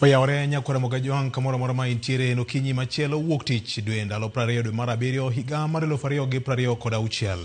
Oyawore nyakwara Mogajwang' kamoro amora ma intiere en okinyi machielo wuok tich dwe ndalo 20 dwe mar abiriyo higa mar 2026.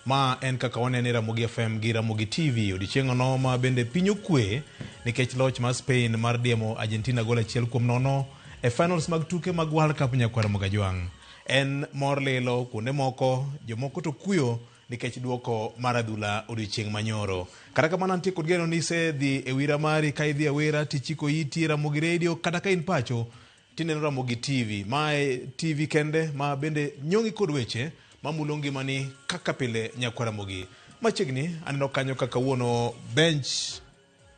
Ma en kaka wanene Ramogi FM gi Ramogi TV odiechieng'ono ma bende piny okwe nikech loch mar Spain mar diemo Argentina gol 1-0 e finals mag tuke mag World Cup nyakwara Mogajwang'. En mor lilo kuonde moko, jomoko to kuyo nikech duoko mar adhula odiochieng' manyoro. Kata kamano antie kod geno ni isedhi e wira mari ka idhi awera tichiko iti e Ramogi Radio kata ka in pacho tineno Ramogi TV. Mae TV kende ma bende nyong'i kod weche mamulo ngimani kaka pile nyakwa Ramogi. Machiegni aneno kanyo ka kawuono bench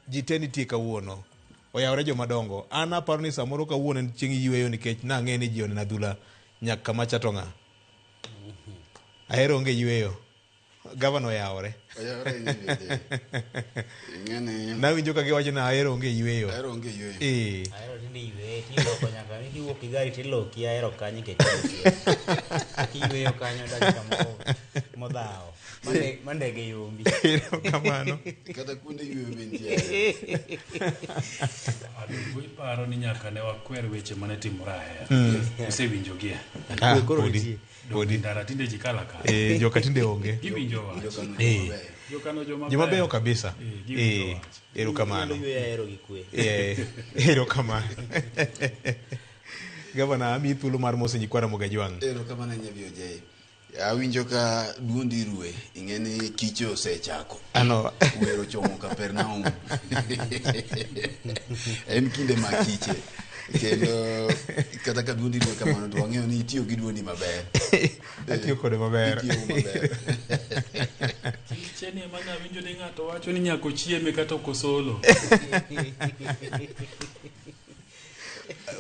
ji te nitie kawuono. Oyawore joma dongo. An aparo ni samoro kawuono en chieng' yueyo nikech nang'e ni ji oneno adhula nyaka kama cha to ng'a. Ahero onge yueyo. Gavana oyawore. Oyawore ahinya bende. Ing'eni Nawinjo ka giwacho ni ahero onge yueyo. ahero onge yueyo. Eh. Ahero tinde yweyo tiloko nyaka ni kiwuok gi gari tiloki ahero kanyo nikech kiyweyo kanyo dakika moko modhawo ma ndege yombi. Erokamano. Kata kuonde yueyo be nitie. Ahero. Aduogo iparo ni nyaka ne wakwer weche mane timore ahero. Usewinjogie. Ah, Koro podi. nitie. Podi. Ndara tinde ji kala kala. Eh, joka tinde onge. Giwinjo wach. Jokano Eh. joma beyo. Jokano joma Joma beyo kabisa. Eh, giwinjo Eh, wach. erokamano. Inyalo yweyo ahero gi kwe. Eh, erokamano. Gavana, amiyi thuolo mar moso nyikwa Ramogi Ajwang'. Erokamano ahinya VOJ. Awinjo ka duondi rwe, ing'e ni kiche osechako. Ano. Wer ochomo Kapernaum. En kinde ma kiche. Kendo kata ka duondi rwe kamano to wang'eyo ni itiyo gi duondi maber. Atiyo kode maber. Itiyo maber. Kiche ni ema nawinjo ni ng'ato wacho ni nyaka ochieme kata ok osolo.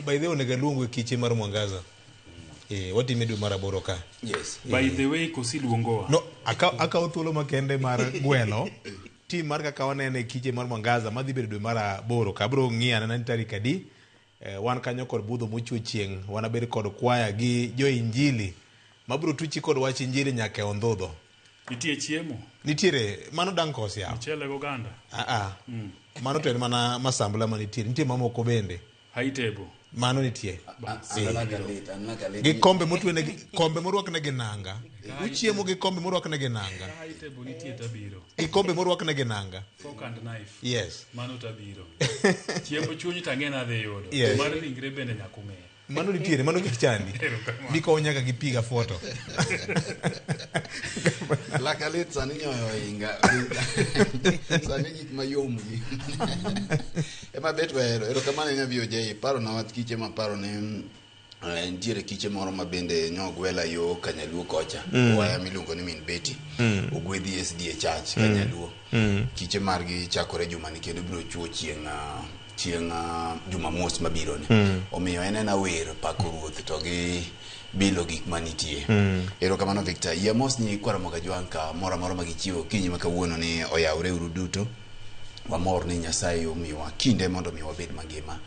By the way, onego aluongu e kiche mar Mwangaza. Eh, watime dwe mar aboro ka. Yes. By the way, kosi luongowa. No, akawo thuolo makende mar gwelo team mar kaka wanene e kiche mar Mwangaza madhi bedo dwe mar aboro ka. Abiro ng'iyo anena ni tarik adi. Wan kanyo kod budho mochwe chieng', wanabed kod kwaya gi jo injili mabiro tuchi kod wach injili nyaka e ondhudho. Nitie chiemo? Nitiere, mano dang' kos yawa. Mchele goganda? Ah ah. Mano to en mana masambla manitie. Nitie mamoko bende. High table. Mano nitie. An laka lit. Gi kombe motwene gi kombe morwakne gi nanga. Uchiemo gi kombe morwakne gi nanga. High table nitie tabiro. Gi kombe morwakne gi nanga. Fork and knife. Yes. Mano tabiro. Chiemb chuny to ang'e nadhi yudo. Yes. Mar ringre bende nyaka umiya. Mano nitiere, mano kik chandi. Erokamano. Bikowo nyaka gi pi gafuoto. Laka lit sani nyoyo ohinga. Sani gik mayom gi. Ema bet wahero. Erokamano ahinya VOJ. Paro na wach kiche ma paro ni nitiere kiche moro ma bende nyogwela yo Kanyaluo kocha. Waya miluongo ni Min Betty. Ogwedhi SDA Church Kanyaluo. Kiche margi chakore jumani kendo biro chuo chieng' chieng' Jumamos mabiro ni. Omiyo en ena wer pako ruoth to gi bilo gik manitie. Erokamano Victor. Yie mos ni kwara Mogajwang' ka moro amora ma gichiwo okinyi ma kawuono ni oyawre uru duto. Wamor ni Nyasaye omiyowa kinde mondo mi wabed mangima.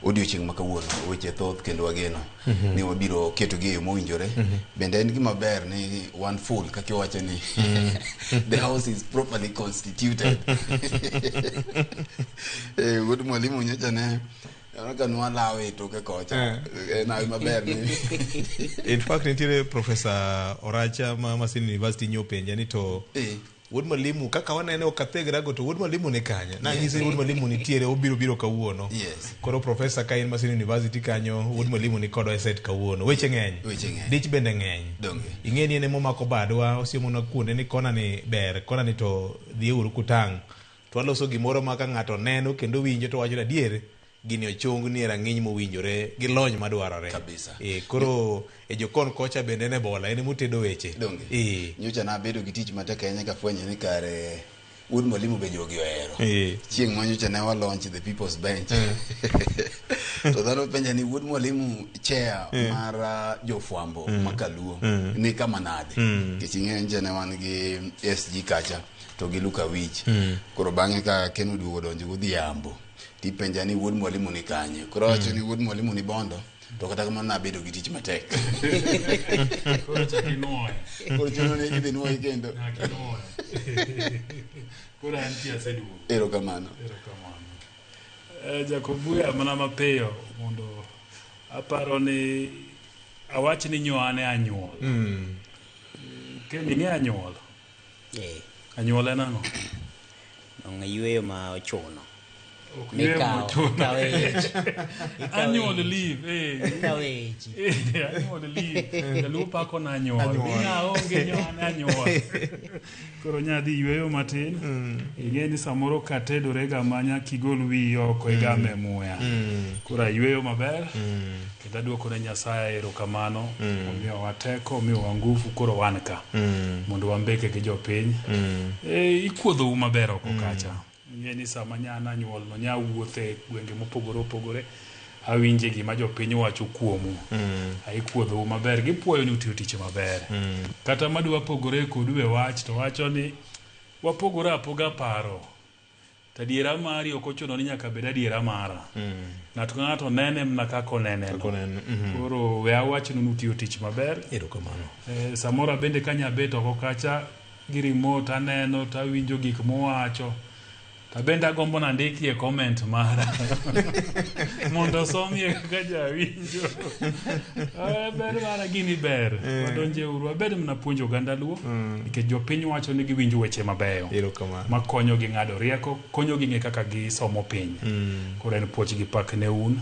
Odiochieng' ma kawuono weche thoth kendo wageno ni wabiro ketogi e yo mowinjore. Bende en gima ber ni wan full kaka iwacho ni the house is properly constituted. Wuod mwalimu nyocha ne ka nwalawe e toke kocha. En hawi maber ni In fact, nitiere Professor Oracha ma Maseno University nyopenja ni to Wuod mwalimu kaka wanene ok athegrago to wuod mwalimu ni kanye? Nanyise ni wuod mwalimu nitiere obiro biro kawuono. Yes. Koro professor ka in Maseno University kanyo wuod mwalimu ni kodwa e set kawuono. Weche ng'eny. Weche ng'eny. Dich bende ng'eny. Donge. Ing'e ni en emomako badwa osiemonwa kuonde ni kona ni ber kona ni to dhiuru kutang'. To waloso gimoro ma ka ng'ato neno kendo winjo to wacho ni adier gini ochung ni e rang'iny mowinjore gi lony madwarore. Kabisa. Koro e jokon kocha bende en e bola en emotedo weche. Donge. Nyocha nabedo gi tich matek ahinya kafwenyo ni kare wuod mwalimu be jogi ohero. Chieng' ma nyocha ne wa launch the People's Bench. To dhano penja ni wuod mwalimu chair mar jofwambo ma Kaluo ni kama nade. Nikech ing'eyo nyocha ne wan gi SG kacha to gi Luka Wich. Koro bang'e ka Ken oduogo donjo godhiambo tipenja ni wuod mwalimu ni kanye. Koro awacho ni wuod mwalimu ni Bondo. To kata kamano nabedo gi tich matek. Koro chak inuoye. Koro chuno ni idhi nuoye kendo. Nyaka inuoye. Koro antie aseduogo. Erokamano. Erokamano. Jakobuya mana mapiyo mondo aparo ni awach ni nyoane anyuol. Ken ing'e anyuol? Anyuol en ang'o? Onge yueyo ma ochuno. Ok yueyo Mikawo, mochuno. ikawo e ich. Ikawo e Anyuol ich. leave, eh. Ikawo e ich. Eh, anyuol leave. Jaluo pako na anyuol. Anyuol. Ni aonge nyoane anyuol. Koro nyadhi yueyo matin. Ing'e ni samoro katedore ga ma nyaka igol wiyi oko igame muya. Koro ayueyo maber. Kendo aduoko ne Nyasaye erokamano. Omiyowa teko, omiyowa nguvu, koro wan ka. Mondo wambeke gi jopiny. Ikuodhou maber oko kacha. Ing'e ni sama nyana nyuol no nya wuothe e gwenge mopogore opogore. Awinje gima jopiny wacho kuomu. Aikuodhou maber. Gipuoyo ni utiyo tich maber. Kata madwa pogore kodu e wach to wacho ni wapogore apoga paro. To adiera mari ok ochuno ni nyaka bed adiera mara. Ng'ato ka ng'ato nene mana kaka onene no. Kaka onene, mhm. Koro we awachnu ni utiyo tich maber. Erokamano. Samoro abende kanya bet oko kacha gi remote aneno to awinjo gik muwacho. To bende agombo nandikie comment mara mondo osomie kaka jawinjo. Ber mara gini ber. Wadonje uru. Wabed mana puonjo oganda Luo nikech jopiny wacho ni giwinjo weche mabeyo Erokamano. makonyo gi ng'ado rieko, konyo gi ng'e kaka gisomo piny. Koro en puoch gi pak ne un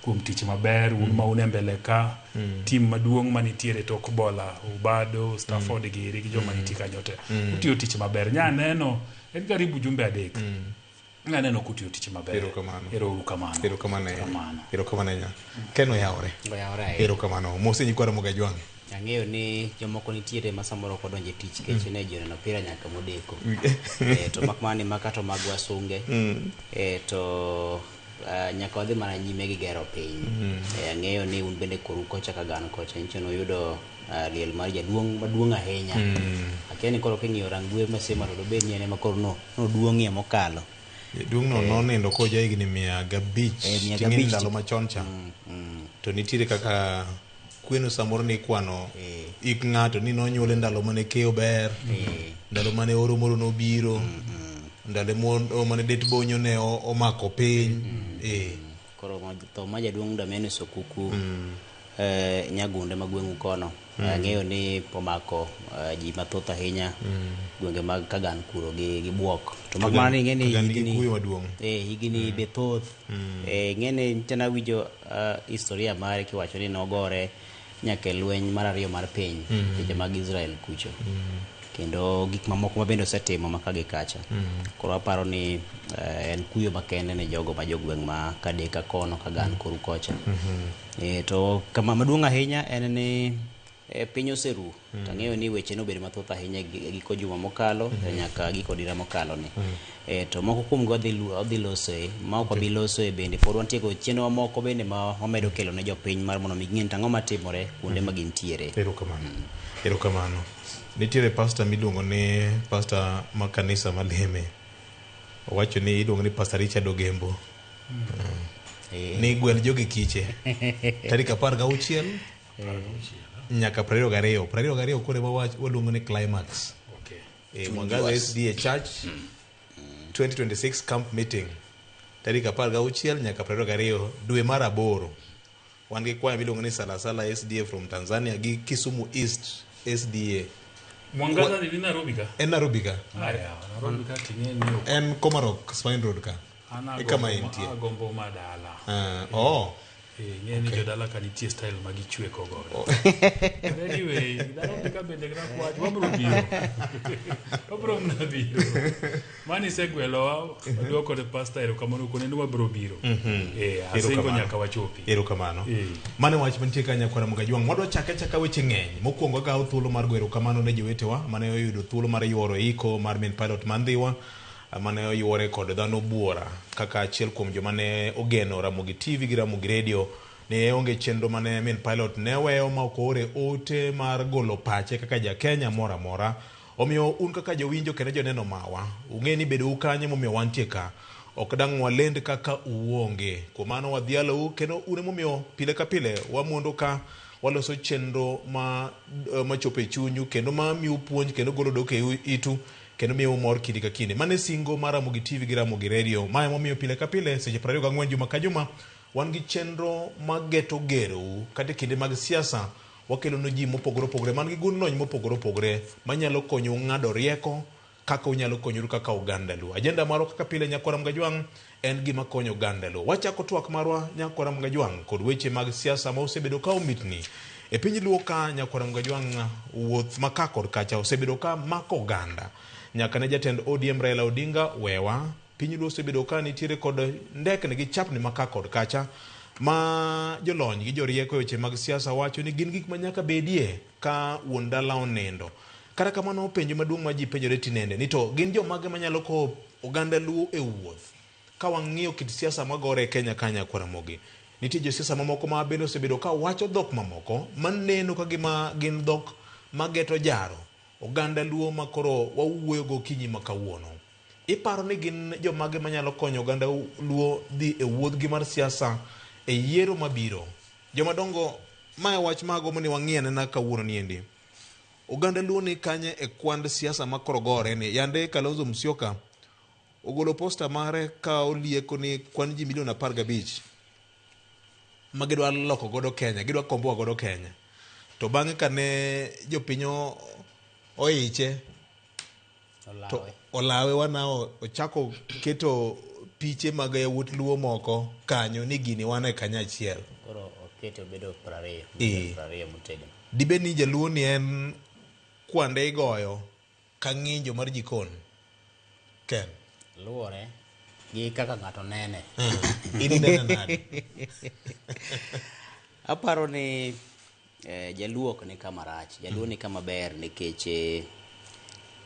kuom tich maber, un ma un e mbele ka, team maduong' manitiere tok bola, Obado, Stafford giri gi joma nitie kanyo te. Utiyo tich maber. Nya neno en karibu jumbe 3. Nya neno kutiyo tich maber. Erokamano. Ero kamano. Erokamano ahinya. Erokamano. Erokamano ahinya. Ken oyawore. Oyawore ahinya. Erokamano. Mose nyikwa Ramogi Ajwang'. Ang'eyo ni jomoko nitiere ma samoro ok odonjo e tich kech ne ji oneno opira nyaka modeko. To mak mana ni maka to mag wasunge. To nyaka wadhi mana nyime gi gero piny. Ang'eyo ni un bende koru kocha Kagan kocha nyicho nuyudo liel mar jaduong' maduong' ahinya. Akia ni koro king'iyo rangwe masema to dobed ni en ema koro noduong'ie mokalo. Jaduong' no nonindo koja higni 105. Mia Ting'e ni gabich. ndalo machon cha. To nitiere kaka kweno samoro ni kwano ik ng'ato ni nonyuole ndalo mane keyo ber, ndalo mane oro moro nobiro, ndalo mane det bonyo ne omako piny. Koro tho ma jaduong' Damianus Okuku Nyagunde ma gweng'u kono. Ang'eyo ni omako ji mathoth ahinya gwenge mag Kagan kuro gi Buok. To mak mana ni ing'e ni Kagan nigi higni kuyo maduong'. Higni be thoth. Ing'e ni nyicha nawinjo historia mare kiwacho ni nogore nyaka e lweny mar 2 mar piny pinje mag Israel kucho. Kendo gik mamoko ma bende osetimo ma ka gi kacha. Koro aparo ni en kuyo makende ne jogo ma jogweng' ma Kadeka kono, Kagan koru kocha. To kama maduong' ahinya en ni piny oseru. To ang'eyo ni weche nobedo mathoth ahinya e giko juma mokalo, nyaka giko dira mokalo ni. To moko kuom gi wadhi losoe, ma ok wabi losoe bende pod wantie kod chenro mamoko bende ma wamedo kelo ne jopiny mar mondo mi ging'e ni to ang'o matimore kuonde ma gintiere. Erokamano. Erokamano. Nitiere pastor miluongo ni pastor ma kanisa maleme. Owacho ni iluongo ni Pastor Richard Ogembo. Ni gwel jogi kiche. Tarik 16 nyaka 22. 22 koro ema waluongo ni climax. Mwangaza SDA Church 2026 camp meeting. Tarik 16 nyaka 22 dwe mar 8. Wan gi kwaya miluongo ni Salasala SDA from Tanzania gi Kisumu East SDA. Mwangaza ni Nairobi ka? En Nairobi ka. Aya, Nairobi ka ting'e ni ok. En Komarok Spine Road ka. An E kama entie. agombo madala. Ing'e ni jodala ka nitie style ma gichweko godo. But anyway, Nairobi ka bende nakwach, wabro biro. Wabro mana biro. Mani isegwelowa, waduoko ne pastor erokamano kone ni wabro biro. Asingo nyaka wachopi. Erokamano. Mano wach mantie ka nyakwara Ramogi Ajwang'. Wadwa chake achaka weche ng'eny. Mokwongo akawo thuolo mar goyo erokamano ne jowetewa mane oyudo thuolo mar yuoro iko mar main pilot ma Ndhiwa, mane oyuore kod dhano buora kaka achiel kuom joma ne ogeno Ramogi TV gi Ramogi Radio. Ne onge chenro mane main pilot ne weyo ma ok oore ote mar golo pache kaka ja Kenya moro amora. Omiyo un kaka jowinjo kendo joneno mawa, ung'e ni bedou kanyo emomiyo wantie ka. Ok dang' walend kaka uonge. Kuom mano wadhialou kendo un emomiyo pile ka pile wamondo ka waloso chenro ma machopo e chunyu kendo ma miu puonj kendo golo dok e itu. kendo miyou mor kinde ka kinde. Mano e singo mar Ramogi TV gi Ramogi Radio. Ma emomiyo pile ka pile seche 24 juma ka juma wan gi chenro mageto gerou kata e kinde mag siasa wakelonu ji mopogore opogore man gi gund lony mopogore opogore manyalo konyou ng'ado rieko kaka unyalo konyoru kaka oganda Luo. Ajenda marwa kaka pile Nyakwar Mgajwang' en gima konyo oganda Luo. Wachako twak marwa Nyakwar Mgajwang' kod weche mag siasa ma osebedo ka omitni e piny Luo ka Nyakwar Mgajwang' wuoth ma ka kod kacha osebedo ka mako oganda. Nyaka ne jatend ODM Raila Odinga wewa, piny Luo osebedo ka nitiere kod ndekni gi chapni ma ka kod kacha ma jolony gi jorieko e weche mag siasa wacho ni gin gik ma nyaka bedie ka wuon dala onindo. Kata kamano penjo maduong' ma ji penjore tinende ni to gin jomage manyalo kowo oganda Luo e wuoth ka wang'iyo kit siasa magore e Kenya ka Nyakwar Ramogi. Nitie josiasa mamoko ma bende osebedo ka wacho dhok mamoko maneno ka gima gin dhok mageto jaro oganda Luo ma koro wawuoyo go okinyi ma kawuono. Iparo ni gin jomage manyalo konyo oganda Luo dhi e wuodhgi mar siasa e yiero mabiro? Jomadongo, mae wach ma agombo ni wang'i anena kawuono niendi. Oganda Luo ni kanye e kwand siasa ma koro gore ni? Yande Kalonzo Musyoka ogolo posta mare ka olieko ni kwan ji milion 15 ma gidwa loko godo Kenya, gidwa komboa godo Kenya. To bang'e kane jopiny oiche to olawe wanao ochako keto piche mag yawuot Luo moko kanyo ni gini wan e kanyo achiel. Koro okete obedo 20, 20 motegno. Dibed ni jaluo ni en kwande igoyo ka ng'injo mar jikon? Ken. Luwore gi kaka ng'ato nene. In inene nade? Aparo ni jaluo ok ni kama rach, jaluo ni kama ber nikech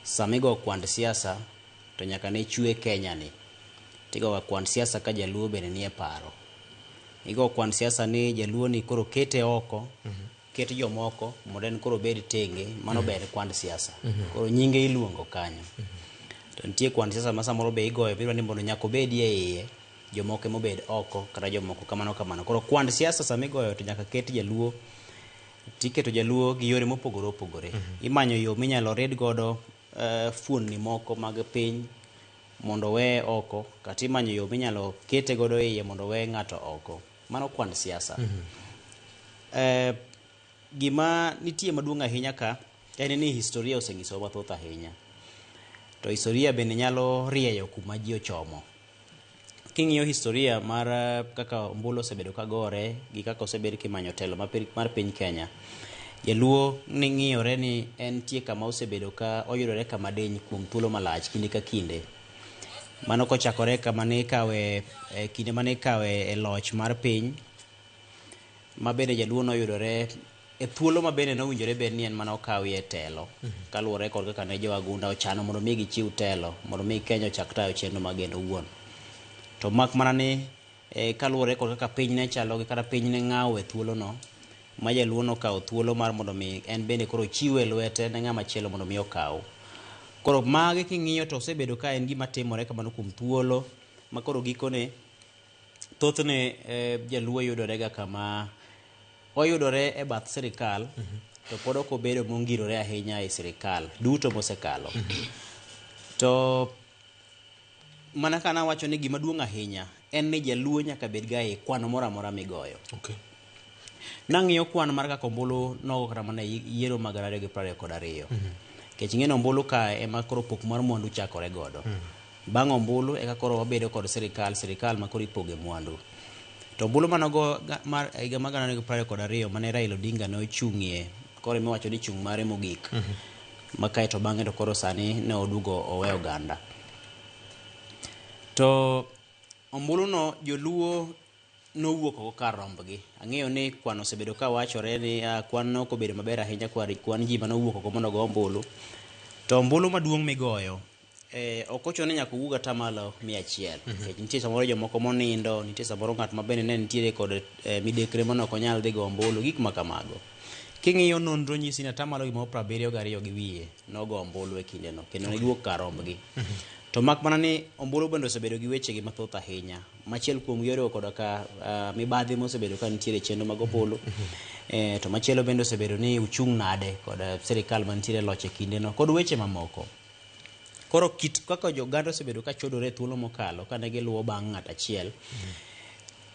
sama igo kwand siasa to nyaka ne chwe Kenya ni. Tigoga kwand siasa ka jaluo bende nie paro. Igo kwand siasa ni jaluo ni koro kete oko, ket jomoko mondo en koro obed tenge, mano ber kwand siasa. Koro nyinge iluongo kanyo. To nitie kwand siasa ma samoro be igoyo biro ni mondo nyaka obedie iye, jomoko ema obed oko kata jomoko kamano kamano. Koro kwand siasa sama igoyo to nyaka ket jaluo, tiketo jaluo gi yore mopogore opogore. Imanyo yo minyalo rid godo fuonni moko mag piny mondo owe oko, kata imanyo yo minyalo kete godo iye mondo owe ng'ato oko. Mano kwand siasa. Gima nitie maduong' ahinya ka en ni historia osenyisowa mathoth ahinya. To historia bende nyalo rieyo kuma ji ochomo. King'iyo historia mar kaka ombulu osebedo ka gore gi kaka osebed kimanyo telo mar piny Kenya, jaluo ni ng'iyore ni entie kama osebedo ka oyudore kama diny kuom thuolo malach kinde ka kinde. Mano kochakore kama ne ikawe kinde mane ikawe e loch mar piny, ma bende jaluo noyudore e thuolo ma bende nowinjore bed ni en mana okawie telo, kaluwore kod kaka ne jowagunda ochano mondo mi gichiw telo mondo mi Kenya ochak tayo chenro mag en owuon. To mak mana ni kaluwore kod kaka piny ne chalo gi kata piny ne ng'awo e thuolo no, ma jaluo nokawo thuolo mar mondo mi en bende koro ochiwe lwete ne ng'ama chielo mondo mi okaw. Koro magi king'iyo to osebedo ka en gima timore kamano kuom thuolo ma koro gikone thothne jaluo yudore ga kama oyudore e bath sirikal, to pod ok obedo mongirore ahinya e sirikal duto mosekalo. To mana ka nawacho ni gima duong' ahinya en ni jaluo nyaka bed ga e kwano moro amora migoyo. Nang'iyo kwan mar kaka ombulu nogo kata mana yiero mag 2022. Nikech ing'e ni ombulu ka ema koro pok mar mwandu chakore godo. Bang' ombulu eka koro wabedo kod sirikal, sirikal ma koro ipoge mwandu. To ombulu manogo mar higa mar 2022 mane Raila Odinga ne ochung'ie, koro emiwacho ni chung' mare mogik. Ma kae to bang'e to koro sani ne oduogo owe oganda. To ombulu no joluo nowuok oko kar rombgi. Ang'eyo ni kwan osebedo ka wachore ni kwan no ok obedo maber ahinya kwan ji mane owuok oko mondo ogo ombulu. To ombulu maduong' migoyo ok ochuno ni nyaka owuog atamalo 100. Nikech nitie samoro jomoko monindo, nitie samoro ng'at ma bende ne nitiere kod midekre mane ok onyal dhi go ombulu, gik ma kamago. King'iyo nonro nyisi ni atamalo gimoro 72 gi wiye nogo ombulu e kindeno kendo ne giwuok kar rombgi. To mak mana ni ombulu bende osebedo gi wechegi mathoth ahinya. Machiel kuom gi oriwo koda ka mibadhi mosebedo ka nitiere e chenro mag ombulu. To machielo bende osebedo ni uchung' nade kod sirikal mantiere e loch e kindeno kod weche mamoko. Koro kit kaka joganda osebedo ka chodore e thuolo mokalo kane giluwo bang' ng'at achiel,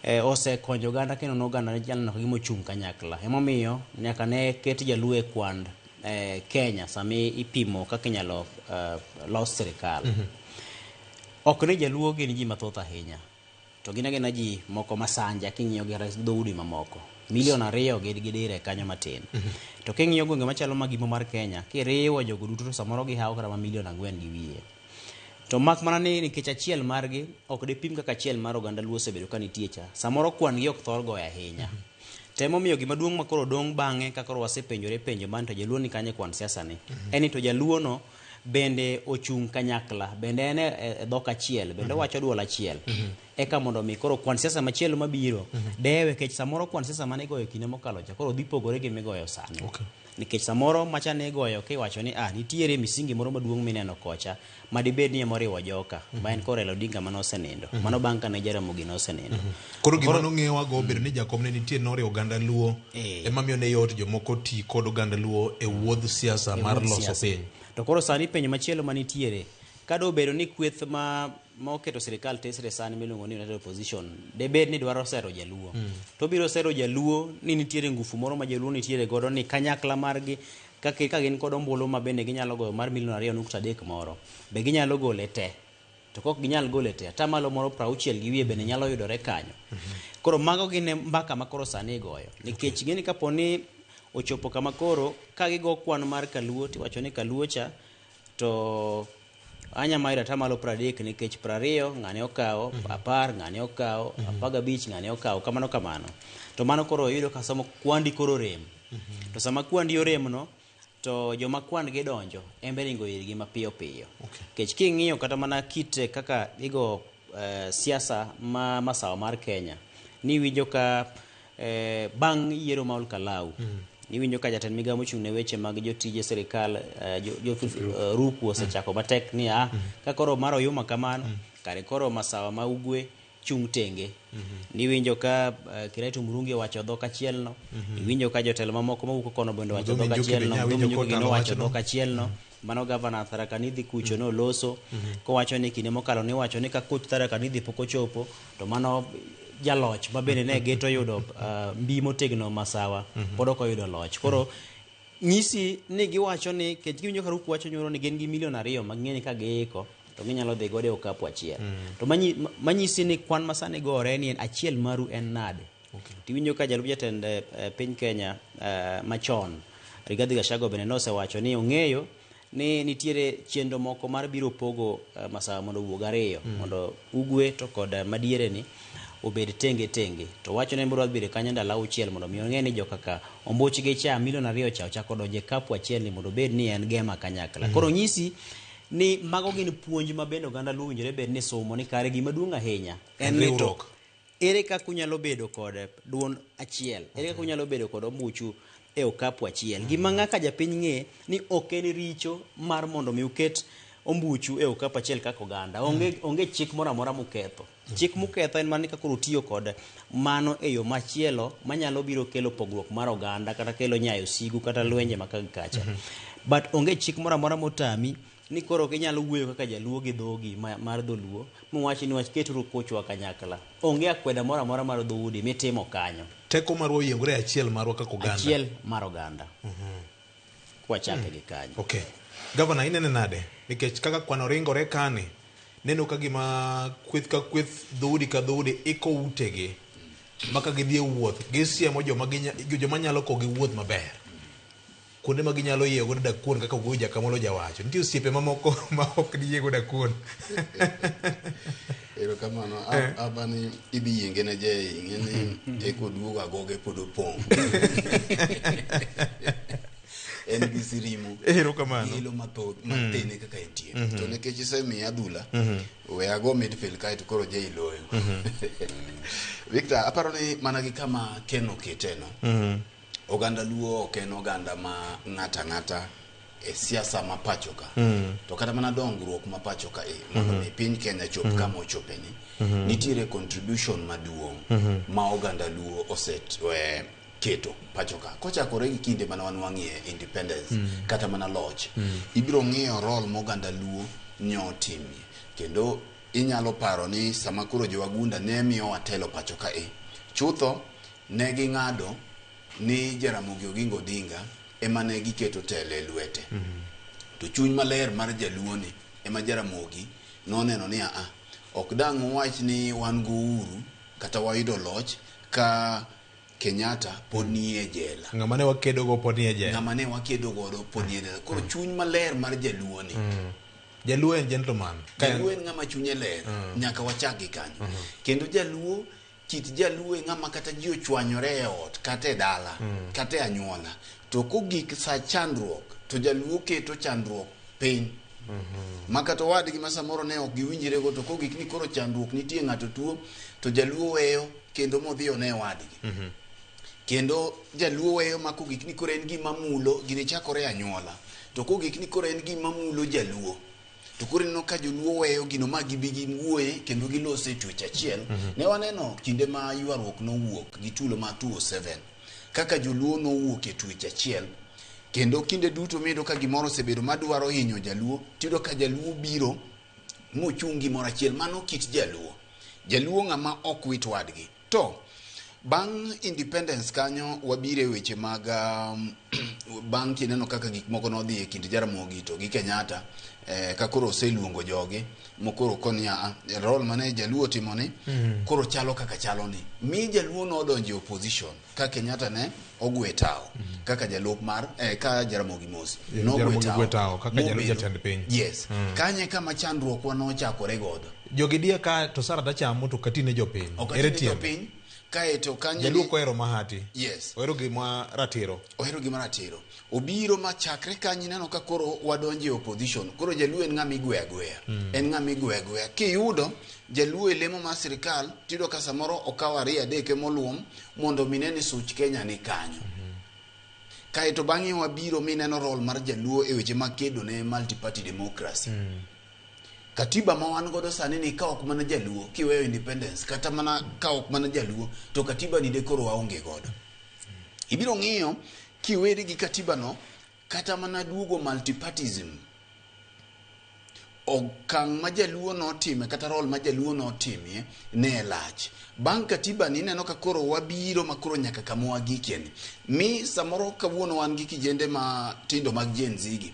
osekonyo oganda kendo oganda nyalo neno ka gima ochung' kanyakla. Emomiyo nyaka ne ket jaluo e kwand Kenya sami ipimo kaka inyalo los sirikal. Ok ni jaluo gin ji mathoth ahinya, to gin agina ji moko masanja king'iyo gi dhoudi mamoko. 2 million gin gidire kanyo matin. To king'iyo gwenge machalo magimo mar Kenya, kiriwo jogo duto to samoro gihawo kata ma 4 million gi wiye. To mak mana ni nikech achiel margi ok dipim kaka achiel mar oganda luo osebedo ka nitie cha. Samoro kwan gi ok thor goyo ahinya. Temo miyo gima duong' ma koro dong' bang'e ka koro wasepenjore penjo man to jaluo ni kanye kwan siasa ni. En ni to jaluo no bende ochung' kanyakla, bende en e dhok achiel, bende owacho duol achiel. Eka mondo mi koro kwan siasa machielo mabiro dewe kech samoro kwan siasa mane igoyo kinde mokalo cha koro dhi pogore gi migoyo sani. Nikech samoro macha ne igoyo kiwacho ni ah nitiere misingi moro maduong' mineno kocha ma dibed ni emoriwo joka ma en koro Raila Odinga mane osenindo. Mano bang' kane Jaramogi nosenindo. Koro gima nong'ewago obedo ni jakom ne nitie noriwo oganda luo ema miyo ne yot jomoko ti kod oganda luo e wuodh siasa mar wuodh loso siasa. piny. To koro sani penjo machielo manitiere, ka dobedo ni kweth ma oketo sirikal tesre sani miluongo ni United Opposition debed ni dwaro sero jaluo, to biro sero jaluo ni nitiere ngufu moro ma jaluo nitiere godo ni kanyakla margi ka gin kod ombulu ma bende ginyalo goyo mar 2.3 million moro be ginyalo gole te to kok ginyal gole te atamalo moro 60 gi wiye bende nyalo yudore kanyo. Koro mago gin mbaka ma koro sani igoyo nikech ing'e ni kapo ni ochopo kama koro ka gigo kwan mar kaluo tiwacho ni kaluo cha to anya mayudo atamalo 30 nikech 20 ng'ane okawo, 10 ng'ane okawo, 15 ng'ane okawo, kamano kamano. To mano koro yudo ka somo kwandi koro rem. To sama kwandi oremno to joma kwan gi donjo embe ringo irgi mapiyo piyo. Nikech king'iyo kata mana kit kaka igo siasa ma masawa mar Kenya, niwinjo ka bang' yiero ma Olkalau, niwinjo ka jatend migao mochung' ne weche mag jotije sirikal Ruku osechako matek ni ah ka koro mar Oyuma kamano kare koro masawa ma ugwe chung' tenge. Niwinjo ka Kiraitu Murungi owacho dhok achiel no, iwinjo ka jotelo mamoko mawuok kono bende owacho Mudhomi dhok Njuki achiel be no, nya Mudhomi winjo Njuki kotalo nowacho wachno. dhok achiel no. Mano gavana Tharaka Nithi kucho noloso kowacho ni kinde mokalo niwacho ni ka koch Tharaka Nithi pok ochopo to mano jaloch ma bende ne geto yudo mbi motegno masawa pod ok oyudo loch. Koro nyisi ni giwacho ni kech giwinjo ka Ruku wacho nyoro ni gin gi 2 million ma ging'e ni ka giiko to ginyalo dhi godo e okapu achiel. To manyisi ni kwan ma sani gore ni en achiel maru en nade. Tiwinjo ka jalup jatend piny Kenya machon Rigathi Gachagua bende nosewacho ni ong'eyo ni nitiere chenro moko mar biro pogo masawa mondo owuog ariyo mondo ugwe to kod madiere ni obed tenge tenge to wacho ni en bedo kanyo ndalo 6 mondo mi ong'e ni jokaka ombuchgi cha 2 million cha ochako donjo e kapu achiel ni mondo obed ni en gema kanyakla. Koro nyisi ni mago gin puonj ma bende oganda luo owinjore bed ni somo ni kare gima duong' ahinya en ni to riwruok. ere kaka unyalo bedo kod duond achiel, ere kaka unyalo bedo kod ombuchu e okapu achiel. Gima ng'aka japiny ng'e ni ok en richo mar mondo mi uket ombuchu e okapu achiel kaka oganda. Onge chik moro amora muketho. Chik muketho en mana ni kaka utiyo kod mano e yo machielo manyalo biro kelo pogruok mar oganda kata kelo nyayo sigu kata lwenje ma ka gi kacha. But onge chik moro amora motami ni koro ok inyalo wuoyo kaka jaluo gi dhogi mar dholuo miwach ni wach keturu kuchwa kanyakla. Onge akweda moro amora mar dhoudi mitimo kanyo. Teko marwa oyiengore e achiel marwa kaka oganda. Achiel mar oganda. Kwachake gi kanyo. Okay. Gavana inene nade? Nikech kaka kwano ringore kani, neno ka gima kweth ka kweth, dhoudi ka dhoudi iko utegi ma ka gidhi e wuoth, gisiemo joma nyalo kogi wuoth maber. Kuonde ma ginyalo yie godo dakuon kaka Ogoyo Jakamolo jawacho. Nitie osiepe mamoko ma ok diyie go dakuon. Erokamano. Aba ni idhi yienge ne je ing'e ni eko duogo agoge pod opong'. En gi sirimo. Erokamano. Gi ilo mathoth matene kaka entie. To nikech isemiya adhula, we ago midfield kaeto koro Jay loyo. Victor, aparo ni mana gi kama Ken okete no. Oganda Luo ok en oganda ma ng'ata ang'ata e siasa ma pacho ka. To kata mana dongruok ma pacho ka e mondo mi piny Kenya chop kama ochope ni, nitiere contribution maduong' ma oganda Luo oset keto pacho ka. Kochakore gi kinde mane wanwang'ie independence kata mana loch, ibiro ng'iyo role ma oganda Luo nyotimie. Kendo inyalo paro ni sama koro jowagunda ne miyowa telo pacho kae, chutho ne ging'ado ni Jaramogi Oginga Odinga ema ne giketo telo e lwete. To chuny maler mar jaluo ni ema Jaramogi noneno ni aa, ok dang' uwach ni wan go Uhuru kata wayudo loch ka Kenyatta pod nie jela. Ng'ama ne wakedo go pod nie jela. Ng'ama ne wakedo godo pod nie jela. Koro chuny maler mar jaluo ni. Jaluo en gentleman. Ka en- Jaluo en ng'ama chunye ler. Nyaka wachak gi kanyo. Kendo jaluo kit jaluo e ng'ama kata ji ochwanyore e ot kata e dala kata e anyuola to kogik sa chandruok to jaluo keto chandruok piny ma kata owadgi ma samoro ne ok giwinjrego to kogik ni koro chandruok nitie ng'ato tuo to jaluo weyo kendo modhi one wadgi kendo jaluo weyo ma kogik ni koro en gima mulo gini chakore e anyuola to kogik ni koro en gima mulo jaluo to koro ineno ka joluo weyo gino ma gibi giwuoye kendo gilose e twech achiel ne waneno kinde ma ywaruok nowuok gi tulo ma 207 kaka joluo nowuok e twech achiel kendo kinde duto miyudo ka gimoro osebedo madwaro hinyo jaluo tiyudo ka jaluo biro mochung' gimoro achiel mano kit jaluo jaluo ng'ama ok wit wadgi to bang' independence kanyo wabiro e weche mag bang' kineno kaka gik moko nodhi e kind Jaramogi to gi Kenyatta ka koro oseluongo jogi mokoro koni a role mane jaluo otimo ni koro chalo kaka chalo ni mi jaluo nodonjo e opposition ka Kenyatta ne ogwe tawo kaka jalup mar ka Jaramogi Mos nogwe Jaramogi ogwe tawo kaka jalup mobedo- jatend piny. yes kanye kama chandruok wa nochakore godo Jogi dia ka to Sara tachamo to katine jopiny. ok Ere atine tiende? jopiny kaeto kanyo Jaluo ni- ok ohero mahati. yes Ohero gima ratiro. ohero gima ratiro obiro ma chakre kanyo ineno ka koro wadonjo e opposition koro jaluo en ng'ama igweyo agweya en ng'ama igweyo agweya kiyudo jaluo e lemo mar sirikal tiyudo ka samoro okawo ariyo adek emoluom mondo mine ni such Kenya ni kanyo kaeto bang'e wabiro mineno role mar jaluo e weche mag kedo ne multi-party democracy katiba ma wan godo sani ni ka ok mana jaluo kiweyo independence kata mana ka ok mana jaluo to katiba ni de koro waonge godo ibiro ng'iyo kiweri gi katiba no kata mana duogo multipartism okang' ma jaluo notime kata role ma jaluo notimie ne lach bang' katiba ni ineno ka koro wabiro ma koro nyaka kama wagikie ni mi samoro kawuono wan gi kijende ma tindo mag Gen Z gi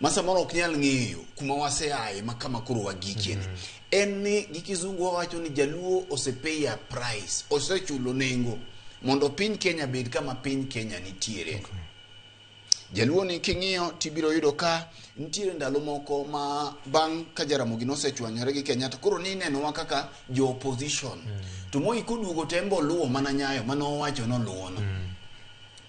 ma samoro ok nyal ng'eyo kuma waseaye ma kama koro wagikie ni en ni gi kizungu wawacho ni jaluo osepay a price osechulo nengo mondo piny Kenya bed kama piny Kenya nitiere jaluo ni king'iyo tibiro yudo ka nitiere ndalo moko ma bang' ka Jaramogi nosechwanyore gi Kenyatta koro ninenowa kaka jo opposition to Moi koduogo to en be oluwo mana nyayo mane owacho noluwono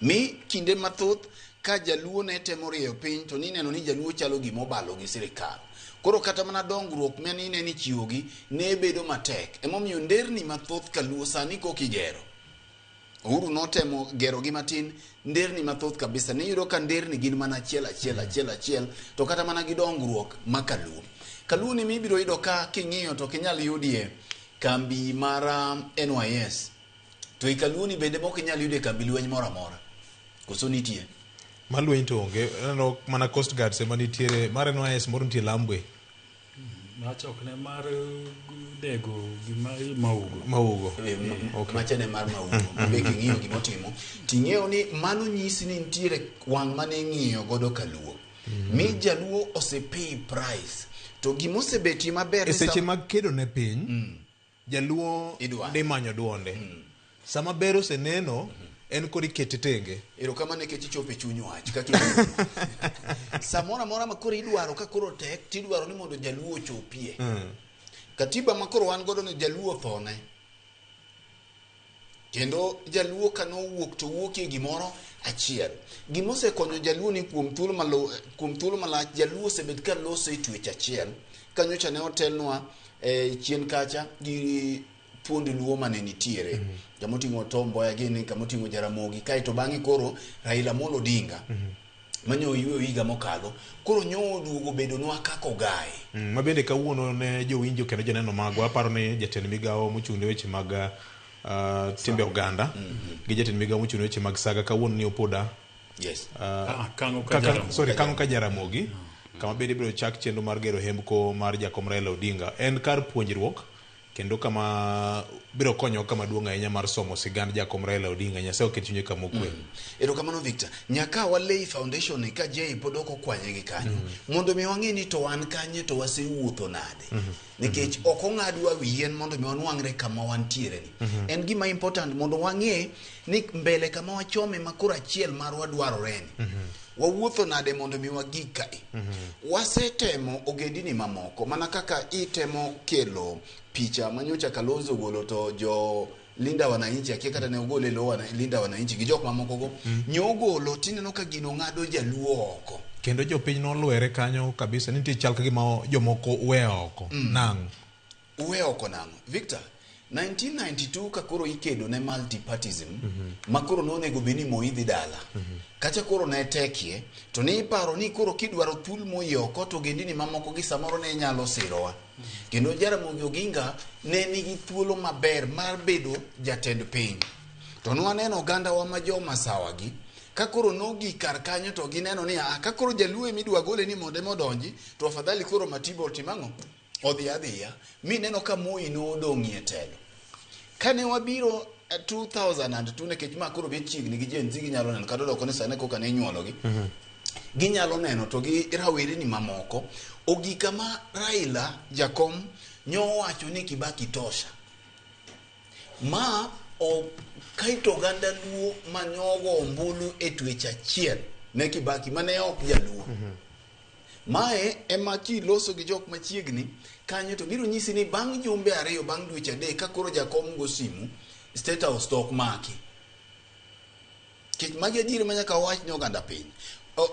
mi kinde mathoth ka jaluo ne temo rieyo piny to nineno ni jaluo chalo gima obalo gi sirikal koro kata mana dongruok mane ineno ichiwogi ne bedo matek emomiyo nderni mathoth kaluo sani koka igero Uhuru notemo gero gi matin nderni mathoth kabisa niyudo ka nderni gin mana achiel achiel achiel achiel to kata mana gi dongruok ma kaluo kaluo ni mibiro yudo ka king'iyo to ok inyal yudie kambi mar NYS to i kaluo ni bende mok inyal yude kambi lweny moro amora koso nitie Mar lweny to onge. Aneno mana Coast Guards ema nitiere. Mar NYS moro nitie Lambwe. Machokne mar nego gima maugo. Maugo. Okay. Machane mar maugo mabe king'iyo gimotimo ting'eyo ni mano nyisi ni nitiere wang' mane ing'iyo godo kaluo mi jaluo osepay price to gimosebetie maber E ni seche sam- mag kedo ne piny, jaluo Idwaro. dhi manyo duonde. Sama ber oseneno, en koro ikete tenge. Erokamano nikech ichopo e chuny wach kaka iluongo. Samoro amora ma koro idwaro ka koro tek tidwaro ni mondo jaluo ochopie. Katiba ma koro wan godo ni jaluo othone. Kendo jaluo ka nowuok to wuokie gimoro achiel. Gima osekonyo jaluo ni kuom thuolo malo, kuom thuolo malach jaluo osebet ka loso e twech achiel. Ka nyocha ne otelnwa chien kacha gi thuond luo mane nitiere. Kama oting'o Tom Mboya gini, kama oting'o Jaramogi, kaeto bang'e koro Raila Amolo Odinga manyo oyweyo higa mokalo, koro nyo oduogo bedonwa kaka ogaye. Ma bende kawuono ne jowinjo kendo joneno magwa aparo ni jatend migawo mochung' ne weche mag timbe oganda gi jatend migawo mochung' ne weche mag saga kawuono ni opoda Yes. Kang'o ka Jaramogi. Sorry, Kang'o ka Jaramogi. Kama bende ibiro chak chenro mar gero hembko mar Jakom Raila Odinga. En kar puonjruok kendo kama biro konyo kama duong' ahinya mar somo sigand Jakom Raila Odinga. Nyasaye oket chunye kama okwe. Erokamano Victor. Nyaka walei foundation ni ka Jay pod ok okwanye gi kanyo. Mondo mi wang'e ni to wan kanye to wasewuotho nade. Nikech ok ong'adwa wi yien mondo mi wanwang're kama wantiere ni. En gima important mondo wang'e ni mbele kama wachome ma koro achiel marwa dwarore ni. Wawuotho nade mondo mi wagik kae. Wasetemo ogendini mamoko mana kaka itemo kelo picha manyocha Kalonzo ogolo to jo Linda Wananchi akia kata ne ogole lo Linda Wananchi gi jok mamoko go nyogolo tineno ka gino ng'ado jaluo oko. Kendo jopiny nolwere kanyo kabisa, nitie chal ka gima jomoko we oko. Nang'o? Uwe oko nang'o? Victor, 1992 ka koro ikedo ne multipartism ma koro nonego bed ni Moi dhi dala. Kacha koro ne tekie to ne iparo ni koro kidwaro thul Moi oko to ogendini mamoko gi samoro ne nyalo sirowa. Kendo Jaramogi Oginga ne nigi thuolo maber mar bedo jatend piny. To nwaneno ogandawa ma jo Masawa gi ka koro nogik kar kanyo to gineno ni ah, ka koro jaluo emidwa gole ni mondo ema odonji to afadhali koro Matiba otim ang'o? Odhi adhiya mi neno ka Moi nodong'ie telo. Kane wabiro 2002 nikech ma koro bet chiegni gi Gen Z ginyalo neno kata odoko ni sani koka ne inyuologi. Ginyalo neno to gi rawereni mamoko ogik kama Raila jakom nyowacho ni Kibaki tosha. Ma o kaito oganda Luo manyogo ombulu e twech achiel ne Kibaki mane ok jaluo. Mae ema kiloso gi jok machiegni kanyo to biro nyisi ni bang' jumbe ariyo bang' dweche adek ka koro jakom go simu State House to ok maki. Nikech magi adieri ma nyaka wach ne oganda piny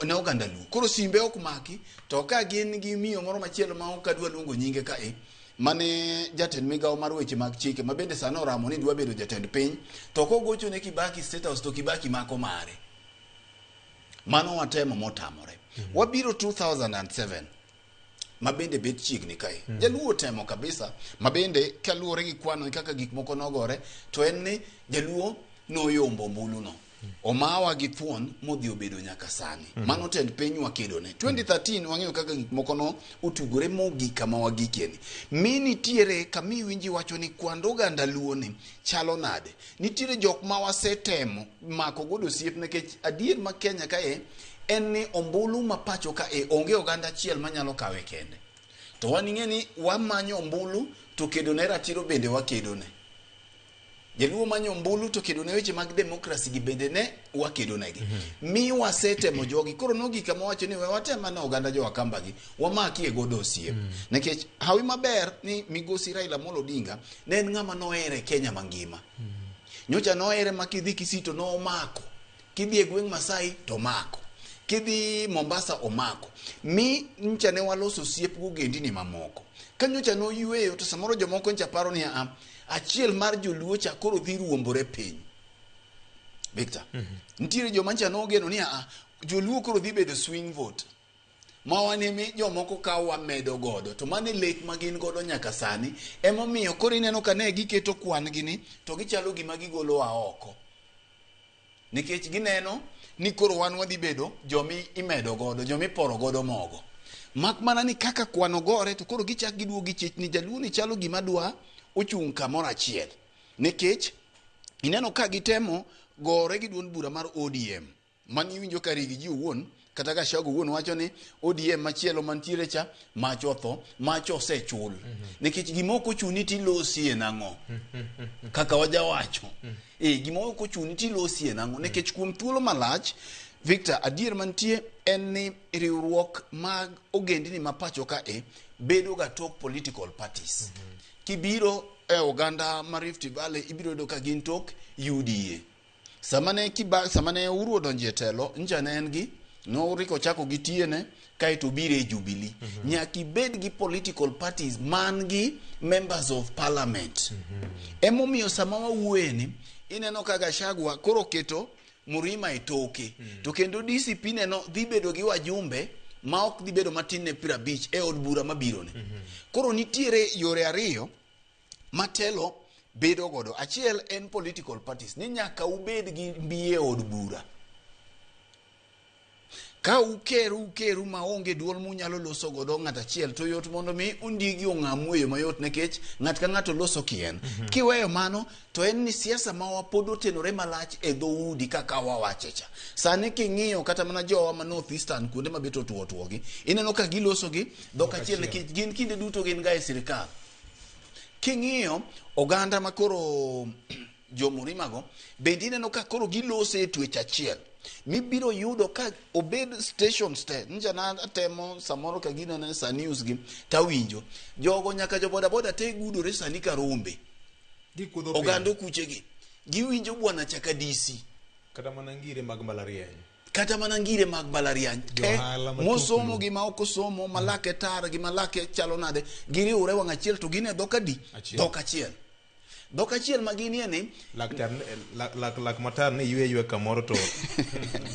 ne oganda Luo. Koro simbe ok maki to ka gin gi miyo moro machielo ma ok adwa luongo nyinge kae mane jatend migawo mar weche mag chike ma bende sani oramo ni dwa bedo jatend piny to kogocho ne Kibaki State House to Kibaki mako mare. Mano watemo motamore. Wabiro 2007 ma bende bet chiegni kae. Jaluo otemo kabisa ma bende kaluwore gi kwano kaka gik moko nogore to en ni jaluo noyombo ombulu no. Omawa gi thuon modhi obedo nyaka sani. Mano tend piny wakedone. 2013 wang'eyo kaka gik moko no otugore mogik kama wagikie ni. Mi nitiere kama iwinji wacho ni kwand oganda Luo ni chalo nade. Nitiere jok ma wasetemo mako godo osiep nikech adier ma Kenya kae en ni ombulu ma pacho kae onge oganda achiel manyalo kawe kende. To wan ing'e ni wamanyo ombulu to kedo ne ratiro bende wakedo ne. Jaluo manyo ombulu to kedo ne weche mag democracy gi bende ne wakedo negi. Mi wasetemo jogi koro nogik kama wacho ni we watem ane oganda jo Wakamba gi wamakie godo osiep. Nikech hawi maber ni migosi Raila Amolo Odinga ne en ng'ama nohere Kenya mangima. Nyocha nohere ma kidhi Kisii to nomako. Kidhi e gweng' Masai to omako. Kidhi Mombasa omako. Mi ncha ne waloso osiep gogendini mamoko. Ka nyocha noyweyo to samoro jomoko ncha paro ni a achiel mar joluo cha koro dhi ruombore piny. Victor. Nitiere joma ncha nogeno ni a joluo koro dhi bedo swing vote. Ma wan emi jomoko kawo wamedo godo to mano e lek ma gin godo nyaka sani emomiyo koro ineno ka ne giketo kwan gi ni to gichalo gima gigolowa oko nikech gineno ni koro wan wadhi bedo jomi imedo godo jomi poro godo mogo mak mana ni kaka kwan ogore to koro gichak giduogo gichich ni jaluo ni chalo gima dwa ochung' kamoro achiel nikech ineno ka gitemo gore gi duond bura mar ODM mani iwinjo ka Riggy G owuon kata Gachagua owuon wacho ni ODM machielo mantiere cha mach otho mach osechul nikech gima ok ochuni tilosie nang'o kaka wajawacho gima ok ochuni tilosie nang'o nikech kuom thuolo malach Victor adier mantie en ni riwruok mag ogendini ma pacho ka e bedo ga tok political parties kibiro e oganda ma Rift Valley ibiro yudo ka gin tok UDA sama ne sama ne Uhuru odonjo e telo ncha ne en gi noriko chako gi tiyene kaeto obiro e Jubilee nyaka ibed gi political parties man gi members of parliament emomiyo sama wawuoye ni ineno ka Gachagua koro keto Murima e toke to kendo DCP neno dhi bedo gi wajumbe ma ok dhi bedo matin ne 50 e od bura mabiro ni koro nitiere yore ariyo matelo bedo godo achiel en political parties ni nyaka ubed gi mbi e od bura. Ka ukeru ukeru maonge duol munyalo loso godo ng'at achiel to yot mondo mi ondigi ong'amu e yo mayot nikech ng'at ka ng'ato loso kien. Kiweyo mano to en ni siasa mawa pod otenore malach e dhoudi kaka wawache cha. Sani king'iyo kata mana jowa ma North Eastern kuonde mabet otuo otuo gi, ineno ka giloso gi dhok achiel nikech gin kinde duto gin ga e sirikal. King'iyo oganda ma koro jomurima go bende ineno ka koro giloso e twech achiel mibiro yudo ka obed stations te nja na atemo samoro ka ginene sa news gi tawinjo jogo nyaka jo bodaboda te gudore sani ka rombe. Gikuodho piny. Oganda okuchegi giwinjo bwana chaka DC. Kata mana ngire mag mbalariany. Kata mana ngire mag mbalariany te Johala matuklu. Mosomo gi ma ok osomo, malake tar gi malake chalo nade, giriwre wang' achiel to gin e dhok adi? Achiel. Dhok achiel. Dhok achiel ma ginie ni Laktar lak, lak, lak matar ni ywe ywe kamoro to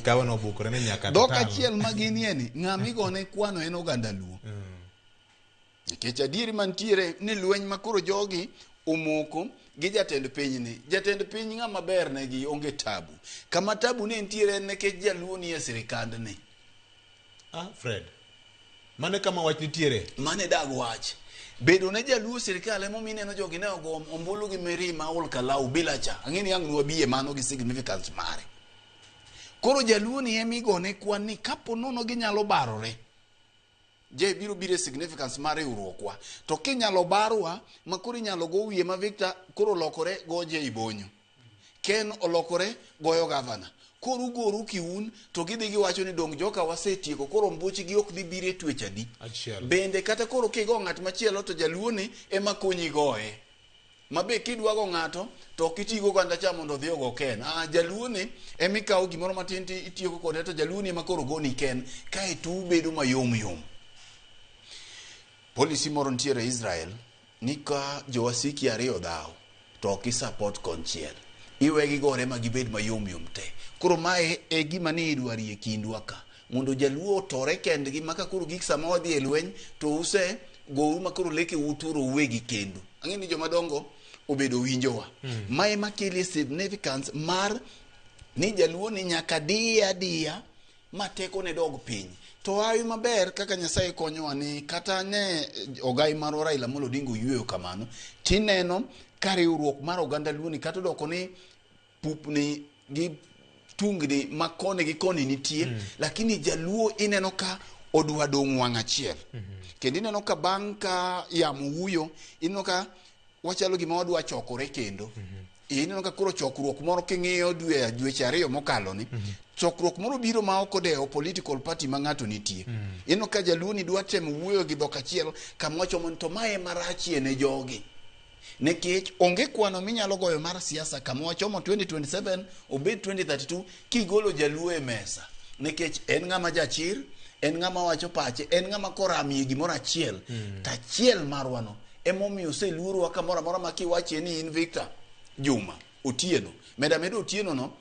gavana obukore ni nyaka dhok total. Achiel ma ginie ni ng'ama igone kwano en oganda Luo, nikech adieri mantiere ni lweny ma koro jogi omoko gi jatend piny ni jatend piny ng'ama ber negi onge tabu. Kama tabu ne nitiere en nikech Jaluo ni e sirikandni. Ah, Fred. Mano e kama wach nitiere. Mane dag wach bedo ne Jaluo sirikal emomiyo ineno jogi ne ogo ombulu gi mirima ol kalau bila cha ang'e ni ang' nwabiye mano gi significance mare. Koro Jaluo ni emigone kwan ni kapo nono ginyalo barore je biro biro e significance mar riwruokwa to kinyalo barwa ma koro inyalo go wiye ma Victor koro olokore go J Bonyo, Ken olokore goyo gavana, koro ugoru kiun to gidhi giwacho ni dong joka wasetieko koro mbuchgi ok dhi biro e twech adi. Achiel. Bende kata koro kigo ng'at machielo to Jaluo ni ema konyi goye mabe kidwa go ng'ato to ok iti go oganda cha mondo odhi ogo Ken. Ah, Jaluo ni ema ikawo gimoro matin to itieko kode to Jaluo ni ema koro goni Ken kaeto ubedo mayom yom. Policy moro nitiere Israel ni ka jowasiki ariyo dhaw to ok i-support konchiel, iwegi gore ma gibed mayom yom te. Koro mae e gima ni idwarie kindwa ka mondo Jaluo otore kendgi ma ka koro gik sama wadhi e lweny to use gouru ma koro leke uturo uwegi kendu. Ang'e ni joma dongo obedo winjowa. Mae makelie significance mar ni Jaluo ni nyaka diye adiya ma tekone dog piny. To hawi maber kaka Nyasaye konyowa ni kata ne ogai marwa Raila Amolo Odinga oyweyo kamano, tineno ka riwruok mar oganda Luo ni kata odoko ni pupni gi tungni ma koni gi koni nitie, lakini Jaluo ineno ka odwa dong' wang' achiel. Kendo ineno ka bang' ka yamo wuyo, ineno ka wachalo gima wadwa chokore kendo. Ineno ka koro chokruok moro king'iyo dwe dweche 2 mokalo ni, chokruok moro biro ma ok odewo political party ma ng'ato nitie. Ineno ka Jaluo ni dwa temo wuoyo gi dhok achiel kama wachomo ni to mae marachie ne jogi. Nikech onge kwano minyalo goyo mar siasa kama wachomo 2027 obed 2032 kigolo Jaluo e mesa. Nikech en ng'ama jachir, en ng'ama wacho pache, en ng'ama koramie gimoro achiel, to achiel marwa no emomiyo oseluorowa kamoro amora ma kiwachie ni in Victor Juma Otieno, meda meda Otieno no,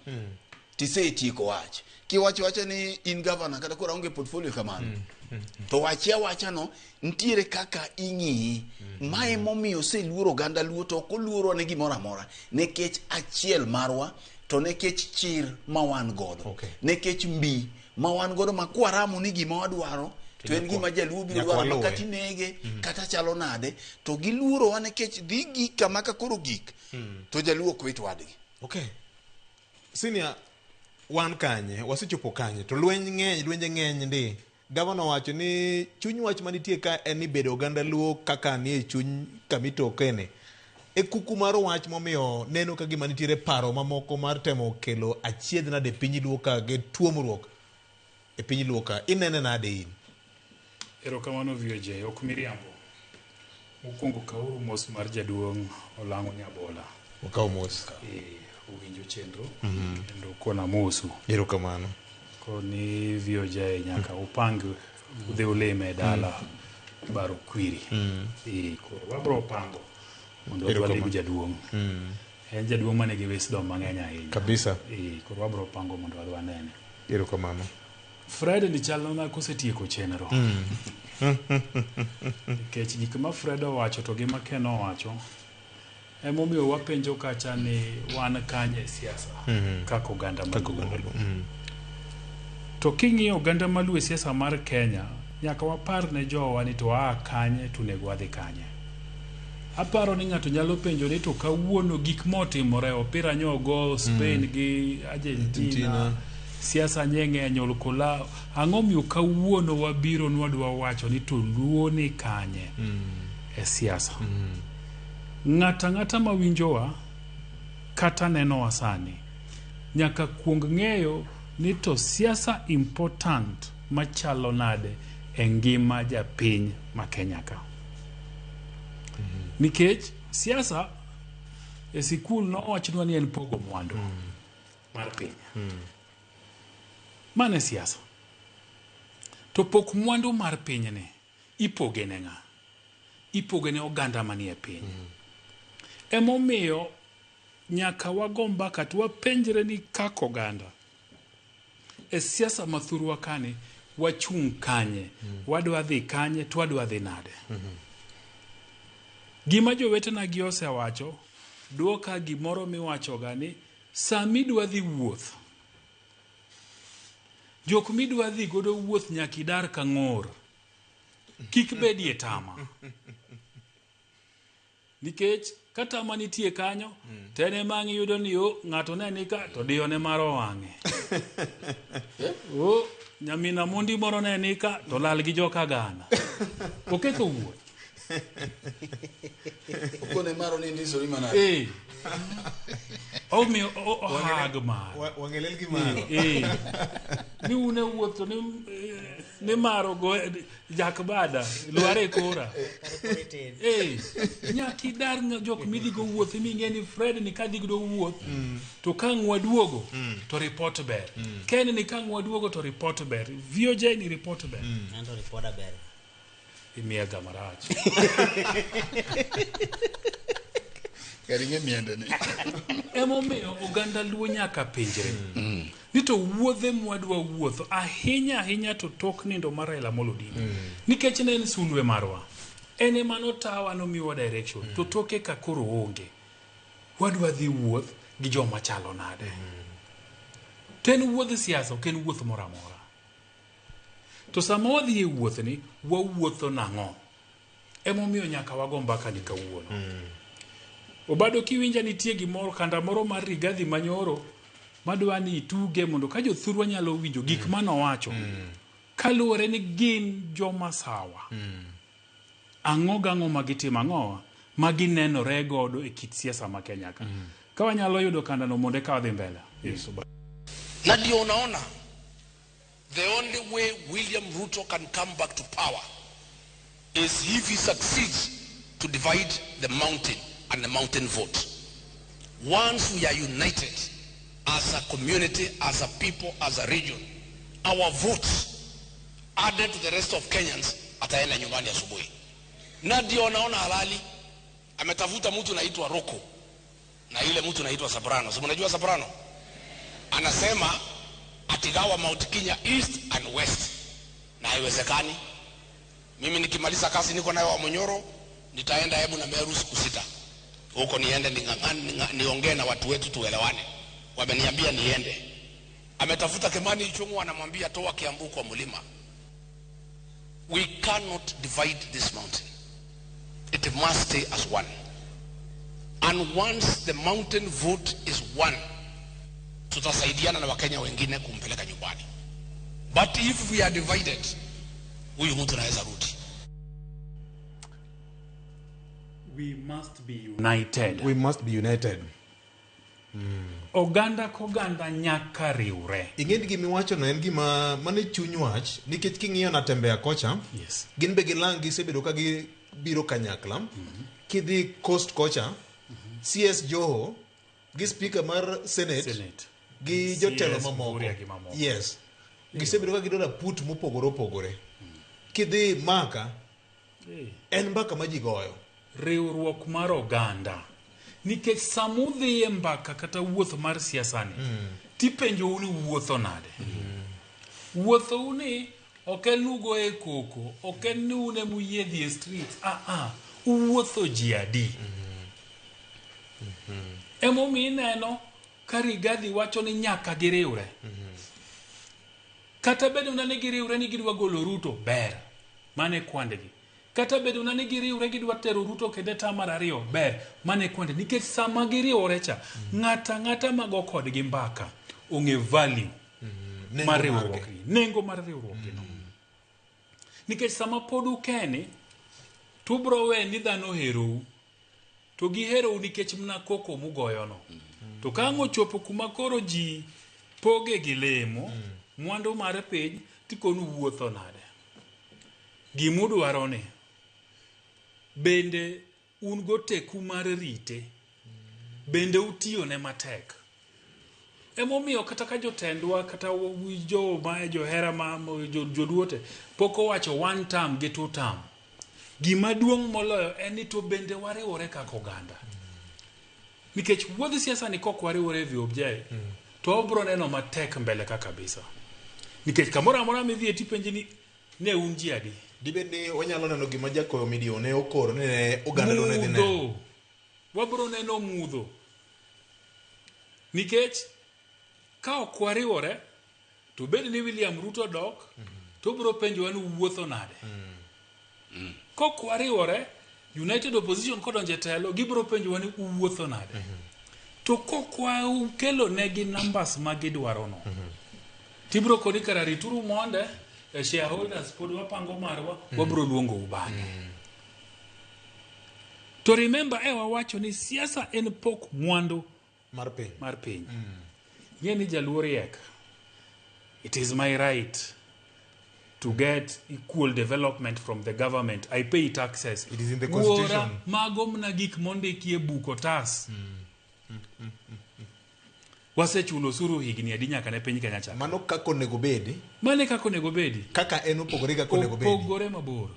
tisetieko wach. Kiwacho wacha ni in governor kata koro aonge portfolio kamano, to wachie awacha no nitiere kaka ing'iyi. Mae emomiyo oseluoro oganda Luo to ok oluorwa ne gimoro amora nikech achiel marwa to nikech chir ma wan godo. Nikech mbi ma wan godo ma kwaramo ni gima wadwaro to en gima Jaluo biro nyaka dwaro ma waluwe. kata inege kata chalo nade to giluorowa nikech dhi gik kama ka koro gik to Jaluo ok wit wadgi. Okay. Senior, wan kanye? Wasechopo kanye? To lweny ng'eny, lwenje ng'eny ndi. Gavana owacho ni chuny wach manitie ka en ni bedo oganda Luo kaka nie chuny kamitokene. E kuku mar wach momiyo neno ka gima nitiere paro mamoko mar temo kelo achiedh nade piny Luo ka gi tuomruok e piny Luo ka. Inene nade in? Erokamano VOJ, ok miriambo. Mokwongo kauru mos mar jaduong' Olang'o Nyabola. Wakaw mos. Owinjo chenro kendo kona mosu. Erokamano. Koni VOJ nyaka upang udhi ulime e dala baro kwiri. Koro wabro pango mondo wadhi walim jaduong'. En jaduong' manigi wisdom mang'eny ahinya. Kabisa. Koro wabro pango mondo wadhi wanene. Erokamano. Fred ni chalona kosetieko chenro. Nikech gik ma Fred owacho to gi ma Ken owacho emomiyo wapenjo kacha ni wan kanye e siasa kaka oganda Kaka maluo. oganda Luo. To king'iyo oganda maluo e siasa mar Kenya, nyaka wapar ne jowa ni to waa kanye to onego wadhi kanye. Aparo ni ng'ato nyalo penjo ni to kawuono gik motimore, opira nyo ogo Spain gi Argentina, siasa nye ng'eny olkola, ang'o miyo kawuono wabiro nwadwa wacho ni to Luo ni kanye e siasa? Ng'ato ang'ata mawinjowa kata nenowa sani nyaka kuong ng'eyo ni to siasa important machalo nade e ngima japiny ma Kenya ka. Nikech siasa e sikul nowachnwa ni en pogo mwandu mar piny. Mano e siasa. To pok mwandu mar pinyni ipoge ne ng'a? Ipoge ne oganda manie piny. Emomiyo nyaka wago mbaka to wapenjre ni kaka oganda e siasa ma thurwa kani wachung' kanye, wadwa dhi kanye to wadwa dhi nade. Gima jowetena gi osewacho duoka gimoro miwachoga ni samidwa dhi wuoth, jok midwa dhi godo wuoth nyaka idar ka ng'or, kik bedie tama. Nikech ka tama nitie kanyo, to en ema ang' iyudo ni o ng'ato ne ni ka to diyo ne mar owang'e. O nyamina mondi moro ne ni ka to lal gi joka gana. Oketho wuoth. Okone maro ni ndisori manade. Omiyo ohag mar. Wang'e lel gi maro. Ni un e wuoth to ni maro go jak bada lwar e kora. Nyaka idar jok midhi go wuoth ming'e ni Fred ni kadhi godo wuoth to ka ang' waduogo to report ber. Ken ni ka ang' waduogo to report ber. VOJ ni report ber. Anto ripoda ber. Imiya ga marach. Kar ing'e miende ni. Emomiyo oganda Luo nyaka penjre. Ni to wuodhe mwadwa wuotho ahinya ahinya to tok nindo mar Raila Amolo Odinga. Nikech ne en sulwe marwa. En ema notawa nomiwa direction. To toke ka koro onge. Wadwa dhi wuoth gi joma chalo nade. To en wuodh siasa, ok en wuoth moro amora. To sama wadhi e wuothni, wawuotho nang'o? Emomiyo nyaka wago mbaka ni kawuono. Obado kiwinja nitie gimoro kanda moro mar Rigathi Manyoro madwa ni ituge mondo ka jothurwa nyalo winjo gik manowacho kaluwore ni gin joma sawa. Ang'o gang'o ma gitimo ang'owa ma ginenore godo e kit siasa ma Kenya ka. Ka wanyalo yudo kandano mondo eka wadhi mbele. Yes, Obado. Na ndio unaona the only way William Ruto can come back to power is if he succeeds to divide the mountain and the mountain vote. Once we are united as a community, as a people, as a region, our votes added to the rest of Kenyans ataenda nyumbani asubuhi. Na ndio naona halali ametafuta mtu naitwa Roko na ile mtu naitwa Soprano. Si mnajua Soprano? Anasema atigawa Mount Kenya East and West. Na haiwezekani. Mimi nikimaliza kazi niko nayo wa Munyoro, nitaenda Embu na Meru siku 6. Huko niende niongee na watu wetu tuelewane. Wameniambia niende. Ametafuta Kimani Ichung'wa, anamwambia toa Kiambu kwa mlima. We cannot divide this mountain. It must stay as one. And once the mountain vote is one, tutasaidiana na Wakenya wengine kumpeleka nyumbani. But if we are divided, huyu mtu anaweza rudi. We must be united. We must be united. Oganda koganda nyaka riwre. Ing'e ni gimiwacho no en gima mane chuny wach nikech king'iyo Natembeya kocha, Yes. gin be gilang gisebedo ka gibiro kanyakla. Kidhi Coast kocha, CS Joho gi speaker mar Senate, Senate. gi jotelo CS mamoko. Mvurya gi mamoko. Yes. Gisebedo ka gidwaro put mopogore opogore. Kidhi Maka, en mbaka ma ji goyo. Riwruok mar oganda. Nikech sama udhi e mbaka kata wuoth mar siasa ni, tipenjou ni wuotho nade. Wuothou ni ok en ni ugoye koko, ok en ni un ema uyie dhi e street. Uwuotho ji adi. Emomiyo ineno ka Rigathi wacho ni nyaka giriwre. Kata bedo na ni giriwre ni gidwa golo Ruto, ber. Mano e kwandgi. Kata bedo na ni giriwre gidwa tero Ruto kendo e term mar ariyo, ber. Mano e kwande. Nikech sama giriwore cha, ng'ata ang'ata mago kodgi mbaka ong'e value Nengo mar margi. riwruokni. Nengo mar riwruokgi no. Nikech sama pod ukeni, to ubro we ni dhano oherou. To giherou nikech mna koko mugoyono. To ka ang' ochopo kuma koro ji poge gi lemo, mwandu mar piny, tikonu wuotho nade. Gimudwaro ni, bende un goteku mar rite, bende utiyone matek. Emomiyo kata ka jotendwa kata jo ma johera ma joluo te pok owacho one term gi two term. Gima duong' moloyo en ni to bende wariwore kaka oganda. Nikech wuodh siasa ni kok wariwore e VOJ, to wabro neno matek mbele ka kabisa. Nikech kamoro amora midhiye tipenji ni ne un ji adi? Dibed ni wanyalo neno gima Jakoyo Midio ne okoro ni ne oganda ne dhi neno. Mudho. Wabro neno mudho. Nikech ka ok wariwore, to bed ni William Ruto dok, to obro penjowa ni uwuotho nade. Kok wariwore, United Opposition kodonjo e telo, gibro penjowa ni uwuotho nade. To kok wakelo negi numbers ma gidwaro no, tibro koni kara rituru monde, e shareholders pod wapango marwa, wabro luongou bang'e. To remember e wawacho ni siasa en pok mwandu Mar piny. mar piny. Ing'e ni jaluo riek. It is my right to get equal development from the government. I pay taxes. It is in the Wuora, constitution. mago mna gik mondiki e buk otas. Wasechulo osuru higni adi nyaka ne piny Kenya chak. Mano kaka onego bedi, Mano e kaka onego bedi. kaka en opogore gi kaka onego bedi. Opogore mabor.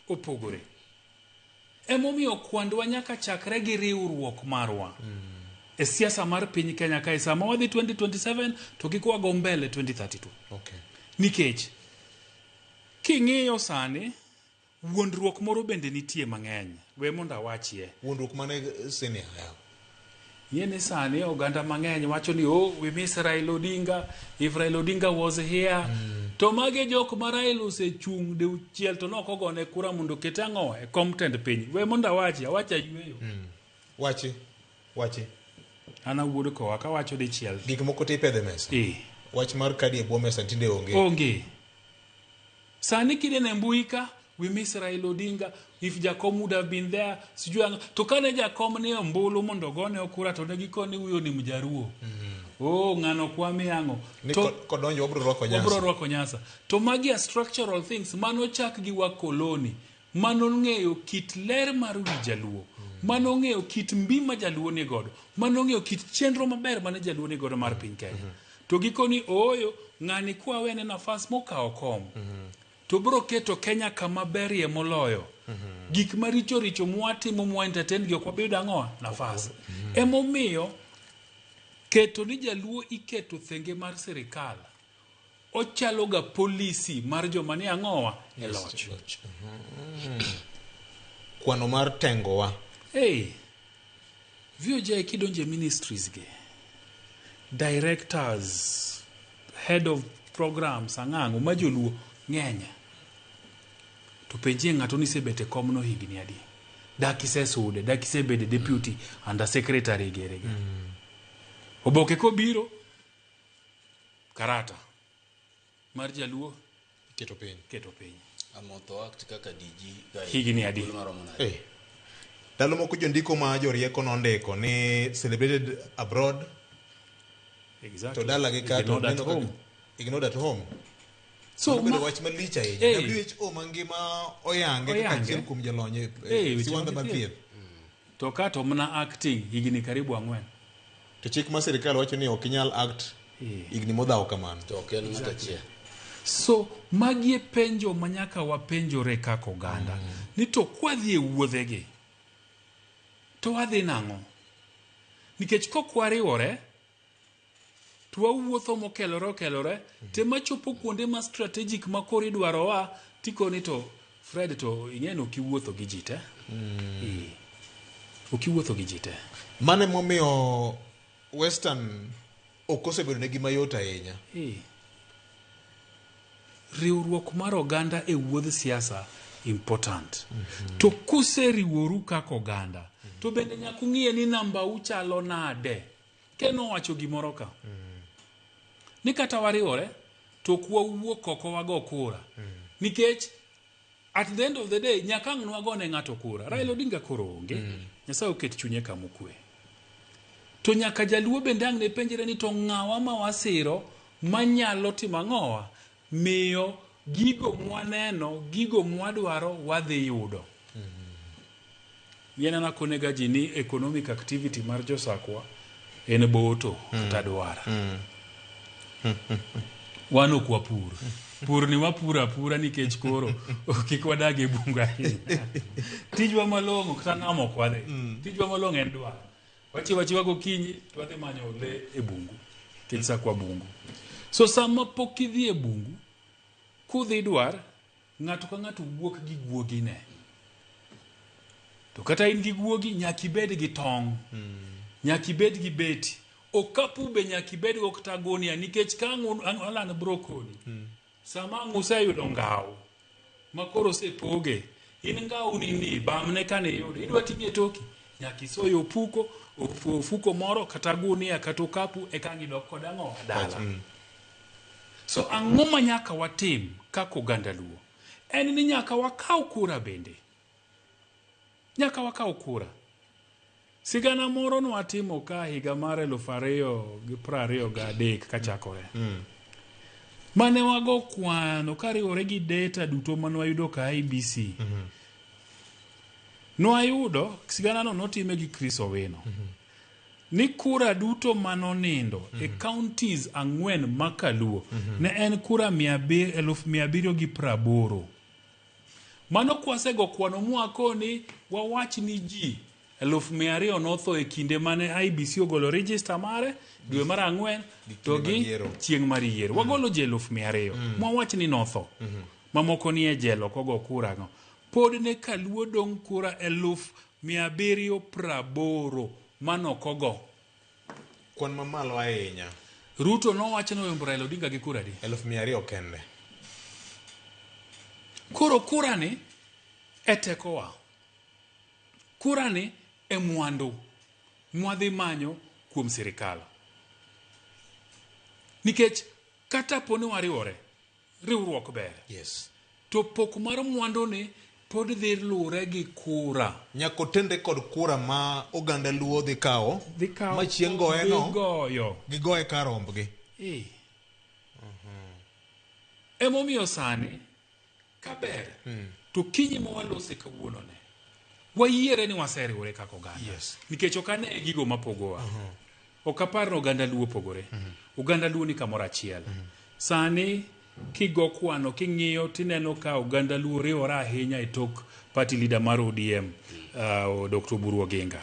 Opogore. Emomiyo kwandwa nyaka chakre gi riwruok marwa. E siasa mar piny Kenya kae sama wadhi 2027 to kik wago mbele 2032. Okay. Nikech king'iyo sani wuondruok moro bende nitie mang'eny. We mondo awachie. Wuondruok mane senior yawa. Ing'e ni sani oganda mang'eny wacho ni oh, we miss Raila Odinga, if Raila Odinga was here. To mage jok ma Raila osechung' diuchiel to nok ogone kura mondo oket ang'o e kom tend piny. We mondo awachi, awacho ayweyo. Wachi. Wachi. An awuod kowa kawacho dichiel. Gik moko te ipedho e mesa. Eh. Wach mar kadi e bwo mesa tinde onge. Onge. Sani kineno e mbui ka, we miss Raila Odinga, if Jakom would have been there, sijui ang'o. To kane Jakom ni ombulu mondo ogone kura to ne gikoni huyo ni mjaruo. Oh, ng'ano kwame ang'o. Ni To kodonjo wabro rwako wabro nyasa. rwako nyasa. To magi are structural things mano chak gi wakoloni. Mano ng'eyo kit ler mar wi jaluo. Mano ng'eyo kit mbi ma jaluo ni godo. Mano ng'eyo kit chenro maber mane jaluo ni godo mar piny Kenya. To gikoni ooyo ng'ani kwawene nafas mokawo kom. To bro keto Kenya kama berie moloyo. Gik maricho richo mwatimo mwa entertain gi ok wabiyudo ang'o nafas. Emomiyo keto ni jaluo iketo thenge mar sirikal ochalo ga policy mar joma ni ang'owa e loch. Kwano mar tengowa. Hey, VOJ kidonje ministries gi, directors, head of programs, ang'ang'o ma joluo ng'eny. To penjie ng'ato ni isebet e komno higni adi? Dak isesude, dak isebede deputy under secretary gere gi. Oboke kobiro, karata mar jaluo Keto piny. keto piny. Amotho act kaka DG ka Higni adi? thuolo maromo nade? Eh. Ndalo moko jondiko ma jorieko nondiko ni celebrated abroad Exactly. to dalagi ka to Ignored at neno kaka- home. ignored at home. So, Mano bedo ma- wach malich ahinya. Eh. WHO mangima oyange kaka Oyange. achiel kuom jolony e Eh, weche siwandha mag mar thieth. thieth. To ka to mana acting higni karibu ang'wen. To chik mar sirikal wacho ni ok inyal act Eh. higni modhawo kamano. To ok en ng'ato achiel. So magi e penjo ma nyaka wapenjore kaka oganda. Ni to kwadhi e wuodhegi, to wadhi nang'o? Nikech kok wariwore, to wawuotho mokelore okelore, te machopo kuonde ma strategic ma koro idwarowa, tikoni to Fred to ing'e ni ok iwuotho gi ji te. Eh. Ok iwuotho gi ji te. Mano emomiyo Western ok osebedo negi mayot ahinya. Eh. Riwruok mar oganda e wuodh siasa important. To kuseriworu kaka oganda, to bende nyaka ung'iye ni namba u chalo nade. Ken owacho gimoro ka. Ni kata wariwore, to ok wawuok oko wago kura. Nikech at the end of the day, nyaka ang' nwagone ng'ato kura. Raila Odinga koro onge. Nyasaye oket chunye kama okwe. To nyaka jaluo bende ang' ne penjre ni to ng'awa ma wasiro manyalo timo ang'owa? Miyo gigo mwaneno, gigo mwadwaro wadhi yudo. Yien an akonega ji ni economic activity mar josakwa en boto kata dwar. Wan ok wapur. Pur ni wapuro apura nikech koro kik wadag e bungu ahinya. Tijwa malong'o kata nam ok wadhi. Tijwa malong'o en dwar. Wachiew achiewa gokinyi to wadhi manyo le e bungu. Nikech sakwa bungu. So sama pok idhi e bungu, kudhi dwar, ng'ato ka ng'ato wuok gi guogine. To kata in gi guogi, nyaka ibed gi tong'. Nyaka ibed gi beti. Okapu be nyaka ibed go kata gunia nikech ka ang' Alan bro koni. Sama ang' useyudo ngaw ma koro osepoge, in ngaw ni ni bamne kane iyudo, idwa ting'e toki, nyaka isoye opuko, ofuko moro kata gunia kata okapu eka ang' idok kod ang'o dala. So ang'o ma nyaka watim kaka oganda Luo? En ni nyaka wakaw kura bende. Nyaka wakaw kura. Sigana moro nwatimo ka higa mar 2023 kachakore. Mane wago kwano kariwore gi data duto mane wayudo ka IEBC. Nwayudo, sigana no notime gi Chris Owino. Ni kura duto manonindo e counties 4 ma Kaluo ne en kura 780,000. Mano kwasego kwano mwakoni wawach ni ji 200,000 notho e kinde mane IEBC ogolo register mare dwe mar 4 to gi chieng' mar yiero. Wagolo ji 200,000 mwawach ni notho. Mamoko ni e jela ok ogo kura go. Pod ne Kaluo dong' kura 780,000 manok ogo. Kwan mamalo ahinya. Ruto nowacho ni oyombo Raila Odinga gi kura adi? 200,000 kende. Koro kura ni e tekowa. Kura ni e mwandu mwadhi manyo kuom sirikal. Nikech kata po ni wariwore, riwruok ber. Yes. To pok mar mwandu ni pod dhi lure gi kura. Nyaka otenre kod kura ma oganda Luo dhi kawo, ma chieng' goye no, goyo. Gigoye kar rombgi. Emomiyo sani kaber to kinyi ma walose kawuono ne wayiere ni waseriwore kaka oganda. Yes. Nikech ok ane gigo mapogowa. Ok apar ni oganda Luo opogore. Oganda Luo ni kamoro achiel. Sani kigo kwano king'iyo tineno ka oganda Luo riwore ahinya e tok party leader mar ODM Dr. Oburu Oginga.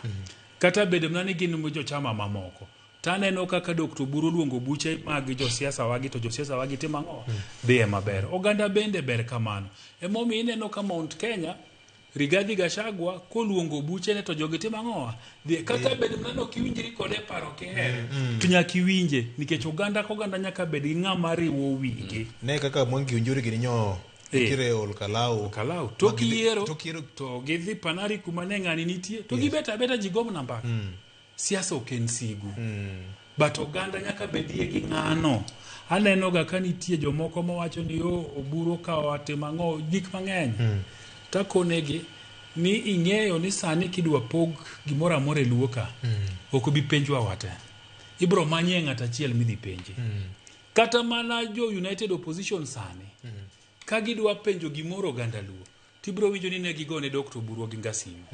Kata bedo mana ni gin jochama mamoko. Taneno kaka Dr. Oburu luongo buche mag josiasa wagi to josiasa wagi timo ang'o? Dhiye maber. Oganda bende ber kamano. Emomiyo ineno ka Mount Kenya Rigathi Gachagua koluongo buchene to jogi timo ang'o? Dhi kata bed mana ni ok iwinjri kode e paro kihere to nyaka iwinje nikech oganda ka oganda nyaka bed gi ng'ama riwo wigi. Ne kaka Mwangi Kiunjuri gini nyo nitiere Olkalau. Kalau tok yiero tok yiero to gidhi Panari kuma ne ng'ani nitie to gibet abeta ji gomna mbaka. Siasa ok en sigu. But oganda nyaka bedie gi ng'ano. Aneno ga ka nitie jomoko mawacho ni yo Oburu okawo timo ang'o gik mang'eny. Takonegi ni ing'eyo ni sani kidwa pog gimoro amora e Luo ka, ok bi penjwa wate. Ibro manyie ng'at achiel midhi penje. Kata mana jo United Opposition sani, ka gidwa penjo gimoro oganda Luo, tibro winjo ni ne gigone Dr. Oburu Oginga simu.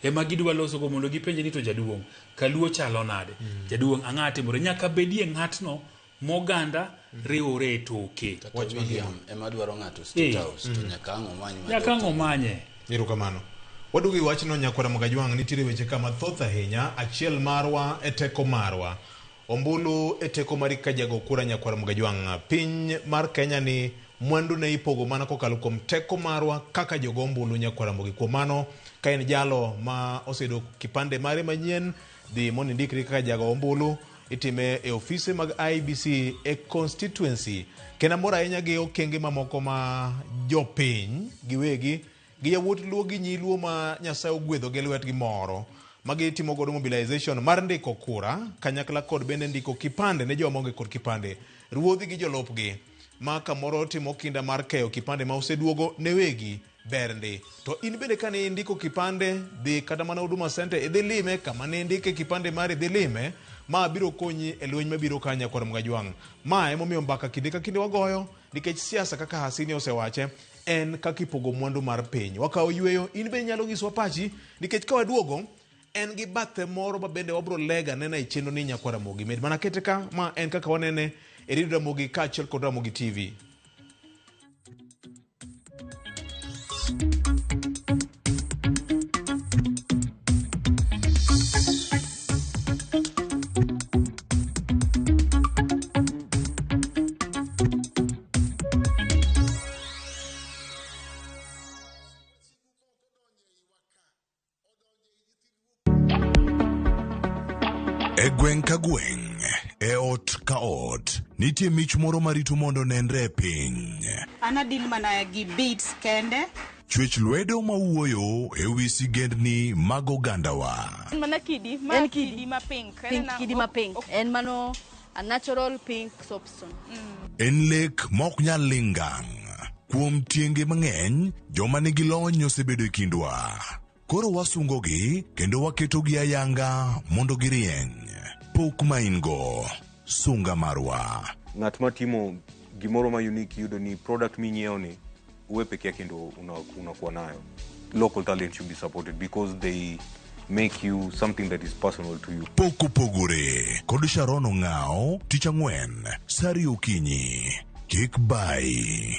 Ema gidwa losogo mondo gipenje ni to jaduong', kaluo chalo nade? Jaduong' ang'a timore? Nyaka bedie ng'atno moganda riwore e toke. Kata William ema dwaro ng'ato State House to nyaka ang' omany ma Nyaka ang' omanye. Erokamano. Waduogo e wachno nyakwara Mogajwang' nitiere weche ka mathoth ahinya. Achiel marwa e teko marwa. Ombulu e teko mari ka jago kura nyakwara Mogajwang'. Piny mar Kenya ni mwandu ne ipogo mana kokalo kuom teko marwa kaka jogo ombulu nyakwara Mogi. Kuom mano, ka en jalo ma oseyudo kipande mare manyien, dhi mondo indikri kaka jago ombulu. Itime e ofise mag IEBC e constituency. Kendo amor ahinya gi okenge mamoko ma jopiny giwegi gi yawuot Luo gi nyi Luo ma Nyasaye ogwedho gi lwetgi moro ma gitimo godo mobilization mar ndiko kura kanyakla kod bende ndiko kipande ne joma onge kod kipande. Ruodhi gi jolupgi ma kamoro timo kinda mar keyo kipande ma oseduogo ne wegi ber ndi. To in bende kane indiko kipande, dhi kata mana Huduma Center idhi lime kama ne indike kipande mari idhi lime, ma biro konyi e lweny mabiro ka nyakwar Mgajwang'. Ma emomiyo mbaka kinde ka kinde wagoyo nikech siasa kaka Hasini osewache en kaka ipogo mwandu mar piny. Wakawo yueyo, in be inyalo nyiswa pachi nikech ka waduogo en gi bathe moro ma bende wabro lega nena e chenro ni nyakwar Ramogi. Med mana kete ka, ma en kaka wanene e Radio Ramogi kaachiel kod Ramogi TV. E gweng' ka gweng', e ot ka ot, nitie mich moro marito mondo onenre e piny. An adil mana gi beats kende. Chwech lwedo mawuoyo e wi sigendni mag ogandawa. Mana kidi, ma En kidi kidi. ma pink. Pink, En kidi ma pink. En mano a natural pink soapstone. En lek ma ok nyal ling' ngang'. Kuom tienge mang'eny, joma nigi lony osebedo e kindwa. Koro wasungogi kendo waketogi ayanga mondo girieny. Pok ma in go, sunga marwa. Ng'at ma timo gimoro ma unique yudo ni product minyiewo ni uwe peke yake ndo unakuwa nayo. Local talent should be supported because they make you something that is personal to you. Pok opogore kod Sharon Ong'ao tich ang'wen sa ariyo okinyi. Kik bayi.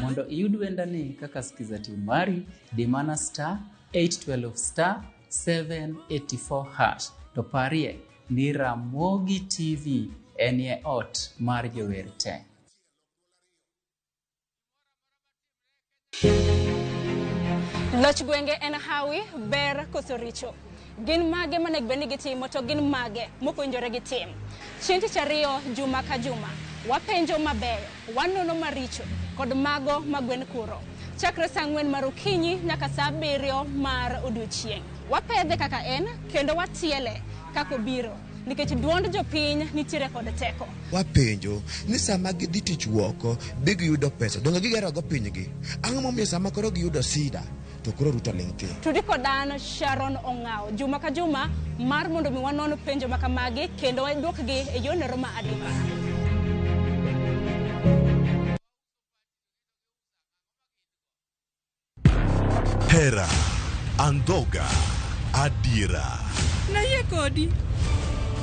Mondo iyud wendani kaka skiza tune mari, di mana star 812 star 784 hash. To parie ni Ramogi TV enie ot mar jower te. Loch gwenge en hawi, ber koso richo. Gin mage monego bed ni gitimo to gin mage mok owinjore gitim. Chieng' tich ariyo juma ka juma, wapenjo mabeyo, wanono maricho kod mago ma gwen kuro. Chakre saa ang'wen mar okinyi nyaka saa abiriyo mar odiochieng'. Wapedhe kaka en kendo watiele kaka obiro nikech duond jopiny nitiere kod teko. Wapenjo ni sama gidhi tich woko bi giyudo pesa donge gigero go pinygi ang'o momiyo sama koro giyudo sida to koro Ruto ling' thi. Tudi kod an Sharon Ong'ao juma ka juma mar mondo mi wanon penjo ma kamagi kendo waduokgi e yorno ma adimba. Hera, andhoga, adiera. Nayie kodi.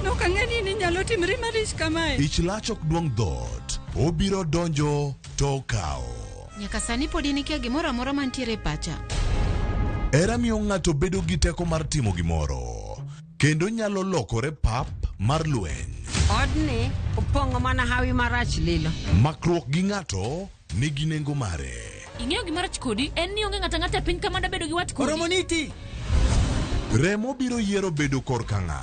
Nok ang'e ni ninyalo timri malich kamae. Ich lach ok duong' dhoot. Obiro donjo to okawo. Nyaka sani pod in ikia gimoro amora mantiere e pacha. Hera miyo ng'ato bedo gi teko mar timo gimoro. Kendo nyalo lokore pap mar lweny. Odni opong'o mana hawi marach lilo. Makruok gi ng'ato nigi nengo mare. Ing'eyo gima rach kodi en ni onge ng'ato ang'ata e piny ka mada bedo gi wat kodi. Oromo niti. Remo biro yiero bedo korka ng'a.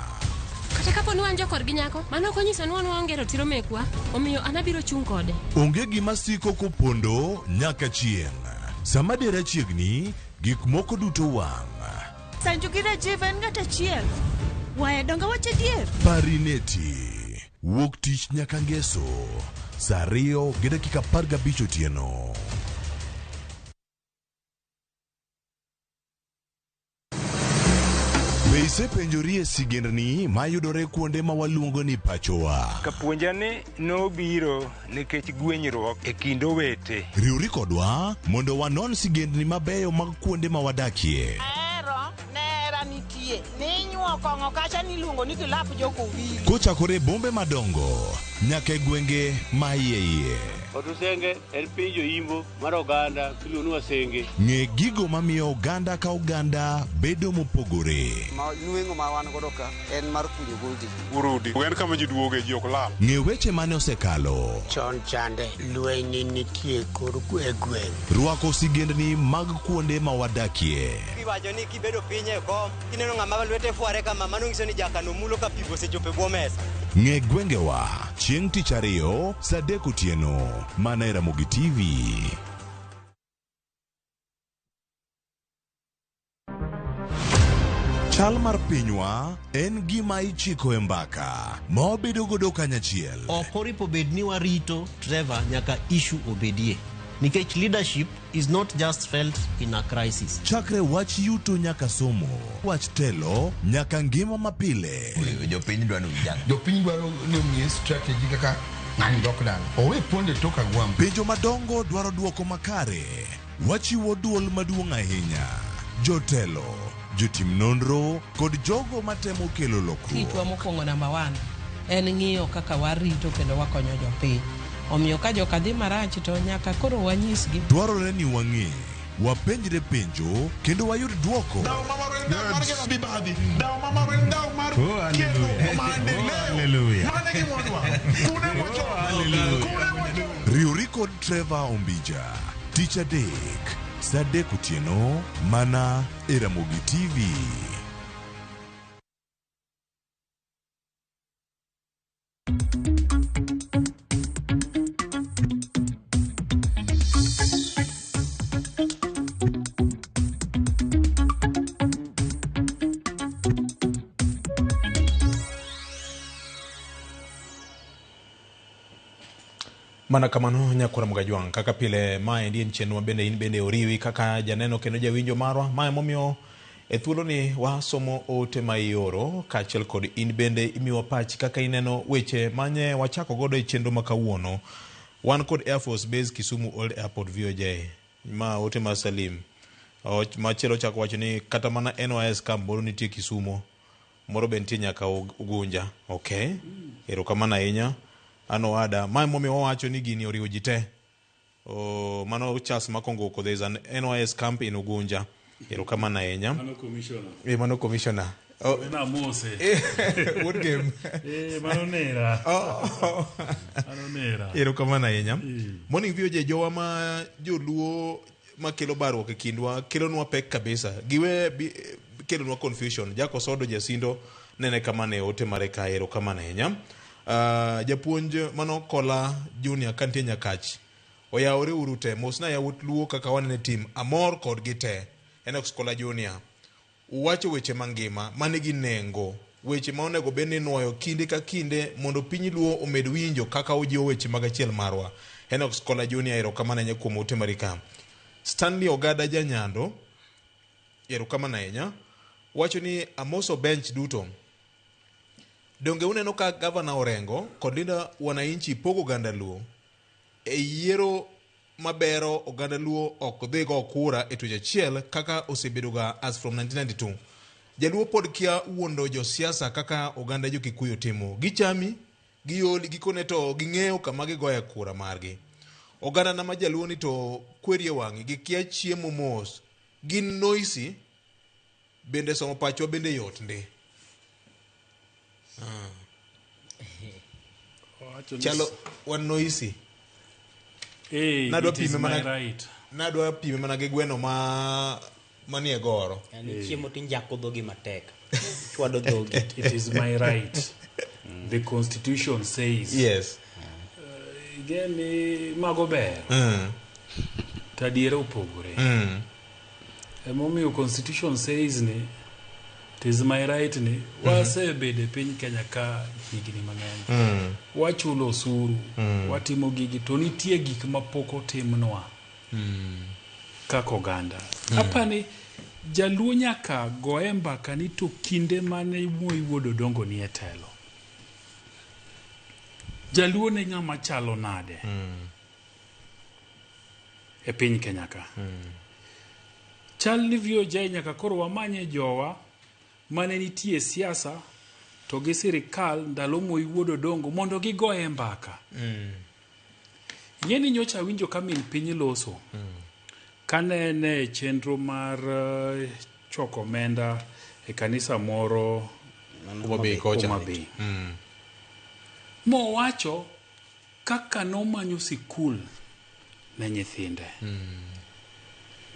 Kata kapo ni wan jokorgi nyako, mano ok onyiso ni wan waonge ratiro mekwa, omiyo an abiro chung' kode. Onge gima siko kopondo nyaka chieng'. Sama dera chiegni, gik moko duto wang'. Sanju gi Rajiv en ng'at achiel. Waya donge wach adier. Parineti. Wuok tich nyaka ngeso. Saa 2:15 otieno. Be isepenjori e sigendni mayudore kuonde ma waluongo ni pachowa? Kapuonja ni nobiro nikech gwenyruok e kind owete. Riwri kodwa mondo wanon sigendni mabeyo mag kuonde ma wadakie. Ahero nera nitie ninyuo kong'o kacha niluongo ni kilap jokowili. Kochakore e bombe madongo nyaka e gwenge ma iye iye. Otusenge en piny joimbo mar oganda miluongo ni Wasenge. Ng'e gigo mamiyo oganda ka oganda bedo mopogore. Ma nweng'o ma wan godo ka en mar kunyo goldi. Urudi. En kama ji duoge ji ok lal. Ng'e weche mane osekalo. Chon chande lweny ne nitie kor e gweng'. Rwako sigendni mag kuonde ma wadakie. Iwacho ni kibedo piny e kom, kineno ng'ama lwete fware kama, mano nyiso ni jakano mulo ka pi osechopo e bwo mesa. Ng'e gwengewa chieng' tich ariyo saa 3 otieno mana e Ramogi TV. Chal mar pinywa en gima ichiko e mbaka ma wabedo godo kanyachiel. Ok oripo bed ni warito Trevor nyaka issue obedie. Nikech leadership is not just felt in a crisis. Chakre wach yuto nyaka somo, wach telo nyaka ngima mapile. Jopiny dwaro ni ujang. Jopiny dwaro ni omiye strategy kaka ng'ani dok dala. Owe ponde tok agwambo. Penjo madongo dwaro dwoko makare. Wachiwo duol maduong' ahinya. Jotelo, jotim nonro kod jogo matemo kelo lokruok. Tichwa mokwongo namba 1 en ng'iyo kaka warito kendo wakonyo jopiny. Omiyo ka joka dhi marach to nyaka koro wanyisgi. Dwarore ni wang'e, wapenjre penjo kendo wayud dwoko. Riwri kod Trevor Ombija tich adek saa 3 otieno mana e Ramogi TV. Mana kamano nyakwar Mgajwang', kaka pile maendi en chenro ma bende in bende oriwi kaka janeno kendo jawinjo marwa. Mae momiyo e thuoloni wasomo ote ma ioro kaachiel kod in bende imiwa pachi kaka ineno weche manye wachako godo e chenro ma kawuono. Wan kod Air Force Base Kisumu Old Airport VOJ, ma ote mar Salim. Machielo chako wacho ni kata mana NYS camp moro nitie Kisumo, moro be nitie nyaka Ugunja. Okay, erokamano ahinya. Ano ada, mae momiyo wawacho ni gini oriwo ji te. Mano Charles Makongoko, there is an NYS camp in Ugunja. Erokamano ahinya. Mano commissioner. Mano commissioner. Na mose. Wuod game. Mano nera. Mano nera. Erokamano ahinya. Morning VOJ, jowa ma joluo makelo barruok e kindwa kelonwa pek kabisa. Giwe kelonwa confusion. Jack Osodo Jasindo nene kama ne ote mare ka. Erokamano ahinya. Japuonj mano Kola Junior kantie Nyakach oyawore uru te mosna yawuot Luo kaka wanene tim amor kodgi te. Enox Kola Junior uwacho weche mangima manigi nengo, weche ma onego bed ni nuoyo kinde ka kinde mondo piny Luo omed winjo kaka ojiwo weche mag achiel marwa. Enox Kola Junior, erokamano ahinya kuom ote mari ka. Stanley Ogada Janyando, erokamano ahinya, wacho ni amoso bench duto. Donge uneno ka gavana Orengo kod Linda Wananchi pogo oganda Luo e yiero mabero oganda Luo ok dhi go kura e tuech achiel kaka osebedoga as from 1992. Jaluo pod kia wuondo josiasa kaka oganda jo Kikuyu timo. Gichami, gioli, gikone to ging'eyo kama gigoye kura margi. Oganda na ma jaluo ni to kwerie wang'i, gikia chiemo mos, gin noisy, bende somo pachwa bende yot ndi. Chalo wan noisy. Nadwa pime mana gi gweno ma manie goro. Yani chiemo tinjako dhogi matek. Chwado dhogi. It is my right. The constitution says. Yes. Geni mago ber. Tadiera opogore. Emomiyo constitution says ni it is my right ni wasebede piny Kenya ka higni mang'eny. Wachulo osuru, watimo gigi to nitie gik mapok otimnwa kaka oganda. Apani jaluo nyaka goye mbaka ni to kinde mane Moi wuod Odongo ni e telo. Jaluo ne ng'ama chalo nade e piny Kenya ka. Chal ni VOJ nyaka koro wamanye jowa mane nitie siasa to gi sirikal ndalo Moi wuod Odongo mondo gigoye mbaka. Ing'e ni nyocha awinjo ka min piny loso kane en e chenro mar choko omenda e kanisa moro Homa Bay kocha. Homa Bay. Mowacho kaka nomanyo sikul ne nyithinde.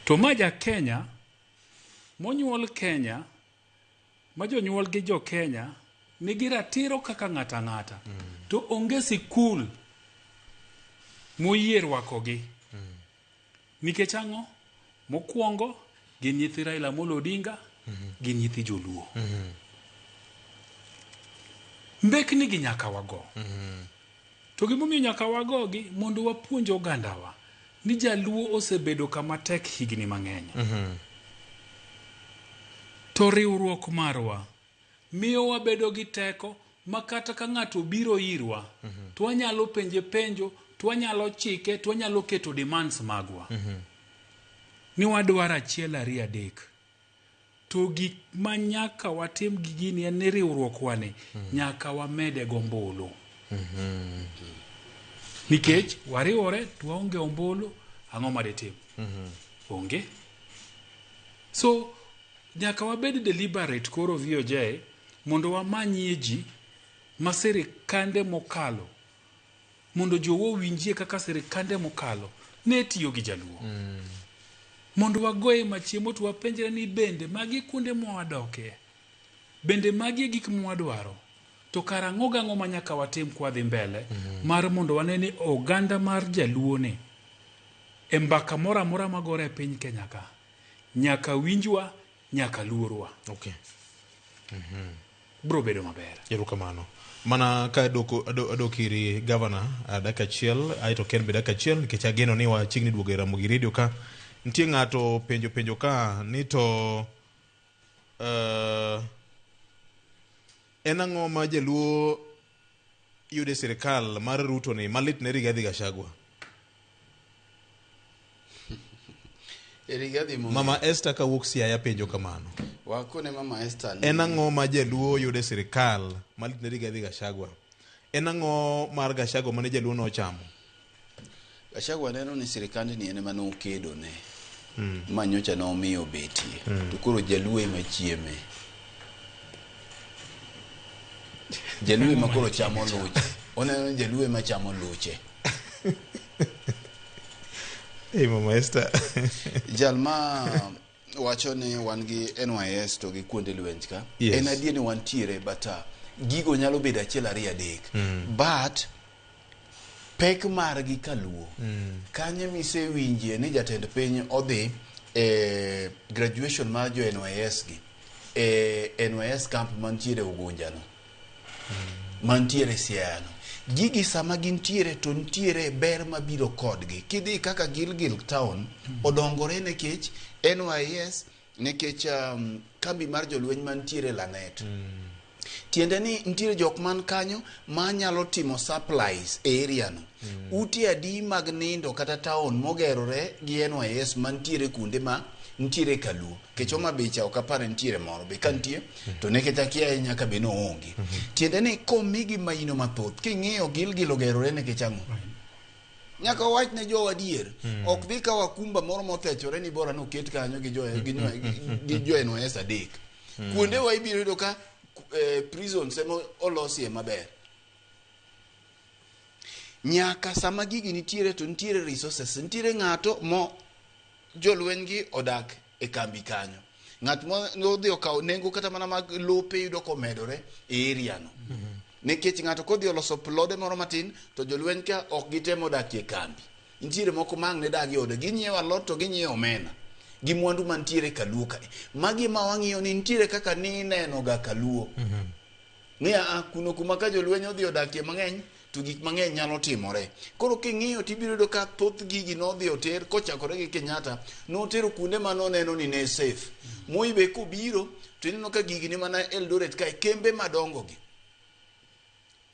To ma ja Kenya monyuol Kenya ma jonyuol gi jo Kenya nigi ratiro kaka ng'ato ang'ata. To onge sikul moyie rwakogi. Nikech ang'o? Mokwongo gin nyithi Raila Amolo Odinga, gin nyithi Joluo. Mbekni gi nyaka wago. To gimomiyo nyaka wagogi mondo wapuonj ogandawa ni Jaluo osebedo kama tek higni mang'eny. To riwruok marwa miyo wabedo gi teko ma kata ka ng'ato obiro irwa to wanyalo penje penjo, to wanyalo chike, to wanyalo keto demands magwa. Ni wadwaro 1 2 3. To gik ma nyaka watim gi gini en ni riwruok ni nyaka wamede gombulu. Nikech wariwore to waonge ombulu, ang'o maditim? Onge. So nyaka wabed deliberate koro VOJ mondo wamanyie ji ma sirikande mokalo mondo jowo owinjie kaka sirikande mokalo ne tiyo gi Jaluo. Mondo wagoye machiemo to wapenjre ni bende magi kuonde mwadoke, bende magi e gik mwadwaro, to kar ang'o gang'o ma nyaka watim kwadhi mbele mar mondo wane ni oganda mar Jaluo ni e mbaka moro amora magore e piny Kenya ka nyaka winjwa, nyaka luorwa. Okay. Bro bedo maber. Erokamano. Mana ka adok iri gavana dakika achiel, aeto Ken be dakika achiel, nikech ageno ni wachiegni duogo e Ramogi Radio ka. Nitie ng'ato penjo ka ni to en ang'o ma Jaluo yude e sirikal mar Ruto ni malit ne Rigathi Gachagua? Rigathi Mama Esther kawuok Siaya penjo kamano. Wakone Mama Esther ni en ang'o ma Jaluo yude e sirikal malit ne Rigathi Gachagua? En ang'o mar Gachagua mane Jaluo nochamo? Gachagua neno ni sirikand ni en ema nokedo ne. Ma nyocha nomiyo betie. To koro Jaluo ema chieme. Jaluo ema koro chamo luche. Oneno ni Jaluo ema chamo luche. Hey, Mama Esther. Jal ma wacho ni wan gi NYS to gi kuonde lweny ka. Yes. En adier ni wantiere but gigo nyalo bedo 1 2 3. But pek margi kaluo. Kanye misewinjie ni jatend piny odhi e graduation mar jo NYS gi e NYS camp mantiere Ugunja no. Mantiere Siaya no. Gigi sama gintiere to nitiere ber mabiro kodgi. Kidhi kaka Gilgil town odongore nikech NYS, nikech kambi mar jolweny mantiere Lanet. Tiende ni nitiere jok man kanyo ma nyalo timo supplies e area no. Ute adi mag nindo kata town mogerore gi NYS mantiere kuonde ma nitiere Kaluo. Nikech Homa Bay cha ok apar nitiere moro be ka nitie to nikech akia nyaka be noonge. Tiende ni komigi maino mathoth king'iyo Gilgil ogerore nikech ang'o? Nyaka wawach ne jowa adier. Ok dhi kawo akumba moro mothechore ni bora noket kanyo gi jo gi jo NYS 3. Kuonde wa ibiro yudo ka prisons ema olosie maber. Nyaka sama gigi nitiere to nitiere resources, nitiere ng'ato mo jolweny gi odak e kambi kanyo. Ng'at modhi okawo nengo kata mana mag lope yudo komedore e area no. Nikech ng'ato kodhi oloso plode moro matin to jolweny ka ok gitemo dakie kambi. Nitiere moko ma ang' ne dag e ode, ginyiewo alot to ginyiewo omena gi mwandu mantiere Kaluo kae. Magi ma wang'iyo ni nitiere kaka nineno ga Kaluo. Ni a kuno kuma ka jolweny odhi odakie mang'eny to gik mang'eny nyalo timore. Koro king'iyo tibiro yudo ka thoth gigi nodhi oter kochakore gi Kenyatta, notero kuonde ma noneno ni ne safe. Moi be kobiro to ineno ka gigi ni mana Eldoret kae, kembe madongo gi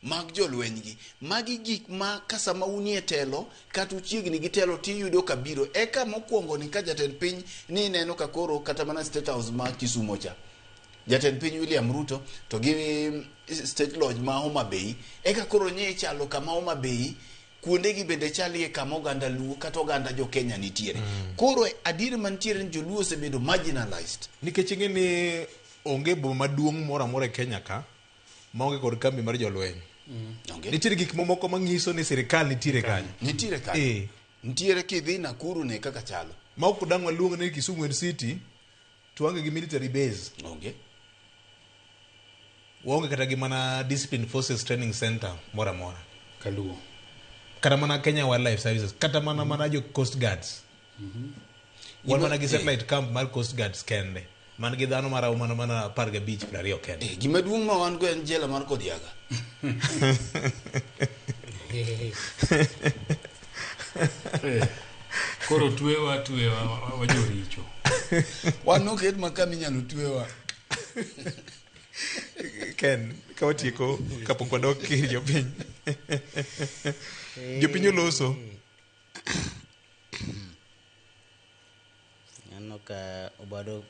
mag jolweny gi. Magi gik ma ka sama unie telo kata uchiegni gi telo tiyudo ka biro. Eka mokwongo ni ka jatend piny ni ineno ka koro kata mana State House ma Kisumo cha. Jatend piny William Ruto to gi State Lodge ma Homa Bay eka koro nye chalo kama Homa Bay kuonde gi bende chalie kama oganda Luo kata oganda jo Kenya nitiere. Koro adier mantiere ni joluo osebedo marginalized. Nikech ing'e ni onge boma maduong' moro amora e Kenya ka maonge kod kambi mar jolweny. Onge. Nitiere gik mamoko manyiso ni sirikal nitiere kanyo. Nitiere kanyo. Eh. Nitiere kidhi Nakuru ne kaka chalo. Ma ok dang' waluong ni Kisumu en city to waonge gi military base. Onge. Waonge kata gi mana discipline forces training center moro amora. Kaluo. Kata mana Kenya Wildlife Services, kata mana mana jo Coast Guards. Wan mana gi satellite camp mar Coast Guards kende. Man gi dhano maromo mana mana 15 20 kende. Gima duong' ma wan go en jela mar Kodiaga. Koro twewa twewa wajoricho. Wan noket ma kama inyalo twewa. Ken, ka watieko kapok wadok ir jopiny. Jopiny oloso. Aneno ka Obado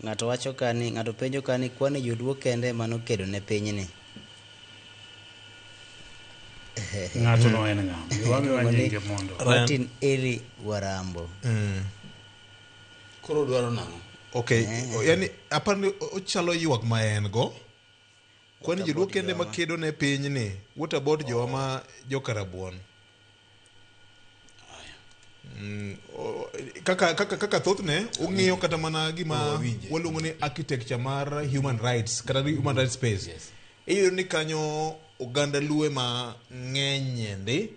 ng'ato wacho ka ni ng'ato penjo ka ni kwani joluo kende ema nokedo ne pinyni. Ng'ato no en ng'a? Wamiwa nyinge mondo. Martin Eri Warambo. Koro dwaro nang'o? Okay, yani aparo ni ochalo ywak ma en go. Kwani joluo kende ma kedo ne pinyni, what about jowa ma jokarabuon? Kaka kaka kaka thothne ung'iyo kata mana gima waluongo ni architecture mar human rights kata human rights space. Yes. Iyudo ni kanyo oganda Luo ma ng'eny ndi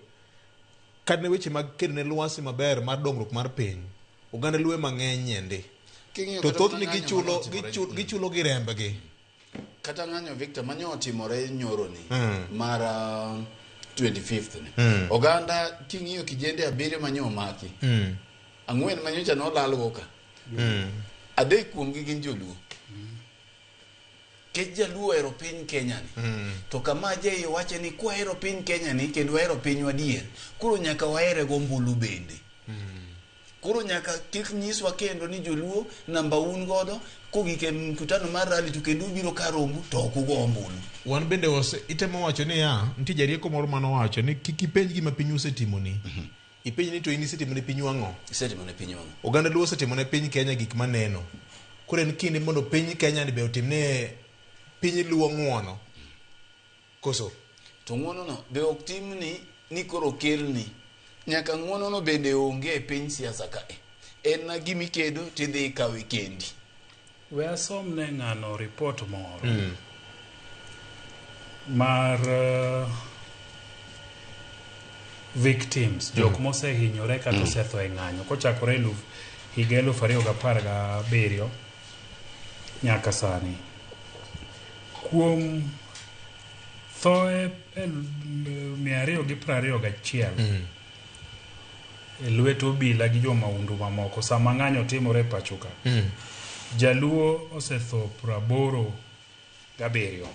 kata ne weche mag kedo ne lwasi maber mar dongruok mar piny oganda Luo ma ng'eny ndi King'iyo to kata thothne mana ng'anyo gichulo mane otimore gichulo gichulo gi rembgi. Kata ng'anyo Victor manyo otimore nyoro ni mar 25th ni. Oganda king'iyo kijende abiriyo manyo omaki. Ang'wen manyocha nolal go ka. Adek kuomgi gin joluo. Kech jaluo ohero piny Kenya ni. To kama jaiye wache ni kwahero piny Kenya ni kendo wahero pinywa adier, koro nyaka wahere gombulu bende. Koro nyaka kik nyiswa kendo ni joluo namba un godo kogik e mkutano mar rally to kendo ubiro kar rombu to ok ugo ombulu. Wan bende ose itemo wacho niya, nitie jarieko moro manowacho ni kik ipenj gima piny osetimoni. Ipenj ni to in isetimo ne pinyu ang'o? Isetimo ne pinyu ang'o? Oganda Luo osetimo ne piny Kenya gik maneno. Koro en kinde mondo piny Kenya ni be otimne piny Luo ng'uono. Koso? To ng'uono no be ok timni ni koro kelni. Nyaka ng'uono no bende onge e piny siasa kae. En na gima ikedo tidhi ikawe kendi. We asom ne ng'ano report moro mar victims, jok mosehinyore kata osetho e ng'anyo kochakore eluf higa 2017 nyaka sani. Kuom thoe 221 e lwet obila gi jomahundu mamoko sama ng'anyo timore e pacho ka. Jaluo osetho 87.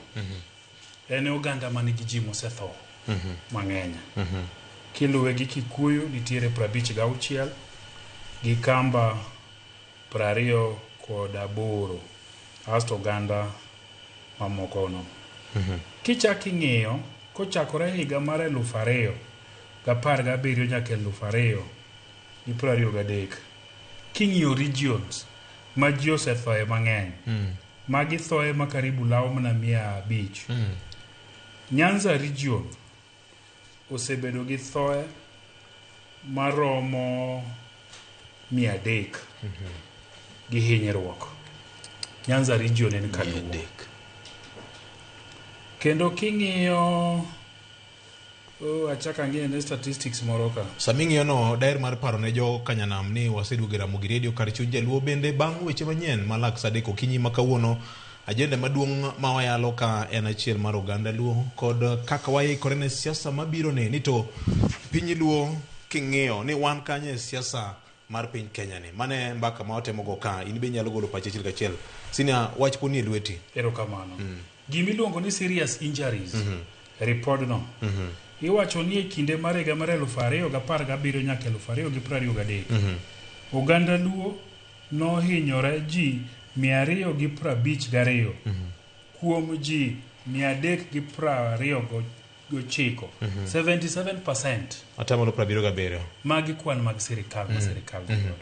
En e oganda manigi ji mosetho mang'eny. Kiluwe gi Kikuyu nitiere 56 gi Kamba 28 asto oganda mamoko no. Kichak ing'iyo kochakore higa mar 2017 nyaka 2023 king'iyo regions ma ji osethoe mang'eny magi thoe ma karibu lawo mana 500. Nyanza region osebedo gi thoe maromo 300 gi hinyruok. Nyanza region en kaluo. Kendo king'iyo achak ang'iyo ne statistics moro ka. Sama ing'iyo no daher mar paro ne jo Kanyanam ni waseduogo e Ramogi Radio kar chuny jaluo bende bang' weche manyien ma lak saa 3 okinyi ma kawuono. Ajenda maduong' ma wayalo ka en achiel mar oganda Luo kod kaka waikore ne siasa mabiro ne ni to piny Luo king'iyo ni wan kanye e siasa mar piny Kenya ni. Mane mbaka ma watemo go ka in be inyalo golo pachi achiel kachiel. Senior, wach poni e lweti. Erokamano. Gima iluongo ni serious injuries report no. Iwacho ni e kinde mar higa mar 2017 nyaka 2023 oganda Luo nohinyore ji 252 kuom ji 329, 77%. 77%. Magi kwan mag sirikal ma sirikal nigodo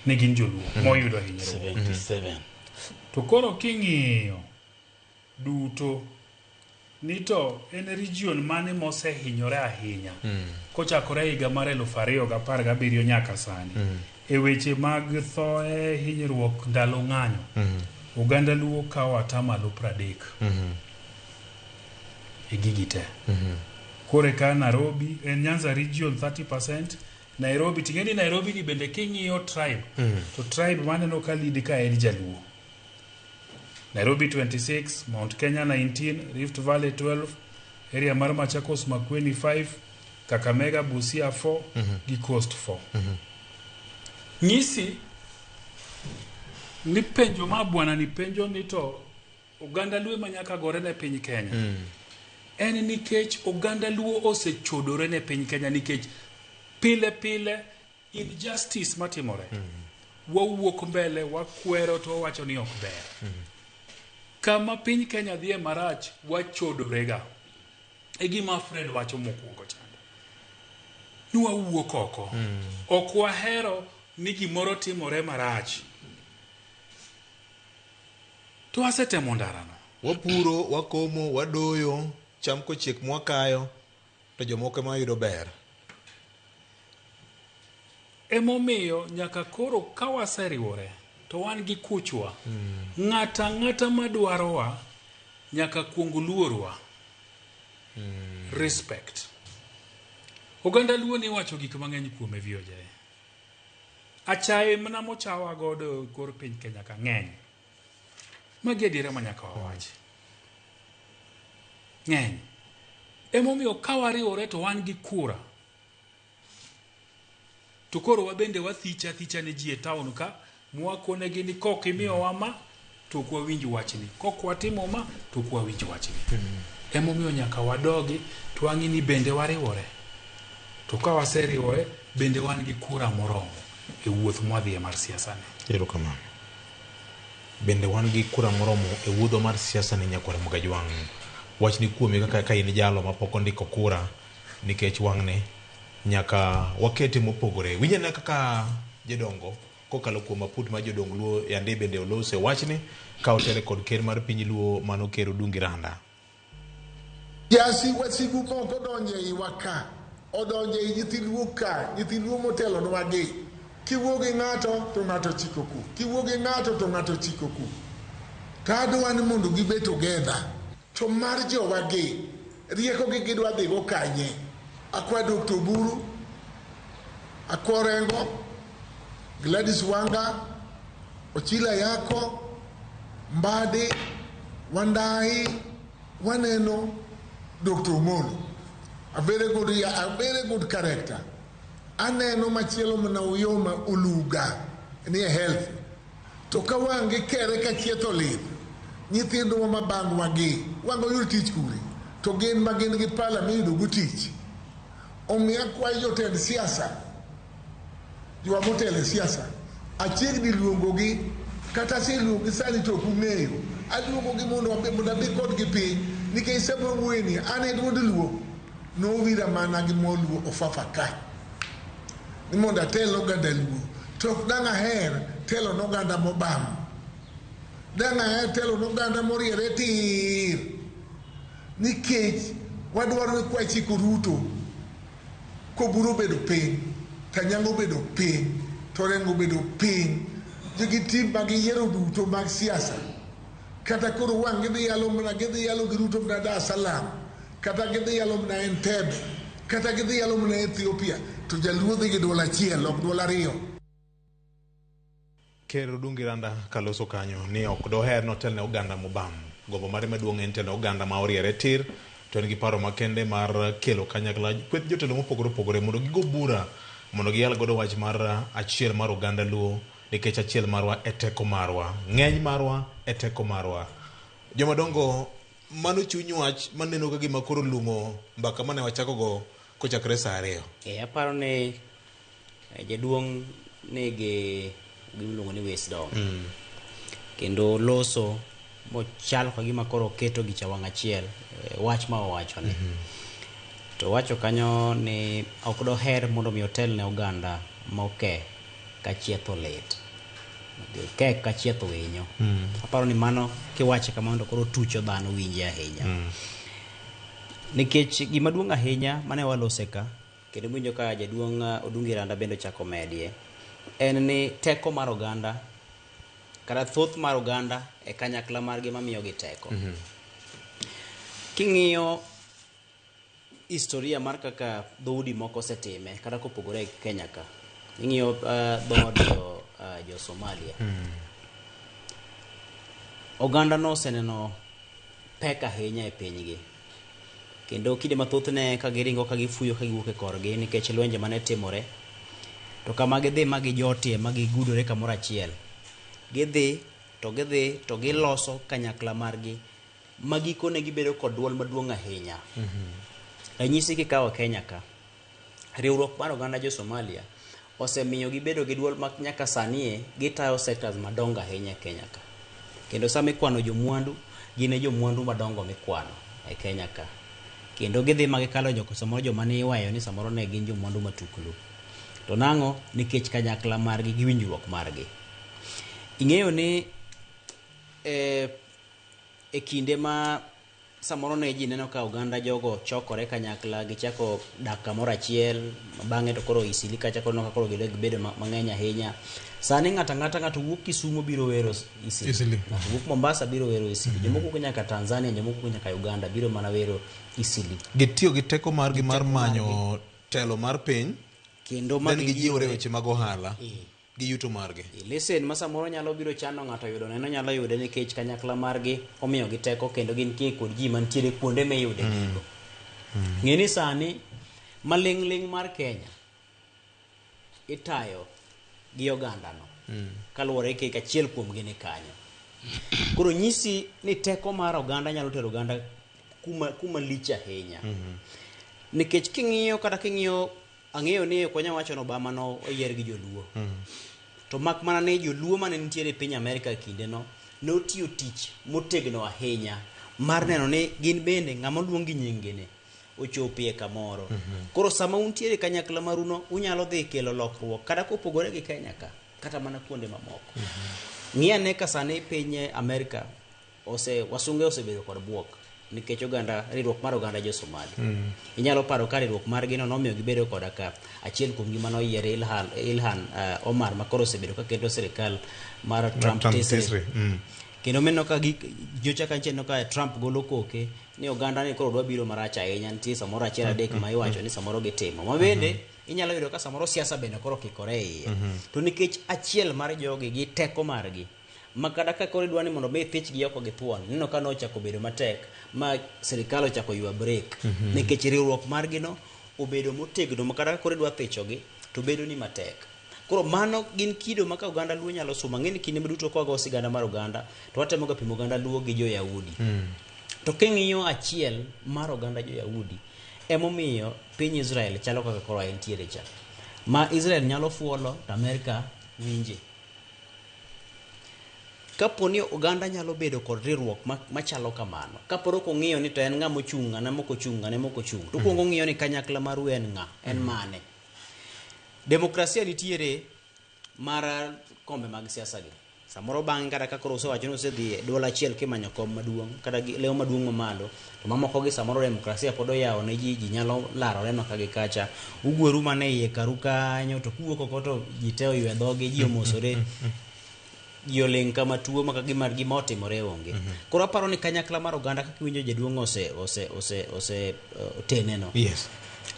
ne gin joluo moyudo hinyruok. 77. To koro king'iyo duto ni to en region mane mosehinyore ahinya kochakore higa mar 2017 nyaka sani e weche mag thoe, hinyruok ndalo ng'anyo, oganda Luo kawo 30% e gigi te. Koro ka Nairobi en Nyanza region 30%, Nairobi ting'e ni Nairobi ni bende king'iyo tribe, to tribe maneno ka lead ka en Jaluo. Nairobi 26, Mount Kenya 19, Rift Valley 12, area mar Machakos Makueni 5, Kakamega Busia 4, gi Coast 4. Nyisi ni penjo ma bwana ni penjo ni to oganda Luo ema nyaka gore ne piny Kenya. En nikech oganda Luo osechodore ne piny Kenya nikech pile pile injustice matimore. Wawuok mbele, wakwero to wawacho ni ok ber. Kama piny Kenya dhiye marach, wachodorega. E gima Fred wacho mokwongo chande. Ni wawuok oko. Ok wahero ni gimoro timore marach. To wasetemo ndarano. Wapuro, wakomo, wadoyo, cham kochiek mwakayo, to jomoko ema yudo ber. Emomiyo nyaka koro ka waseriwore to wan gi kuchwa. Ng'ata ang'ata madwarowa nyaka kuong luorwa. Respect. Oganda Luo ni wacho gik mang'eny kuome VOJ. Achaye mana mochawa godo e kor piny Kenya ka ng'eny. Magi adiera ma nyaka wawachi. Ng'eny. Emomiyo ka wariwore to wan gi kura. To koro wabende wathicha athicha ne ji e town ka, mwakonegi ni kok imiyowa ma, to ok wawinj wachni. Kok watimo ma, to ok wawinj wachni. Emomiyo nyaka wadogi, to wang'i ni bende wariwore. To ka waseriwore, bende wan gi kura moromo e wuoth mwadhiye mar siasa ni. Erokamano. Bende wan gi kura moromo e wuodhwa mar siasa ni nyakwar Mugajwang'. Wachni kuomi kaka ka in jalo mapok ondiko kura nikech wang'ni nyaka wakete mopogore. Winj ane kaka jodongo kokalo kuom aput mar jodong Luo yande bende olose wachni ka otele kod ker mar piny Luo mano ker Odungi Randa. Jasi wasigu moko odonjo e iwa ka, odonjo ei nyithi Luo ka, nyithi Luo motelonwa gi. Kiwuo gi ng'ato to ng'ato chiko ku, kiwuo gi ng'ato to ng'ato chiko ku. To adwa ni mondo gibed together. To mar jowa gi, rieko gi gidwa dhigo kanye? Akwa Dr. Oburu, akwa Orengo, Gladys Wanga, Ochila Yako, Mbadi, Wandayi, waneno Dr. Omolo. A very good, a very good character. Aneno machielo mana Uyoma Oluga ni e health. To ka wang' gikere ka chietho lith, nyithindwa ma bang'wa gi, wang' oyud tich kure? To gin ma gin gi pala miyudo go tich. Omiyo akwayo jotend siasa, jowa motelo e siasa, achiegni luongogi, kata aseluongogi sani to ok ung'eyo. Aluongogi mondo mondo abi kodgi piny, nikech sama wuoyeni, an e duond Luo, nowira mana gi mo Luo Ofafa ka. Ni mondo atel oganda Luo. To ok dang' aher telo n'oganda mobam. Dang' aher telo n'oganda moriere tir. Nikech wadwaro ni kwachiko Ruto, koburu obedo piny, Tanyango obedo piny, to Orengo obedo piny, gi tim ma giyiero duto mag siasa. Kata koro wang' gidhi yalo mana gidhi yalo gi Ruto mana Dar es Salaam, kata gidhi yalo mana Entebbe, kata gidhi yalo mana Ethiopia, to jaluo dhi gi duol achiel, ok duol ariyo. Ker Odungi Randa kaloso kanyo ni ok doher notel ne oganda mobam. Gombo mare maduong' en telo oganda ma oriere tir, to en gi paro makende mar kelo kanyakla kweth jotelo mopogore opogore mondo gigo bura mondo giyal godo wach mar achiel mar oganda Luo nikech achiel marwa e teko marwa, ng'eny marwa e teko marwa. Jomadongo, mano chuny wach maneno ka gima koro lung'o mbaka mane wachako go kochakore saa 2. Aparo ni jaduong' nigi gima iluongo ni wisdom. Kendo loso mochal ka gima koro oketo gicha wang' achiel wach ma owacho ni. To owacho kanyo ni ok doher mondo mi otel ne oganda moke ka chietho lit. Ke ka chietho winyo. Aparo ni mano kiwache kamano to koro tucho dhano winje ahinya. Nikech gima duong' ahinya mane walose ka kendo winjo ka jaduong' Odungi Randa bende ochako medie en ni teko mar oganda kata thoth mar oganda e kanyakla margi mamiyogi teko. King'iyo historia mar kaka dhoudi moko osetime kata kopogore e Kenya ka, ing'iyo dhood jo Somalia. Oganda no oseneno pek ahinya e pinygi. Kendo kinde mathoth ne ka giringo ka gifuyo ka giwuok e korgi nikech lwenje mane timore. To kama gidhi ma gijotie ma gigudore kamoro achiel, gidhi to giloso kanyakla margi ma gikone gibedo kod duol maduong' ahinya. Ranyisi kikawo Kenya ka, riwruok mar oganda jo Somalia osemiyo gibedo gi duol ma nyaka sani gitayo sectors madongo ahinya e Kenya ka. Kendo sama ikwano jomwandu, gin e jomwandu madongo mikwano e Kenya ka. Kendo gidhi ma gikalo joko samoro joma ne iweyo ni samoro ne gin jomwandu matuklu. To nang'o? Nikech kanyakla margi gi winjruok margi. Ing'eyo ni e kinde ma samoro ne ji neno ka oganda jogo chokore kanyakla gichako dak kamoro achiel, bang'e to koro Isili kacha koro neno ka koro gibedo mang'eny ahinya. Sani ng'ato ang'ata ng'ato wuok Kisumu biro wero Isili. Ng'ato wuok Mombasa biro wero Isili. Jomoko wuok nyaka Tanzania, jomoko wuok nyaka Uganda biro mana wero Isili. Gitiyo gi teko margi mar manyo telo mar piny kendo ma gijiwore weche mag ohala. Gi yuto margi. Lesen ma samoro nyalo biro chando ng'ato yudo neno nyalo yude nikech kanyakla margi omiyo gi teko kendo gin kie kod ji mantiere kuonde miyude gigo. Ng'e ni sani maling'ling' mar Kenya itayo gi ogandano kaluwore gi achiel kuomgi ni kanyo. Koro nyisi ni teko mar oganda nyalo tero oganda kuma lich ahinya. Nikech king'iyo kata king'iyo ang'eyo ni ok wanyal wacho ni Obama no oyier gi joluo. To mak mana ni joluo mane nitiere e piny Amerika kindeno notiyo tich motegno ahinya mar neno ni gin bende ng'ama oluong gi nying-gi ni ochopie kamoro. Koro sama untiere kanyakla maruno unyalo dhi kelo lokruok kata kopogore gi Kenya ka kata mana kuonde mamoko. Ng'i ane ka sani piny Amerika wasunge osebedo kod buok nikech oganda riwruok mar oganda jo Somali. Inyalo paro ka riwruok margi no nomiyo gibedo koda ka achiel kuom gima noyier Ilhan Omar ma koro osebedo ka keto sirikal mar Trump Tisri. Kendo mineno ka nyocha kacha ineno ka Trump golo koke ni oganda ni koro dwa biro marach ahinya, nitie samoro achiel adek ma iwacho ni samoro gitimo. Ma bende inyalo yudo ka samoro siasa bende koro kikore e iye. To nikech achiel mar jogi gi teko margi ma kata ka koro idwa ni mondo mi ithich gi oko gi thuon, ineno ka nochako bedo matek ma sirikal ochako ywa break. Nikech riwruok margi no obedo motegno ma kata ka koro idwa thichogi to bedo ni matek. Koro mano gin kido ma ka oganda Luo nyalo somo. Ang'e ni kinde duto ka wago sigana mar oganda to watemo ga pimo oganda Luo gi jo-Yahudi. To king'iyo achiel mar oganda jo-Yahudi emomiyo piny Israel chalo kaka koro entiere cha. Ma Israel nyalo fuolo to Amerika winje. Kapo ni oganda nyalo bedo kod riwruok machalo kamano, kaporo ok ong'iyo ni to en ng'ama ochung', ng'ane mok ochung', ng'ane mok ochung', to okuongo ong'iyo ni kanyakla maru en ng'a, en mane. Demokrasia nitiere mar kombe mag siasa gi. Samoro bang'e kata ka koro usewacho ni usedhi e duol achiel kimanyo kom maduong' kata lewo maduong' mamalo, to mamoko gi samoro demokrasia pod oyawo ne ji, ji nyalo larore maka gi kacha. Ugweru mana e iye karu kanyo, to kuwuok oko to ji te oywe dhogi, ji omosore. Ji oling' kama tuo maka gima otimore onge. Koro aparo ni kanyakla mar oganda kaka iwinjo jaduong' ose oteneno. Yes.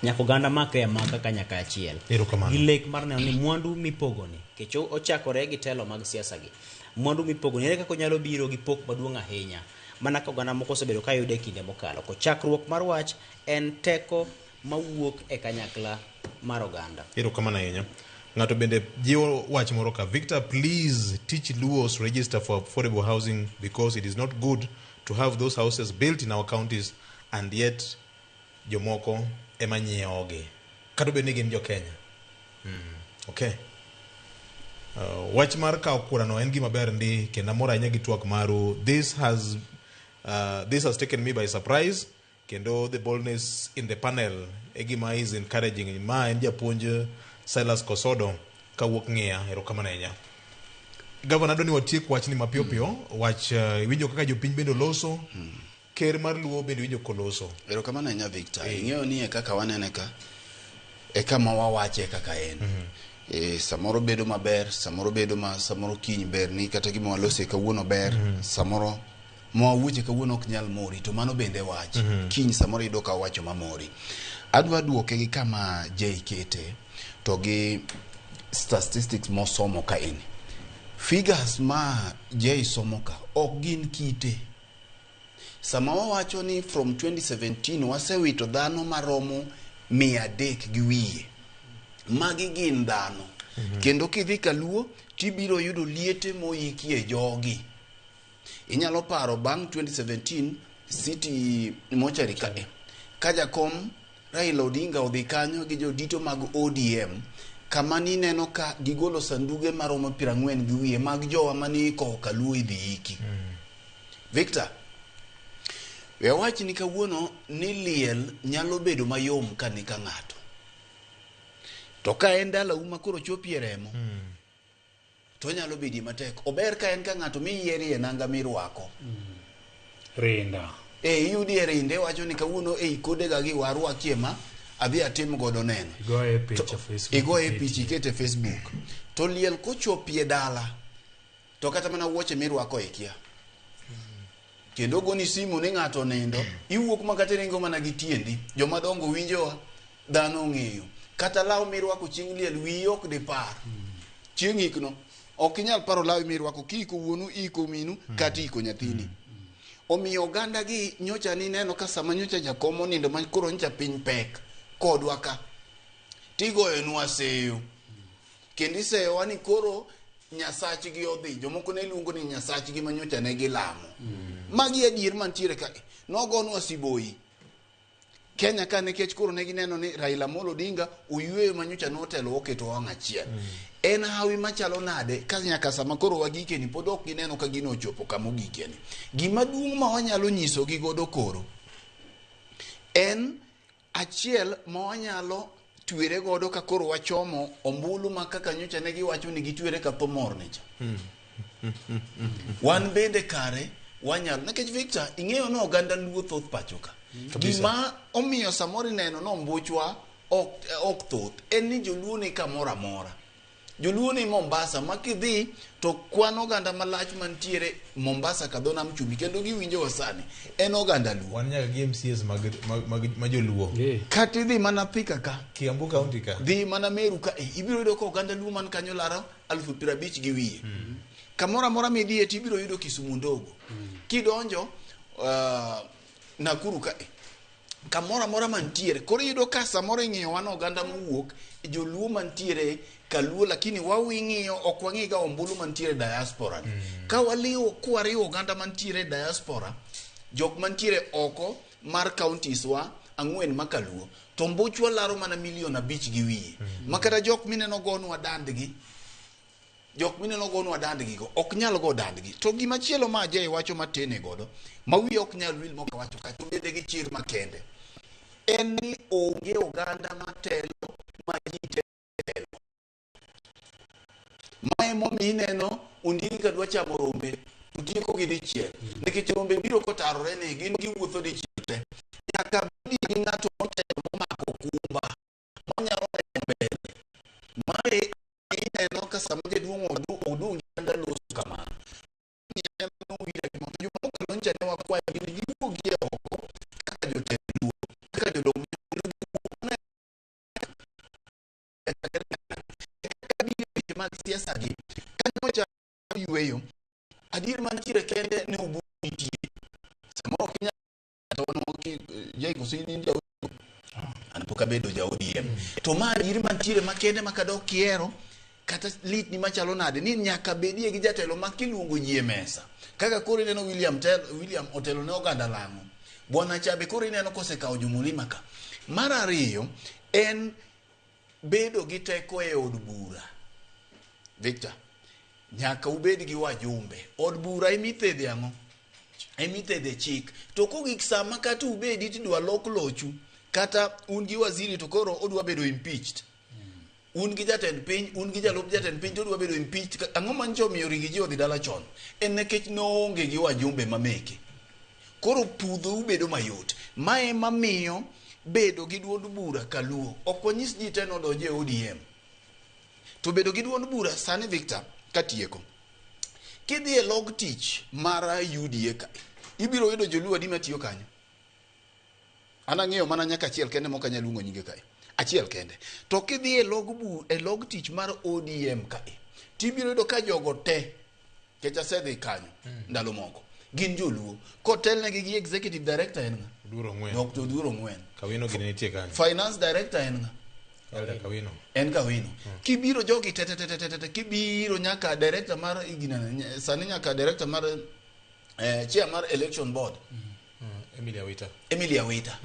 Nyaka oganda makre amaka kanyakla achiel. Erokamano. Gi lek mar neno ni mwandu mipogoni, nikech ochakore gi telo mag siasa gi. Mwandu mipogoni ere kaka onyalo biro gi pok maduong' ahinya mana ka oganda moko osebedo ka yude e kinde mokalo. Ko chakruok mar wach en teko mawuok e kanyakla mar oganda. Erokamano ahinya. Ng'ato bende jiwo wach moro ka, Victor, please teach Luos register for affordable housing because it is not good to have those houses built in our counties and yet jomoko ema nyiewogi. Kata obedo ni gin jo Kenya. Okay. Wach mar kawo kurano en gima ber ndi kendo amor ahinya gi twak maru. This has taken me by surprise kendo the boldness in the panel e gima is encouraging. Ma en japuonj Silas Kosodo kawuok ng'iya. Erokamano ahinya. Gavana, adwa ni watiek wachni mapiyo piyo. Wach iwinjo kaka jopiny bende oloso. Ker mar Luo bende iwinjo koloso. Erokamano ahinya, Victor. Ing'eyo ni e kaka wanene ka e kama wawache kaka en. Samoro bedo maber, samoro bedo ma samoro kiny ber ni kata gima walose kawuono ber, samoro mwawuoche kawuono ok nyal mori, to mano bende wach. Kiny samoro iyudo ka owacho mamori. Adwa duoke gi kama Jay kete to gi statistics mosomo ka en. Figures ma Jay somo ka ok gin kite. Sama wawacho ni from 2017 wasewito dhano maromo 300 gi wiye, magi gin dhano. Kendo kidhi kaluo tibiro yudo liete moikie jogi. Inyalo paro bang' 2017 City Mortuary ka, ka jakom Raila Odinga odhi kanyo gi jodito mag ODM kama nineno ka gigolo sanduge maromo 40 gi wiye mag jowa mane ikowo kaluo idhi iki. Victor, we awach ni kawuono ni liel nyalo bedo mayom ka ni ka ng'ato. To ka en dalau ma koro chopie remo, to onyalo bedie matek. Ober ka en ka ng'ato miyierie nanga mirwako. Rinda. E iyudie rinde wacho ni kawuono ei kodega gi warwakie ma adhi atim godo neno. Igoye picha Facebook. Igoye picha ikete Facebook. To liel kochopie dala, to kata mana wuoche mirwako ikia. Kendo goni simu ni ng'ato nindo, iwuok ma kata iringo mana gi tiendi. Joma dongo winjowa, dhano ong'eyo. Kata law mirwako chieng' liel wiyi ok dipar. Chieng' ikno, ok inyal paro lawi mirwako kiiko wuonu, iko minu, kata iko nyathini. Omiyo oganda gi nyocha nineno ka sama nyocha jakom onindo ma koro nyocha piny pek kodwa ka tigoyonwa seyo kendo iseyowa ni koro nyasachgi odhi. Jomoko ne luongo ni nyasachgi ma nyocha ne gilamo. Magi adier mantiere ka nogonwa siboi Kenya ka nikech koro ne gineno ni Raila Amolo Odinga oyweyo ma nyocha notelo oketo wang' achiel. En hawi machalo nade ka nyaka sama koro wagikeni pod ok gineno ka gino ochopo kama ogikeni. Gima duong' ma wanyalo nyisogi godo koro en achiel ma wanyalo twere godo ka koro wachomo ombulu ma kaka nyocha ne giwacho ni gitwere ka thomorni cha. Wan bende kare wanyalo nikech Victor ing'eyo ni oganda Luo thoth pacho ka. Gima omiyo samoro ineno ni ombuchwa ok thoth en ni joluo ni kamoro amora. Joluo ni Mombasa ma kidhi to kwan oganda malach mantiere Mombasa ka dho nam chumbi kendo giwinjowa sani en oganda Luo. Wan nyaka gi MCAs mag joluo. Kata idhi mana Thika ka. Kiambu County ka. Dhi mana Meru ka ibiro yudo ka oganda Luo man kanyo laro 50,000 gi wiye. Kamoro amora midhiye tibiro yudo Kisumu ndogo. Kidonjo Nakuru ka kamoro amora mantiere koro iyudo ka samoro ing'iyo wan oganda mowuok joluo mantiere kaluo lakini wawing'iyo ok wang'i ga ombulu mantiere diaspora ni. Ka waliwo kwariwo oganda mantiere diaspora jok mantiere oko mar counties wa 4 ma kaluo to mbuchwa laro mana 5.5 million. Ma kata jok mineno gonwa dandgi jok mineno gonwa dandgi go ok nyal go dandgi. To gima chielo ma Jay wacho matene godo ma wiye ok nyal wil mok awacho ka to bende gi chir makende en ni onge oganda matelo ma ji telo. Ma emomiyo ineno ondiegi ka dwa chamo rombe to tieko gi dichiel nikech rombe biro kotarore ni gin giwuotho dichiel te. Nyaka bedi gi ng'ato motelo momako kumba manyalo neno mbele. Mae ineno ka sama jaduong' odong' gi oganda loso kamano. Joma nyocha ne wakwayo gi ni giwuogie oko kaka jotend Luo, kaka jodong weche mag siasa gi ka nyocha yweyo adier mantiere kende ne Oburu nitie. Samoro ok inyal to Jay koso in ja an pok abedo ja ODM. To ma adier mantiere makende ma kadok kihero kata lit ni machalo nade ni nyaka bedie gi jatelo ma kiluongo ji e mesa kaka koro ineno William otelo ne oganda lang'o Bwana Chabe koro ineno kosekawo jomulima ka. Mar ariyo en bedo gi teko e od bura. Victor, nyaka ubed gi wajumbe. Od bura emithedhe ang'o? Emithedhe chik. To kogik sama kata ubedi tidwa lok lochu, kata un gi waziri to koro odwa bedo impeached. Un gi jatend piny, un gi jalup jatend piny to odwa bedo impeached. Ang'o manyicho omiyo Riggy G odhi dala chon? En nikech noonge gi wajumbe mameke. Koro pudhou bedo mayot. Ma ema miyo bedo gi duond bura kaluo. Ok wanyis ji te nodonj e ODM. To bedo gi duond bura sani Victor, katieko. Kidhi e log tich mar UDA ka, ibiro yudo joluo adi matiyo kanyo? An ang'eyo mana nyaka achiel kende mok anyal luongo nyinge kae. Achiel kende. To kidhi e log bu, e log tich mar ODM kae, tibiro yudo ka jogo te, kech asedhi kanyo ndalo moko, gin joluo. Kotelnegi gi executive director en ng'a? Oduor Ong'wen. Dr. Oduor Ong'wen. Kawino gini nitie kanyo. Finance director en ng'a? Elder Kawino. En Kawino. Kibiro jogi te te te te te te kibiro nyaka director mar igina sani nyaka director mar chair mar election board. Emilia Wita. Emilia Wita.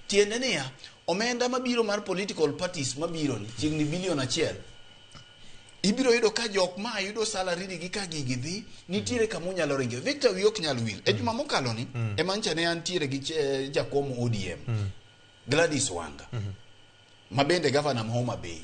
Tiende niya, omenda mabiro mar political parties mabiro ni chiegni bilion 1. Ibiro yudo ka jok ma yudo salary gi ka gigi dhi, nitiere kama unyalo ringe. Victor wiyi ok nyal wil. E juma mokalo ni, ema ncha ne antiere gi jakom ODM. Gladys Wanga. Ma bende gavana ma Homa Bay.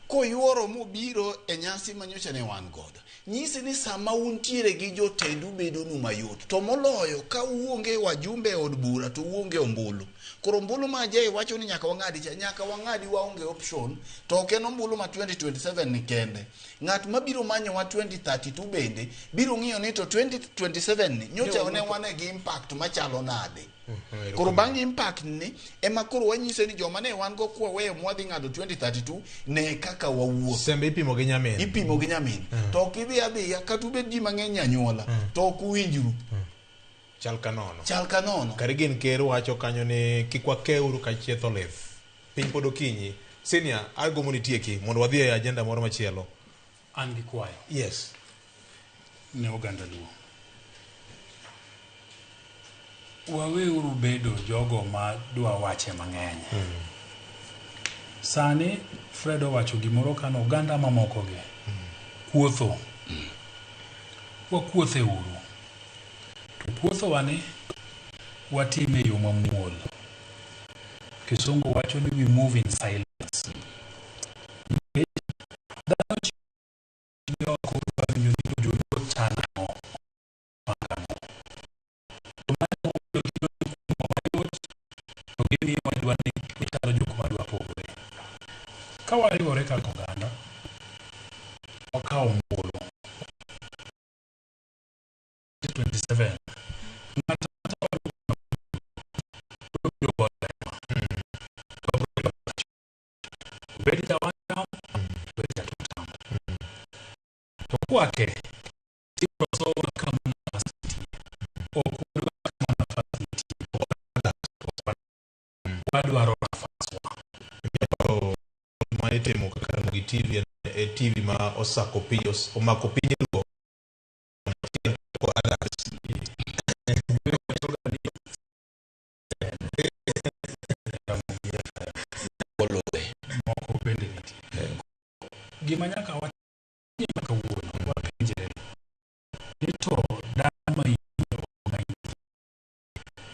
Koyuoro mobiro e nyasi manyocha ne wan godo. Nyisi ni sama untiere gi jotendu bedonu mayot. To moloyo ka uonge wajumbe e od bura to uonge ombulu. Koro ombulu ma Jay wacho ni nyaka wang'adi cha, nyaka wang'adi waonge option. To ok en ombulu ma 2027 ni kende. Ng'at mabiro manyowa 2032 bende biro ng'iyo ni to 2027 ni nyocha ne wane gi impact machalo nade. Koro bang' impact ni ema koro wanyise ni joma ne wan go kwa weyo mwadhi ng'ado 2032 ne kaka wawuok. Sembe ipimo gi nyamin. Ipimo gi nyamin. To ok idhi adhiya kata ubed ji mang'eny anyuola to ok uwinjru. Chal ka nono. Chal ka nono. Kare gin ker wacho kanyo ni kik wakeuru ka chieth olith. Piny pod okinyi. Senior, agombo ni tieki mondo wadhi e agenda moro machielo. An gi kwayo. Yes. Ne oganda Luo. Waweuru bedo jogo ma dwa wache mang'eny. Sani Fred owacho gimoro kano oganda mamoko gi kuotho. Wakuothe uru. To kuotho wani watime e yo mamuol. Kisungu wacho ni we move in silence. Nikech dhano ni oko dwa winjo ni to joluo chano ang'o, pango ang'o. To mano emomiyo gidonjo kuomwa mayot to gimiyo wadwa ni wachalo jok madwa pogore. Ka wariwore kaka oganda, wakawo ombulu 27 ng'ato ang'ata biro goyo to wabiro wacho obed ja one term, obed ja two term. To kwake tibiro sowa kama nafas nitie. Ok wadwar kama nafas nitie. Wadwaro nafaswa. Ma itimo kaka Ramogi TV e TV ma osako piny omako piny Luo. Others. Oluwe. Moko bende nitie. Gima nyaka watim kawuono wapenjre ni to dala ma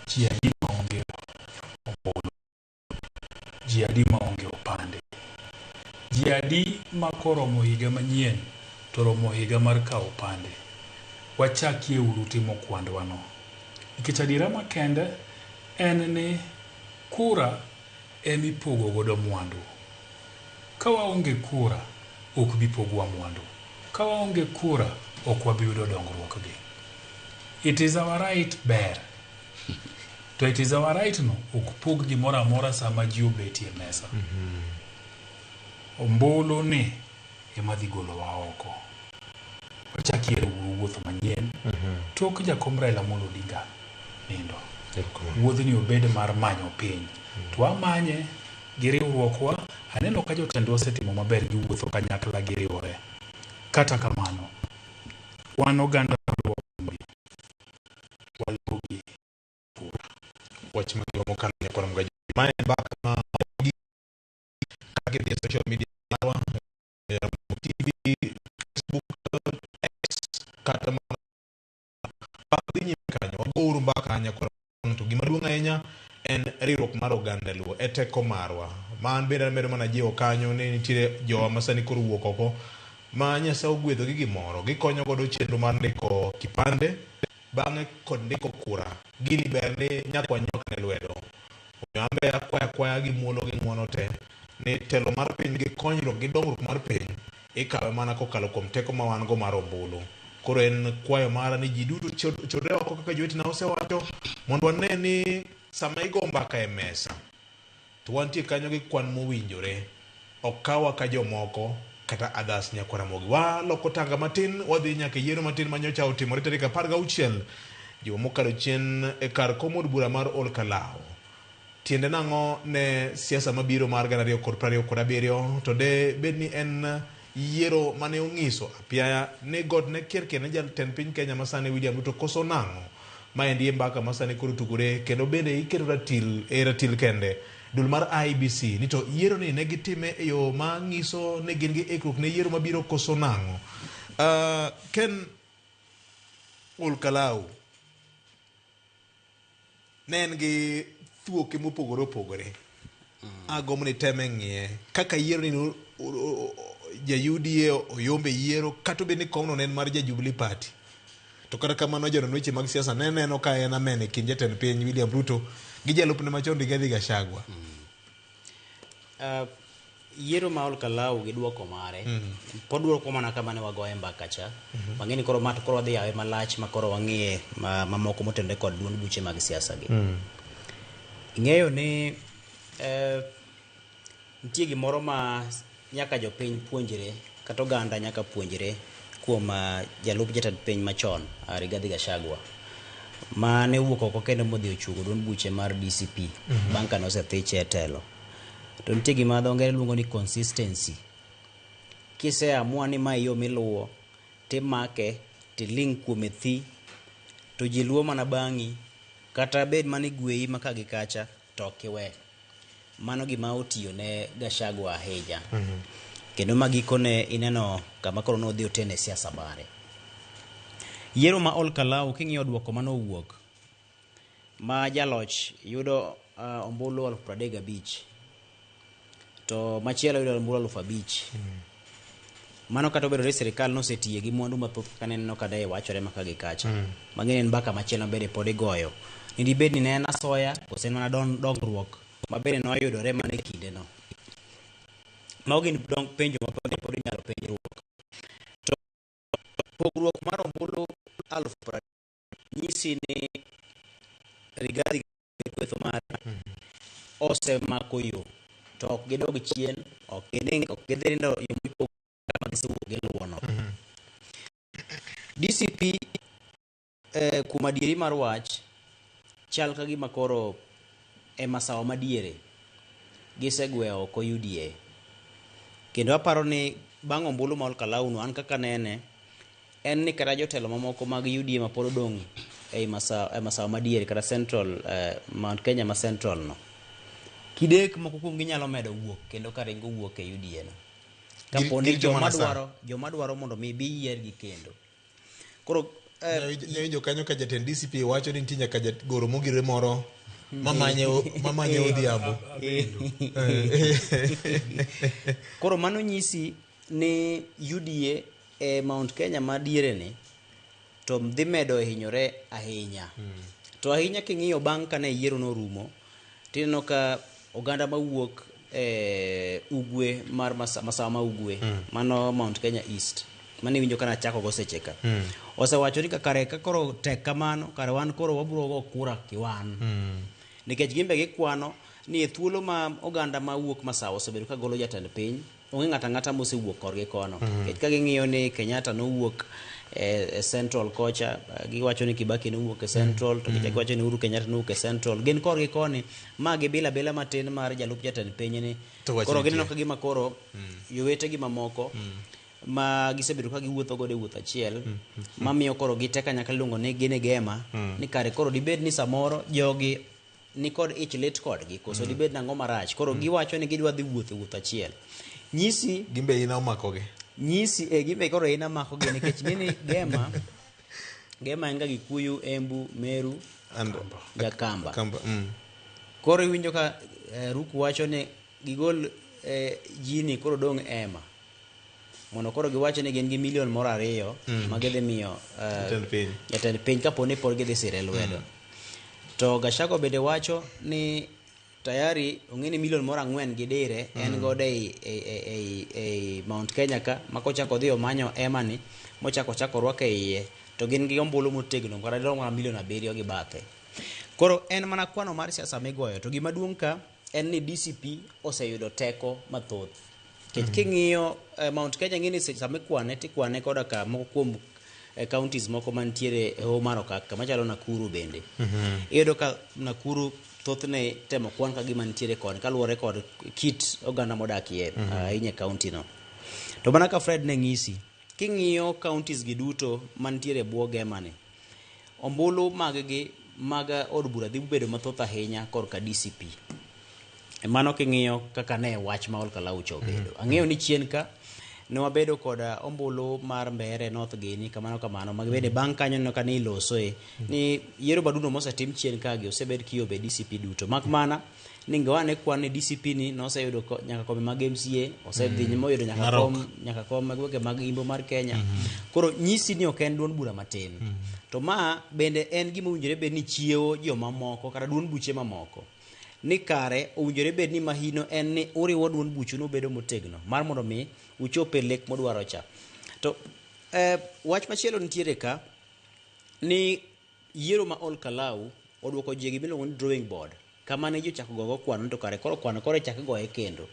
ji adi maonge ombulu, ji adi maonge opande, ji adi ma koromo higa manyien to romo higa mar kawo opande. Wachakie uru timo kwandwa no. Nikech adiera makende en ni kura emipogo godo mwandu. Ka waonge kura, ok bi pogwa mwandu. Ka waonge kura, ok wabi yudo dongruok gi. It is our right ber. To it is our right no, ok pog gimoro amora sama ji obetie mesa. Ombulu ni ema dhi golowa oko. Wachak yiero uru wuoth manyien. Tok jakom Raila Amolo Odinga nindo. Wuodhni obed mar manyo piny. To wamanye gi riwruokwa. Aneno ka jotendwa osetimo maber giwuotho kanyakla giriwore. Kata kamano, wan oganda maluwo waluwogi kura. Wach mangima mokalo nyakwar Mgaji. Ma en mbaka ma kaka idhi e social media marwa, Ramogi TV. Kata mana mbaka dhi nyime kanyo, wagouru mbaka ahinya kod to gima duong' ahinya en riwruok mar oganda Luo e teko marwa. Ma an bende amedo mana jiwo kanyo ni nitiere jowa ma sani koro wuok oko ma Nyasaye ogwedho gi gimoro gikonyo godo chenro mar ndiko kipande bang'e kod ndiko kura. Gini ber ni nyaka wanywakne lwedo. Omiyo an be akwayo akwaya gi muolo gi ng'uono te ni telo mar piny gi konyruok gi dongruok mar piny ikawe mana kokalo kuom teko ma wan go mar ombulu. Koro en kwayo mara ni ji duto chodre oko kaka jowetena osewacho mondo wane ni sama igo mbaka e mesa to wantie kanyo gi kwan mowinjore. Ok kawwa ka jomoko kata others nyakwar Ramogi. Waloko tanga matin wadhi nyaka e yiero matin manyocha otimore tarik 16 juma mokalo chien e kar kom od bura mar Ol Kalou. Tiende nang'o ne siasa mabiro mar 2027 to de bed ni en yiero mane ong'iso apiaya ni got ne kier kier ne jatend piny Kenya masani William Ruto koso nang'o? Maendi e mbaka masani koro tugore kendo bende iketo ratil e ratil kende dul mar IEBC ni to yiero ni ne gitime e yo ma ng'iso ni gin gi ikruok ne yiero mabiro koso nang'o? Ken Ol Kalou ne en gi thuoke mopogore opogore. Agombo ni teme ng'iye kaka yiero ni ja UDA oyombe yiero kata obed ni komno ne en mar ja Jubilee Party. To kata kamano jonon weche mag siasa ne neno ka en amen e kind jatend piny William Ruto gi jalupne machon Rigathi Gachagua. Yiero ma Ol Kalou gi duoko mare pod duoko mana kama ne wagoye mbaka cha. Wang'e ni koro ma to koro wadhi yawe malach ma koro wang'iye mamoko motenore kod duond buche mag siasa gi. Ing'eyo ni nitie gimoro ma nyaka jopiny puonjre kata oganda nyaka puonjre kuom jalup jatend piny machon Rigathi Gachagua ma ne owuok oko kendo modhi ochungo duond buche mar DCP bang' kane osethiche e telo. To nitie gima dho ngere luongo ni consistency. Kise amua ni mae yo miluwo, timake, tiling' kuome thi, to ji luwo mana bang'i, kata bed mana igweyi ma ka gi kacha, to ok iwe. Mano gima otiyo ne Gachagua ahinya. Kendo ma gikone ineno kama koro nodhi otene siasa mare. Yiero ma Ol Kalou king'iyo duoko manowuok, ma jaloch yudo ombulu 35,000 to machielo yudo ombulu 5,000. Mano kata obedo ni sirikal nosetiye gi mwandu mathoth kaka neneno ka ne wachore ma ka gi kacha. Mang'eni en mbaka machielo bende pod igoyo. Ni dibed ni ne en asoya kose en mana dongruok ma bende noyudore mana e kindeno. Mago gin penjo ma pod inyalo penjruok. To pogruok mar ombulu 30,000 nyisi ni Rigathi kwetho mare osemako yo to ok gidog chien, ok gidhi nindo yo mopogore kama gisewuok giluwo no. DCP kuom adieri mar wach chal ka gima koro e masawa madiere gisegweyo oko UDA. Kendo aparo ni bang' ombulu ma Ol Kalou no an kaka nene en ni kata jotelo mamoko mag UDA ma pod odong' ei masawa madiere kata Central Mount Kenya ma Central no kidek moko kuomgi nyalo medo wuok kendo ka ringo wuok e UDA no. Kapo ni joma dwaro mondo mi bi yiergi kendo. Koro Nyawinjo kanyo ka jatend DCP wacho ni nitie nyaka jagoro mogire moro mamanye odhiambo. Koro mano nyisi ni UDA e Mount Kenya ma diere ni to dhi medo hinyore ahinya. To ahinya king'iyo bang' kane yiero norumo, tineno ka oganda mawuok e ugwe mar masawa ma ugwe, mano Mount Kenya East, mane iwinjo kana achako go seche ka. Osewacho ni kare ka koro tek kamano, kare wan koro wabiro go kura kiwan. Nikech gin be gikwano ni e thuolo ma oganda mawuok masawa osebedo ka golo jatend piny, onge ng'ato ang'ata mosewuok korgi kono. Nikech ka ging'iyo ni Kenyatta nowuok e Central kocha, giwacho ni Kibaki nowuok e Central, to giwacho ni Uhuru Kenyatta nowuok e Central. Gin korgi koni, ma gibila bila matin mar jalup jatend piny ni. Koro gineno ka gima koro jowetegi mamoko ma gisebedo ka giwuotho godo e wuoth achiel, mamiyo koro gite kanyakla iluongo ni gin e gema, ni kare koro dibed ni samoro jogi ni kod ich lit kodgi, koso dibed nang'o marach. Koro giwacho ni gidwa dhi wuotho e wuoth achiel. Nyisi Gimbe ina omakogi. Nyisi gimbe koro ina makogi nikech ng'eni gema Gema en ga Gikuyu, Embu, Meru, And Gakamba. Kamba. Koro iwinjo ka Ruku wacho ni gigol jini koro dong' ema. Mondo koro giwacho ni gin gi milion moro 2 ma gidhi miyo Jatend piny. Jatend piny kapo ni pod gidhi sire lwedo. To Gachagua bende wacho ni tayari ong'e ni milion moro 4 gi dire en godo ei Mount Kenya ka ma kochako dhi omanyo ema ni mochako chako rwako e iye to gin gi ombulu motegno kata dirom mana milion 7 gi bathe. Koro en mana kwano mar siasa migoyo to gima duong' ka en ni DCP oseyudo teko mathoth. Nikech king'iyo Mount Kenya ng'e ni sama ikwane tikwane koda ka moko kuom counties moko mantiere e hoho mar okak machalo Nakuru bende. Iyudo ka Nakuru thothne temo kwan ka gima nitiere koni kaluwore kod kit oganda modakie ahinya e county no. To mana ka Fred ne ng'isi, king'iyo counties gi duto mantiere e bwo Gema ni, ombulu mag gi mag od bura dhi bedo mathoth ahinya korka DCP. Mano king'iyo kaka ne wach ma Olkalau cha obedo. Ang'eyo ni chien ka ne wabedo kod ombulu mar Mbeere North gini kamano kamano ma bende bang' kanyo neno ka ni ilosoe ni yiero madundo mosetim chien ka gi osebed kiyombe DCP duto. Mak mana ni ingawa ne kwan ni DCP ni noseyudo nyaka kombe mag MCA, osedhi moyudo nyaka Narok. kom, nyaka kom mag weche mag imbo mar Kenya. Koro nyisi ni ok en duond bura matin. To ma bende en gima owinjore bed ni chiewo jomamoko kata duond buche mamoko. Ni kare owinjore bed ni mahino en ni uriwo duond buchu nobedo motegno mar mondo mi uchop e lek modwaro cha. To wach machielo nitiere ka ni yiero ma Olkalau oduoko ji e gima iluongo ni drawing board kama ne ji ochako gogo kwano to kare koro kwano koro ichak goye kendo.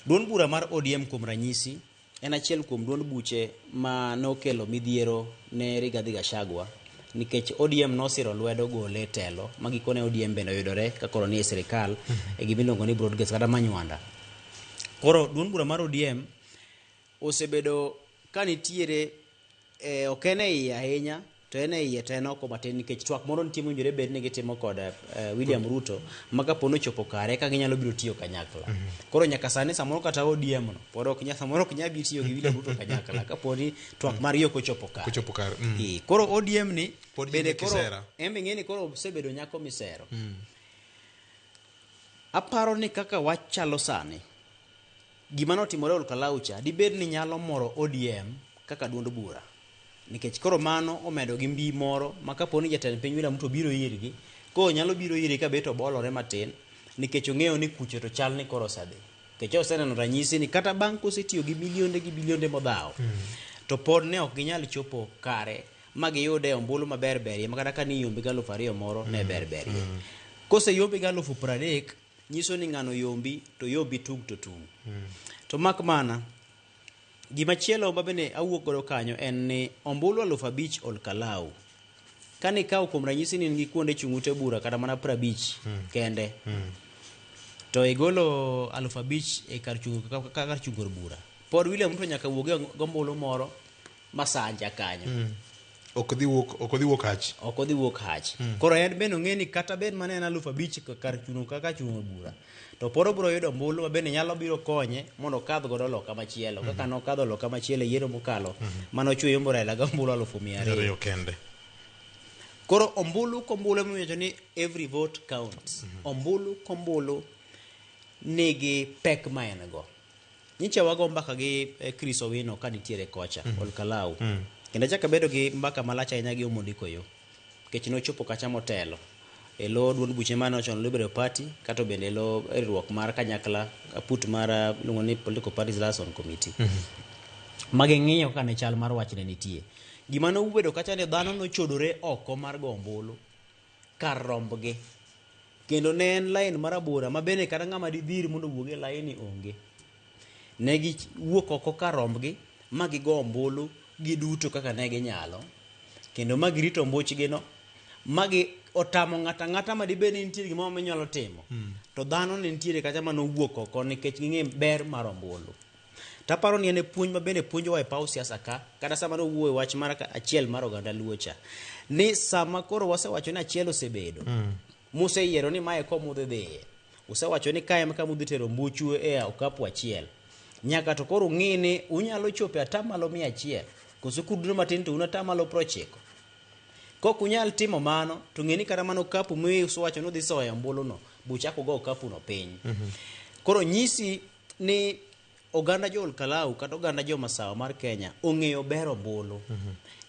Duond bura mar ODM kuom ranyisi en achiel kuom duond buche ma nokelo midhiero ne Rigathi Gachagua nikech ODM nosiro lwedo gole e telo ma gikone ODM bende oyudore ka koro ni e sirikal e gima iluongo ni broad gauge kata manywanda. Koro duond bura mar ODM osebedo ka nitiere ok en e iye ahinya to en e iye to en oko matin nikech twak moro nitie mowinjore bed ni gitimo kod William Ruto ma kapo ni ochopo kare ka ginyalo biro tiyo kanyakla. Koro nyaka sani samoro kata ODM no pod ok nyal samoro ok nyal bi tiyo gi William Ruto kanyakla kapo ni twak margi ok ochopo kare. Ochopo kare. Koro ODM ni Pod bende gin gi koro kisera. en be ing'e ni koro osebedo nyako misero. Aparo ni kaka wach chalo sani, gima notimore Olkalau cha dibed ni nyalo moro ODM kaka duond bura. Nikech koro mano omedo gi mbi moro ma kapo ni jatend piny William Ruto biro irgi, koro nyalo biro ire ka bet obolore matin nikech ong'eyo ni kucho to chal ni koro osedhi. Nikech oseneno ranyisi ni kata bang' kosetiyo gi milionde gi bilionde modhawo, to pod ne ok ginyal chopo kare ma giyude ombulu maber berie ma kata ka ni yombi gi 2000 moro ne ber berie. Koseyombi gi 30,000 nyiso ni ng'ano yombi to yombi tung' to tung'. To mak mana gima chielo ma bende awuok godo kanyo en ni ombulu 5,000 Olkalau. Kane ikawo kuom ranyisi ni in gi kuonde chung' ute bura kata mana 50 kende, to igolo 5,000 e kar chung' ka kar chung' od bura, pod William Ruto nyaka wuog gi ombulu moro masanja kanyo. Ok odhi wuok, ok odhi wuok hach. Ok odhi wuok hach. Koro en bende ong'e ni kata bed mana en 5,000 kar chung' kaka chung' od bura, to pod obiro yudo ombulu ma bende nyalo biro konye mondo okadh godo loka machielo. Kaka nokadho loka machielo e yiero mokalo, mane ochwe yombo Raila gi ombulu 200,000. 200 kende. Koro ombulu kombulu emiwacho ni every vote counts. Ombulu kombulu nigi pek ma en go. Nyicha wago mbaka gi Chris Owino ka nitiere kocha, Olkalau. Kendo achako abedo gi mbaka malach ahinya gi Omondi Koyo. Nikech nochopo kacha motelo e lo duond buche mar National Liberal Party kata bende e lo riwruok mar kanyakla put mar iluongo ni Political Parties Liaison Committee. Ma ging'iyo kaka ne chal mar wach ne nitie. Gima nobedo kacha ni dhano nochodore oko mar go ombulu kar rombgi. Kendo ne en line marabora ma bende kata ng'ama didhir mondo owuog e line onge. Ne giwuok oko kar rombgi ma gigo ombulu giduto kaka ne ginyalo. Kendo ma girito ombuchgi no ma gi otamo ng'ato ang'ata ma dibed ni nitie gimoro minyalo timo. To dhano ne nitiere kacha manowuok oko nikech ging'e ber mar ombulu. Taparo ni en e puonj ma bende puonjowa e paw siasa ka, kata sama nowuoyo wach mar achiel mar oganda Luo cha, ni sama koro wasewacho ni achiel osebedo, museyiero ni mae kom udhi dhiye, usewacho ni kae ema kama udhi tero mbuchu e okapu achiel, nyaka to koro ung'i ni unyalo chopo e atamalo 100, koso kuduno matin to un atamalo 90. Kok unyal timo mano, to ng'e ni kata mana okapu miwacho ni udhi soyo ombuluno, buchako go okapuno piny. Koro nyisi ni oganda jo Olkalau kata oganda jo Masawa mar Kenya ong'eyo ber ombulu.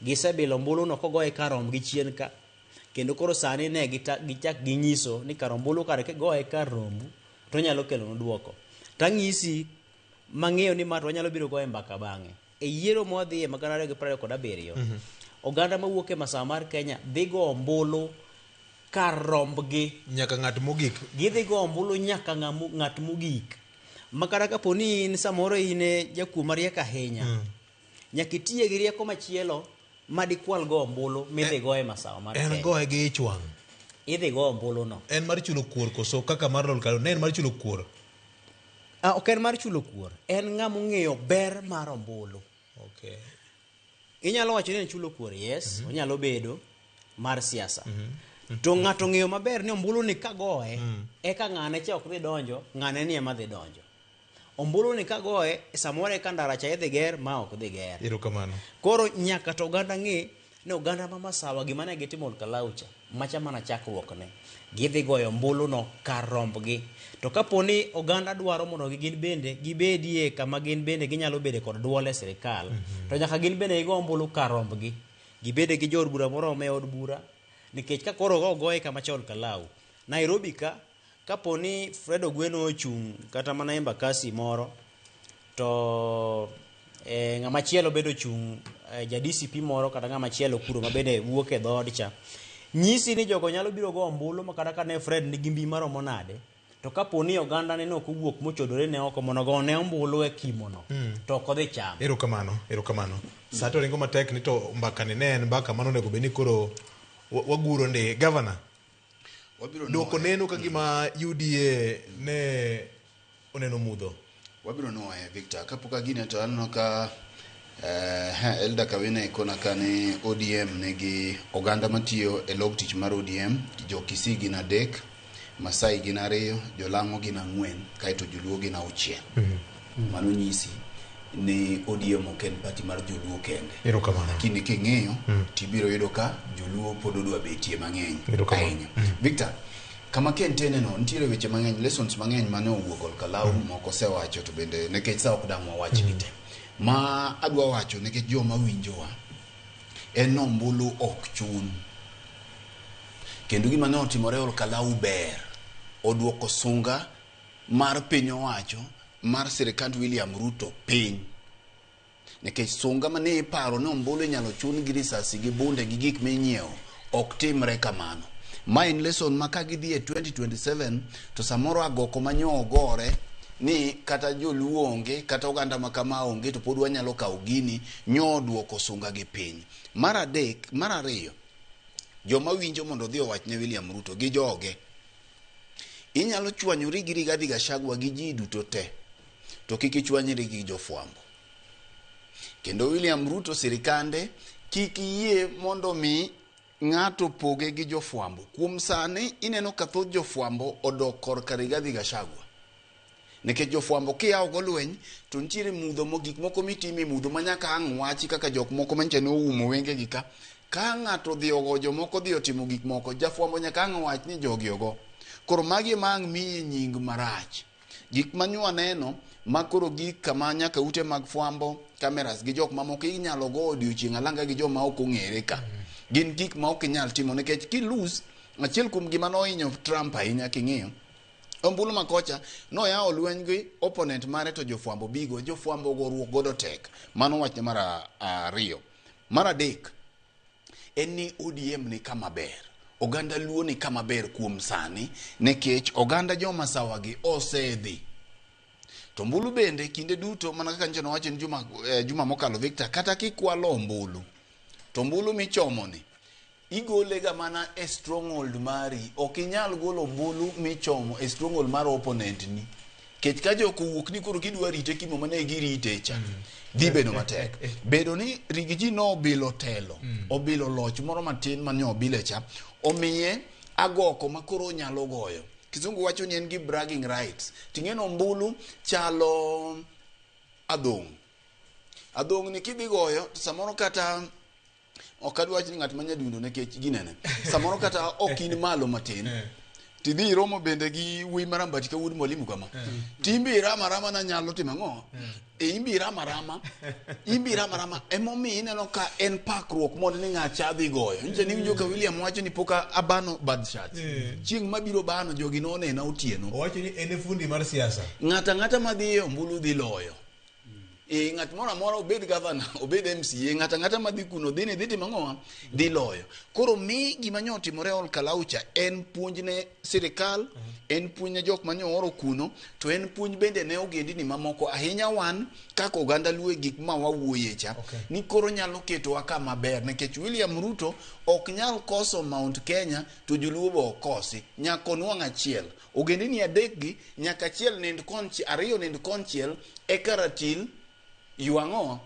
Gisebilo ombuluno kogoye kar rombgi chien ka. Kendo koro sani ne gichak ginyiso ni kar ombulu kare kigoye kar rombu to onyalo kelonu duoko. Tang'isi mang'eyo ni ma to wanyalo biro goye mbaka bang'e. E yiero mwadhiye ma 2027, oganda mawuok e Masawa mar Kenya dhi go ombulu kar rombgi. Nyaka ng'at mogik. Gidhi go ombulu nyaka ng'at mogik. Ma kata kapo ni in samoro in e jakuo mariek ahinya, nyaka itiye gi rieko machielo ma dikwal go ombulu midhi go e Masawa mar En Kenya. goye gi ich wang'. Idhi go ombulu no. En mar chulo kuor koso kaka mar Olkalau ne en mar chulo kuor. Ok en mar chulo kuor. En ng'ama ong'eyo ber mar ombulu. Okay. Inyalo wacho ni en chulo kuor, yes, onyalo bedo mar siasa. To ng'ato ong'eyo maber ni ombulu ni kagoye, eka ng'ane cha ok dhi donjo, ng'ane ni ema dhi donjo. Ombulu ni kagoye, samoro eka ndara cha idhi ger, ma ok dhi ger. Erokamano. Koro nyaka to oganda ng'e ni oganda ma Masawa gima ne gitimo Olkalau cha, macha mana chakruok ne. Gidhi goyo ombulu no kar rombgi. To kapo ni oganda dwaro mondo gin bende gibedie kama gin bende ginyalo bede kod duol e sirikal, to nyaka gin bende gigo ombulu kar rombgi. Gibede gi jood bura moromo e od bura, nikech ka koro ogoye kama cha Olkalau, Nairobi ka, kapo ni Fred Ogweno ochung' kata mana Embakasi moro, to ng'ama chielo bende ochung' ja DCP moro kata ng'ama chielo kuro ma bende wuok e dhood cha, nyisi ni jogo nyalo biro go ombulu ma kata ka ne Fred nigi mbi maromo nade, to kapo ni oganda ne ok owuok mochodore ne oko mondo ogone ombulu e kimono, to ok odhi chamo. Erokamano, erokamano. Sa to ringo matek ni to mbaka ni ne en mbaka mano onego bed ni koro waguro ndi. Governor, duoko neno ka gima UDA ne oneno mudho. Wabiro nuoye, Victor. Kapok agine to aneno ka Elda Kawine kona ka ni ODM nigi oganda matiyo e log tich mar ODM, jo Kisii gin 3, Masai gin 2, Jolang'o gin 4, kaeto Joluo gin 6. Mano nyisi ni ODM ok en party mar Joluo kende. Erokamano. Lakini king'iyo tibiro yudo ka Joluo pod odwa betie mang'eny Erokamano. ahinya. Victor, kama kentene no nitiere weche mang'eny, lessons mang'eny mane owuok Olkalau, moko osewacho to bende nikech sa ok dang' wawach gi te. Ma adwa wacho nikech joma winjowa en ni ombulu ok chun. Kendo gima ne otimore Olkalau ber. Oduoko sunga mar piny owacho mar sirikand William Ruto piny. Nikech sunga mane iparo ni ombulu inyalo chun gi risasi gi bunde gi gik minyiewo ok timre kamano. Ma en lesson ma ka gidhi e 2027 to samoro agoko manyo ogore ni kata joluo onge kata oganda ma kama onge to pod wanyalo kawo gini nyo oduoko sunga gi piny. Mar adek, mar ariyo, joma winjo mondo odhi owach ne William Ruto gi joge. Inyalo chwanyori gi Rigathi Gachagua gi ji duto te, to kik ichwanyri gi jofwambo. Kendo William Ruto sirikande kik yie mondo mi ng'ato poge gi jofwambo. Kuom sani ineno ka thoth jofwambo odok korka Rigathi Gachagua. Nikech jofwambo kiyawo go lweny to nitiere mudho mo gik moko mitimo e mudho ma nyaka ang' wachi kaka jok moko manyicha ne oumo wengegi ka. Ka ng'ato odhi ogo jomoko odhi otimo gik moko, jafwambo nyaka ang' wach ni jogi ogo. Koro magi ema ang' miyi nying marach. Gik ma nyo waneno ma koro gik kama nyaka ute mag fwambo, cameras gi jok mamoko inyalo go odiochieng' alanga gi joma ok ong'ere ka. Gin gik ma ok inyal timo nikech ki lose, achiel kuom gima nohinyo Trump ahinya king'iyo, ombulu ma kocha noyawo lweny gi opponent mare to jofwambo bigo, jofwambo goruok godo tek. Mano wachne mar ariyo. Mar adek, en ni ODM ni kama ber. Oganda Luo ni kama ber kuom sani nikech oganda joma sawa gi osedhi. To ombulu bende kinde duto mana kaka nyocha nowacho ni juma mokalo Victor, kata kikwalo ombulu to ombulu michomo ni igole ga mana e stronghold mari. Ok inyal golo ombulu michomo e stronghold mar opponent ni. Kech ka jok owuok ni koro kidwa rite kimo mane girite cha, dhi bedo matek. Bedo ni Rigiji no obilo telo, obilo loch moro matin mane obile cha, omiye agoko ma koro onyalo goyo. Kizungu wacho ni en gi bragging rights. Ting'eno ombulu chalo adhong'. Adhong' ni kidhi goyo, to samoro kata Ok adwa wach ni ng'at ma nyadundo nikech ginene. Samoro kata ok in malo matin. Tidhi iromo bende gi wuoyi marambati ka wuod mwalimu kama. Timbe irama rama na nyalo timo ang'o? E imbe irama rama. Imbe irama rama. Emomiyo ineno ka en pakruok mondo ni ng'acha dhi goyo. Nyiso ni iwinjo ka William wacho ni pok abano bad shot. Chieng' mabiro bano jogi nonena otieno. Owacho ni en e fundi mar siasa. Ng'ato ang'ata madhi e ombulu dhi loyo. E ng'at moro amora obed gavana, obed MCA, ng'ato ang'ata madhi kuno dhi ni dhi timo ang'owa? Dhi loyo. Koro mi gima nyo otimore Ol Kalou cha en puonj ne sirikal, en puonj ne jok manyo oro kuno, to en puonj bende ne ogendini mamoko ahinya wan kaka oganda Luo e gik ma wawuoye cha. Ni koro nyalo ketowa kama ber nikech William Ruto ok nyal koso Mount Kenya to joluo be ok kosi. Nyaka onwang' achiel. Ogendini adek gi nyaka achiel nind konchiel, ariyo nind konchiel eka ratil ywang'o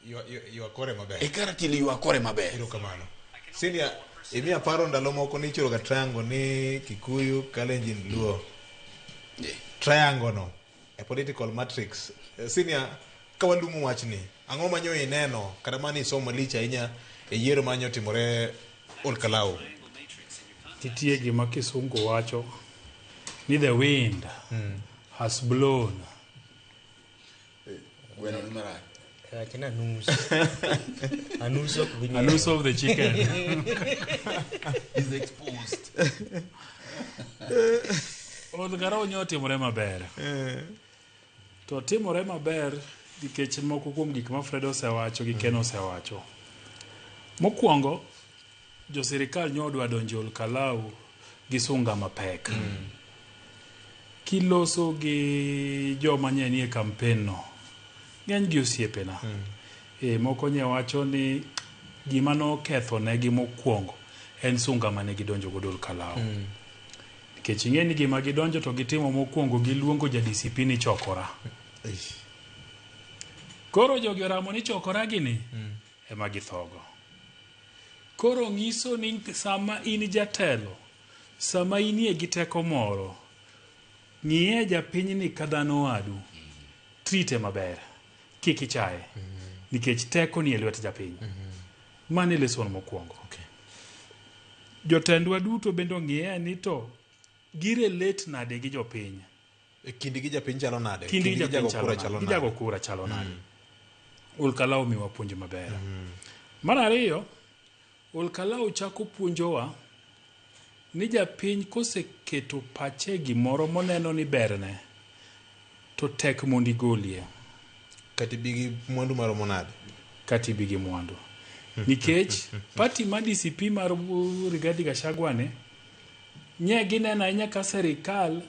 Ywa kore maber. Eka ratil ywa kore maber. Erokamano. Senior, imiya paro ndalo moko ni ichoro ga triangle ni Kikuyu, Kalenjin, Luo. Triangle no e political matrix. Senior, ka walumo wachni, ang'o ma nyo ineno kata mane isomo malich ahinya e yiero ma nyo timore Ol Kalou? Nitie gima kisungu wacho ni the wind has blown. Gweno ni marach. Wachna anus. Anus ok bi ng'eyo. Anus of the chicken. Is exposed. Ol Kalou nyo otimore maber. To timore maber nikech moko kuom gik ma Fred osewacho gi Ken osewacho. Mokwongo, jo sirikal nyo odwa donjo Ol Kalou gi sunga mapek. Kiloso gi joma nye nie campaign no, ng'eny gi osiepena. Moko nye wacho ni gima noketho negi mokwongo en sunga mane gidonjo godo Ol Kalou. Nikech ing'e ni gima gidonjo to gitimo mokwongo giluongo ja DCP ni chokora. Koro jogi oramo ni chokora gini ema githogo. Koro ng'iso ni sama in jatelo, sama inie gi teko moro, ng'iye japinyni ka dhano wadu, trite maber, kik ichaye, nikech teko ni e lwet japiny. Mano e lesson mokwongo. Jotendwa duto bende ong'iye ni to girelate nade gi jopiny. E kindgi gi japiny chalo nade? Kindgi gi japiny jago kura chalo chalo nade? Gi nade? jago kura chalo nade? Ol Kalou miwa puonj maber. Mar ariyo, Ol Kalou chako puonjowa ni japiny koseketo pache e gimoro moneno ni berne, to tek mondo igolie. Kata ibi gi mwandu maromo nade? Kata ibi gi mwandu. Nikech party mar DCP mar Rigathi Gachagua ni, nye gineno ahinya ka sirikal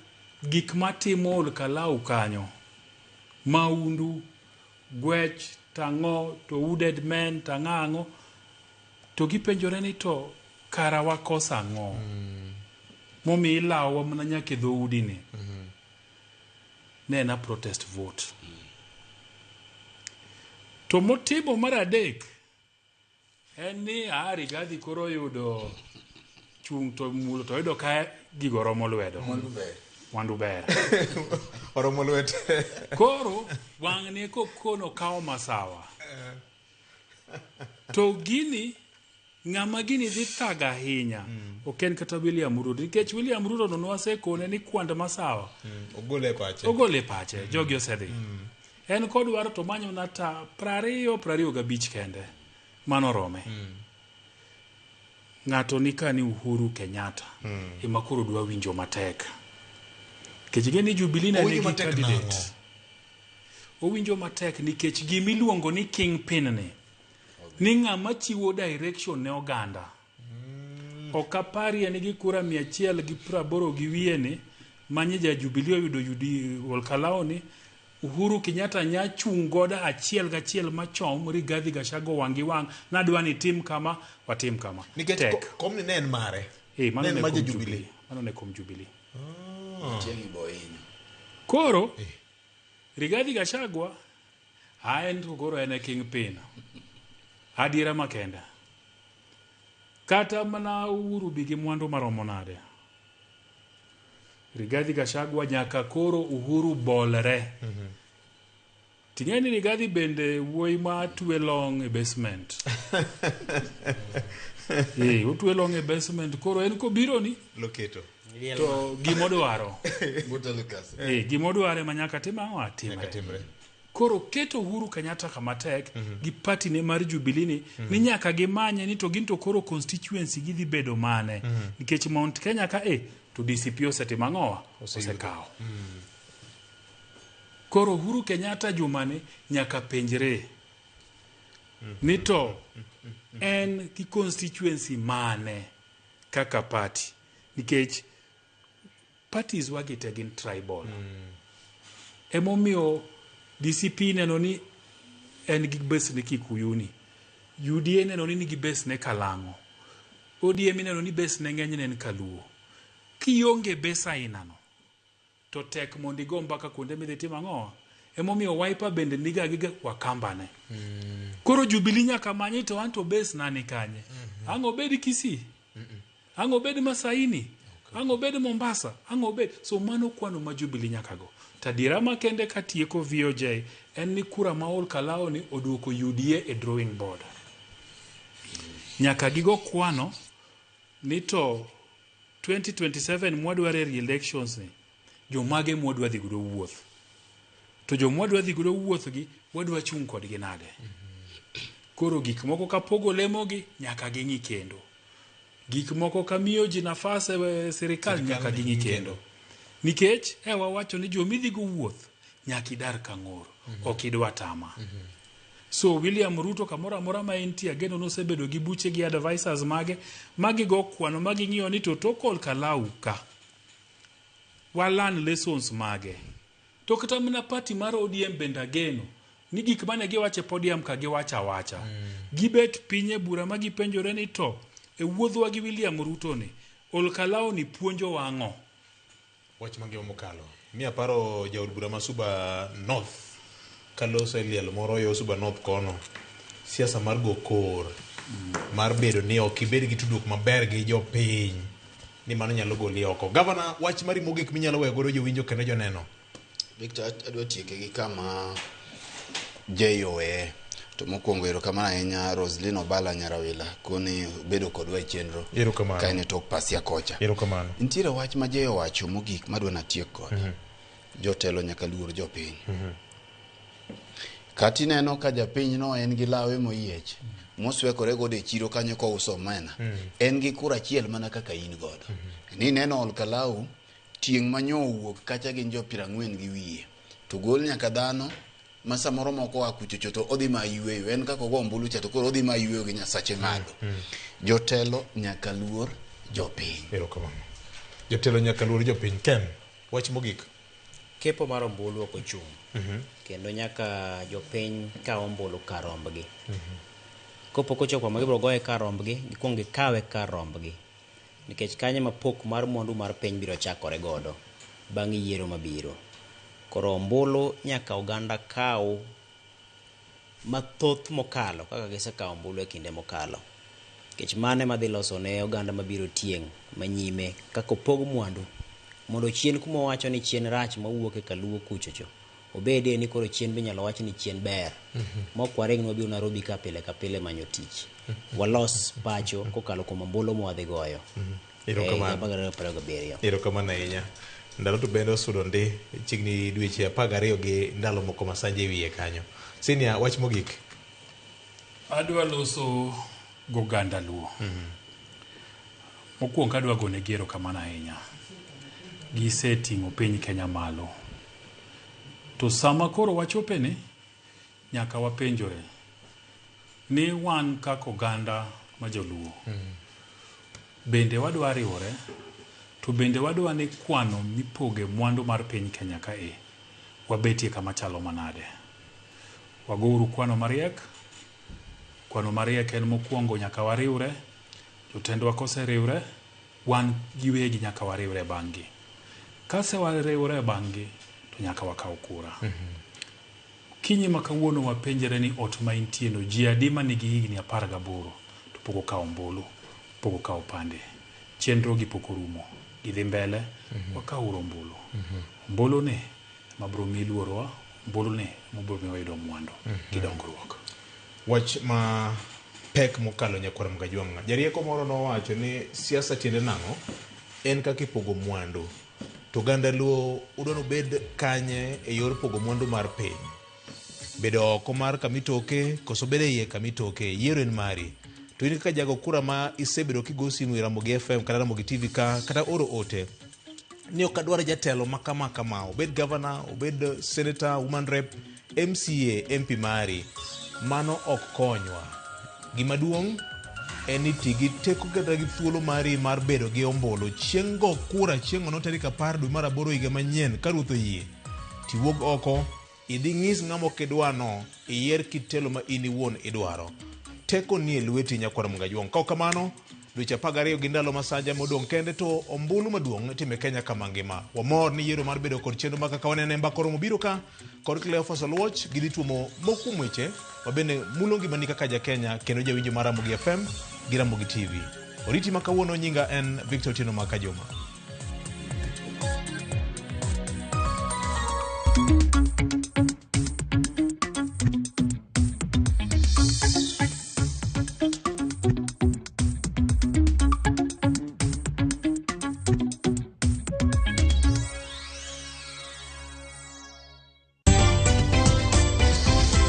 gik matimo Ol Kalou kanyo. Maundu, gwech, tang'o, to wounded men, tang'o ang'o. To gipenjore ni to kara wakoso ang'o? Momiyo ilawowa mana nyaka e dhoudi ni. Ne en a protest vote. To motimo mar adek en ni a Rigathi koro oyudo chung' to mulo to oyudo ka gigo romo lwedo. Mwandu ber. Mwandu ber. Oromo lwete. Koro wang'ni kokono kawo masawa. To gini ng'ama gini dhi thaga ahinya ok en kata William Ruto nikech William Ruto no nwasekone ni kwand masawa Ogole e pache. ogole pache jogi osedhi en kodwaro to manyo nata 20 25 kende mano rome ng'ato ni ka ni Uhuru Kenyatta ema koro dwa winjo matek nikech ing'e ni Jubilee ne Owinjo nigi matek candidate nang'o? owinjo matek nikech gimiluongo ni kingpin ni ni ng'ama chiwo direction ne oganda ok aparie ni gi kura 180 gi wiye ni manye ja Jubilee oyudo yudi Ol Kalou ni Uhuru Kenyatta nya chung' godo achiel gachiel machom Rigathi Gachagua wang' gi wang' nadwa ni tim kama watim kama Nikech tek komni ne en mare. mano Ne en ne mar kom ja Jubilee. Jubilee mano ne kom Jubilee Chieng' ibo hinyo. Koro Rigathi Gachagua a en to koro en e kingpin adiera makende kata mana Uhuru bi gi mwandu maromo nade Rigathi Gachagua nyaka koro Uhuru bolre. Ting'e ni Rigathi bende wuoyi ma twe long e basement. Eh, otwe long e basement koro en kobiro ni Loketo. to gimodwaro. Buta Lucas. Eh, gimodwaro ema nyaka tim ang'o atimre. Nyaka timre. Koro keto Uhuru Kenyatta kama tek gi party ne mar Jubilee ni, ni nyaka gimanye ni to gin to koro constituency gidhi bedo mane. Nikech Mount Kenya ka e to DCP osetimo ang'owa? Osekawo. Koro Uhuru Kenyatta jumani nyaka penjre ni to en gi constituency mane kaka party nikech parties wagi te gin tribal. Emomiyo DCP neno ni en gi base ne Kikuyuni, UDA neno ni nigi base ne Kalang'o, ODM ineno ni base ne ng'enyne en Kaluo. Kionge base ainano to tek mondo igo mbaka kuonde midhi timo ang'o. Emomiyo Wiper bende niga gi Wakambane. Koro Jubilee nyaka manye to an to base na ni kanye. Ang' obed Kisii? Ang' obed Masaini? Ang' obed Mombasa? Ang' obed so mano kwano ma Jubilee nyaka go. To adiera makende katieko VOJ en ni kura ma Ol Kalou ni oduoko UDA e drawing board. Nyaka gigo kwano ni to 2027 mwadware re-elections ni jomage mwadwa dhi godo wuoth. To jomwadwa dhi godo wuoth gi wadwa chung' kodgi nade. Koro gik moko ka pogo lemogi nyaka ging'i kendo. Gik moko ka miyo ji nafas e sirikal nyaka ging'i kendo. Nikech e wawacho ni jomidhi go wuoth nyaka idar ka ng'or, ok idwa tama. So William Ruto kamoro amora ma entie ageno nosebedo gi buche gi advisors mage magigo kwano maging'iyo ni to tok Ol Kalou ka walan lessons mage. To kata mana party mar ODM bende ageno ni gik mane giwacho e podium ka giwacho awacha. Gibet piny e bura ma gipenjore ni to e wuodhwa gi William Ruto ni Ol Kalou ni puonjowa ang'o? Wach mangima mokalo. Mi aparo jaod bura ma Suba North kaloso e liel moro yo Suba North kono. Siasa mar go kor mar bedo ni ok ibed gi tudruok maber gi jopiny ni mano nyalo goli oko. Gavana, wach mari mogik minyalo weyo godo jowinjo kendo joneno. Victor, adwa tieke gi kama JOA. To mokwongo erokamano ahinya Roslyn Obala Nyarawila koni bedo kodwa e chenro. Erokamano. Ka en e tok pasia kocha. Erokamano. Nitiere wach ma Jay owacho mogik madwa natiek godo. Jotelo nyaka luor jopiny. Kata ineno ka japiny no en gi lawe moyiech moswekore godo e chiro kanyo kouso omena. En gi kura achiel mana kaka in godo. Ni neno Ol Kalou tieng' manyo owuok kacha gin jo 40 gi wiye. To gol nyaka dhano ma samoro moko oa kuchocho to odhi ma yweyo. En kaka ogo ombulu cha to koro odhi ma yweyo gi Nyasache malo. Jotelo nyaka luor jopiny. Erokamano. Jotelo nyaka luor jopiny. Ken, wach mogik. Kepo mar ombulu ok ochung'. Kendo nyaka jopiny kaw ombulu kar rombgi. Kopok ochopo kama gibiro goye kar rombgi, gikuong gikawe kar rombgi. Nikech kanyo ema pok mar mwandu mar piny biro chakore godo bang' yiero mabiro. Koro ombulu nyaka oganda kaw mathoth mokalo kaka gisekawo ombulu e kinde mokalo. Nikech mano ema dhi loso ne oganda mabiro tieng' manyime kaka opog mwandu. Mondo chien kuma wawacho ni chien rach mawuok e kaluo kuchocho, obedie ni koro chien be inyalo wach ni chien ber. Mok waring wabiro Nairobi ka pile ka pile manyo tich. Walos pacho kokalo kuom ombulu mwadhi goyo. Erokamano. 2027. Erokamano ahinya. Ndalo to bende osudo ndi chiegni dweche 12 gi ndalo moko masanje e wiye kanyo. Senior, wach mogik. Adwa loso goganda Luo. Mokwongo adwa gonegi erokamano ahinya. Giseting'o piny Kenya malo. To sama koro wachope ni, nyaka wapenjore ni wan kaka oganda ma joluo, bende wadwa riwore, to bende wadwa ni kwano mipoge mwandu mar piny Kenya ka e, wabetie kama chalo manade. Wagouru kwano mariek. Kwano mariek en mokwongo nyaka wariwre, jotendwa koseriwre, wan giwegi nyaka wariwre bang'gi. Kasewariwre bang'gi, to nyaka wakaw kura. Kinyi ma kawuono wapenjre ni ot ma intie no, ji adi manigi higni 18 to pok okawo ombulu, pok okawo opande. Chenro gi pok orumo. Gidhi mbele, wakawuru ombulu. Ombulu ni ema biro miyi luorwa, Ombulu ni mobiro miyo wayudo mwandu gi dongruok. Wach ma pek mokalo nyakwar Mgajwang'a. Jarieko moro nowacho ni siasa tiende nang'o? En kaka ipogo mwandu. To oganda Luo udwa nobed kanye e yor pogo mwandu mar piny? Bedo oko mar kamitoke koso bedo e iye kamitoke? Yiero en mari. To in kaka jago kura ma isebedo kigo simu e Ramogi FM kata Ramogi TV ka kata oro ote ni ok adwar jatelo ma kama kama, obed governor, obed senator, woman rep, MCA, MP mari, mano ok konywa. Gima duong' en ni ti gi teko kata gi thuolo mari mar bedo gi ombulu chieng' go kura chieng' no tarik 10 dwe mar 8 higa manyien ka ruoth oyie tiwuog oko idhi ng'is ng'ama ok idwano iyier kit telo ma in iwuon idwaro. Teko nie lweti nyakwar Mgajuong'. Ka ok kamano, dweche 12 gi ndalo masanja modong' kende to ombulu maduong' itime Kenya kama ngima. Wamor ni yiero mar bedo kod chenro ma kaka wanene mbaka oromo biro ka kod Cleophas Oluoch gidhi tuomo moko kuom weche ma bende mulo ngimani kaka ja Kenya kendo jawinjo mar Ramogi FM gi Ramogi TV. Oriti ma kawuono nyinga en Victor Otieno Makajuma.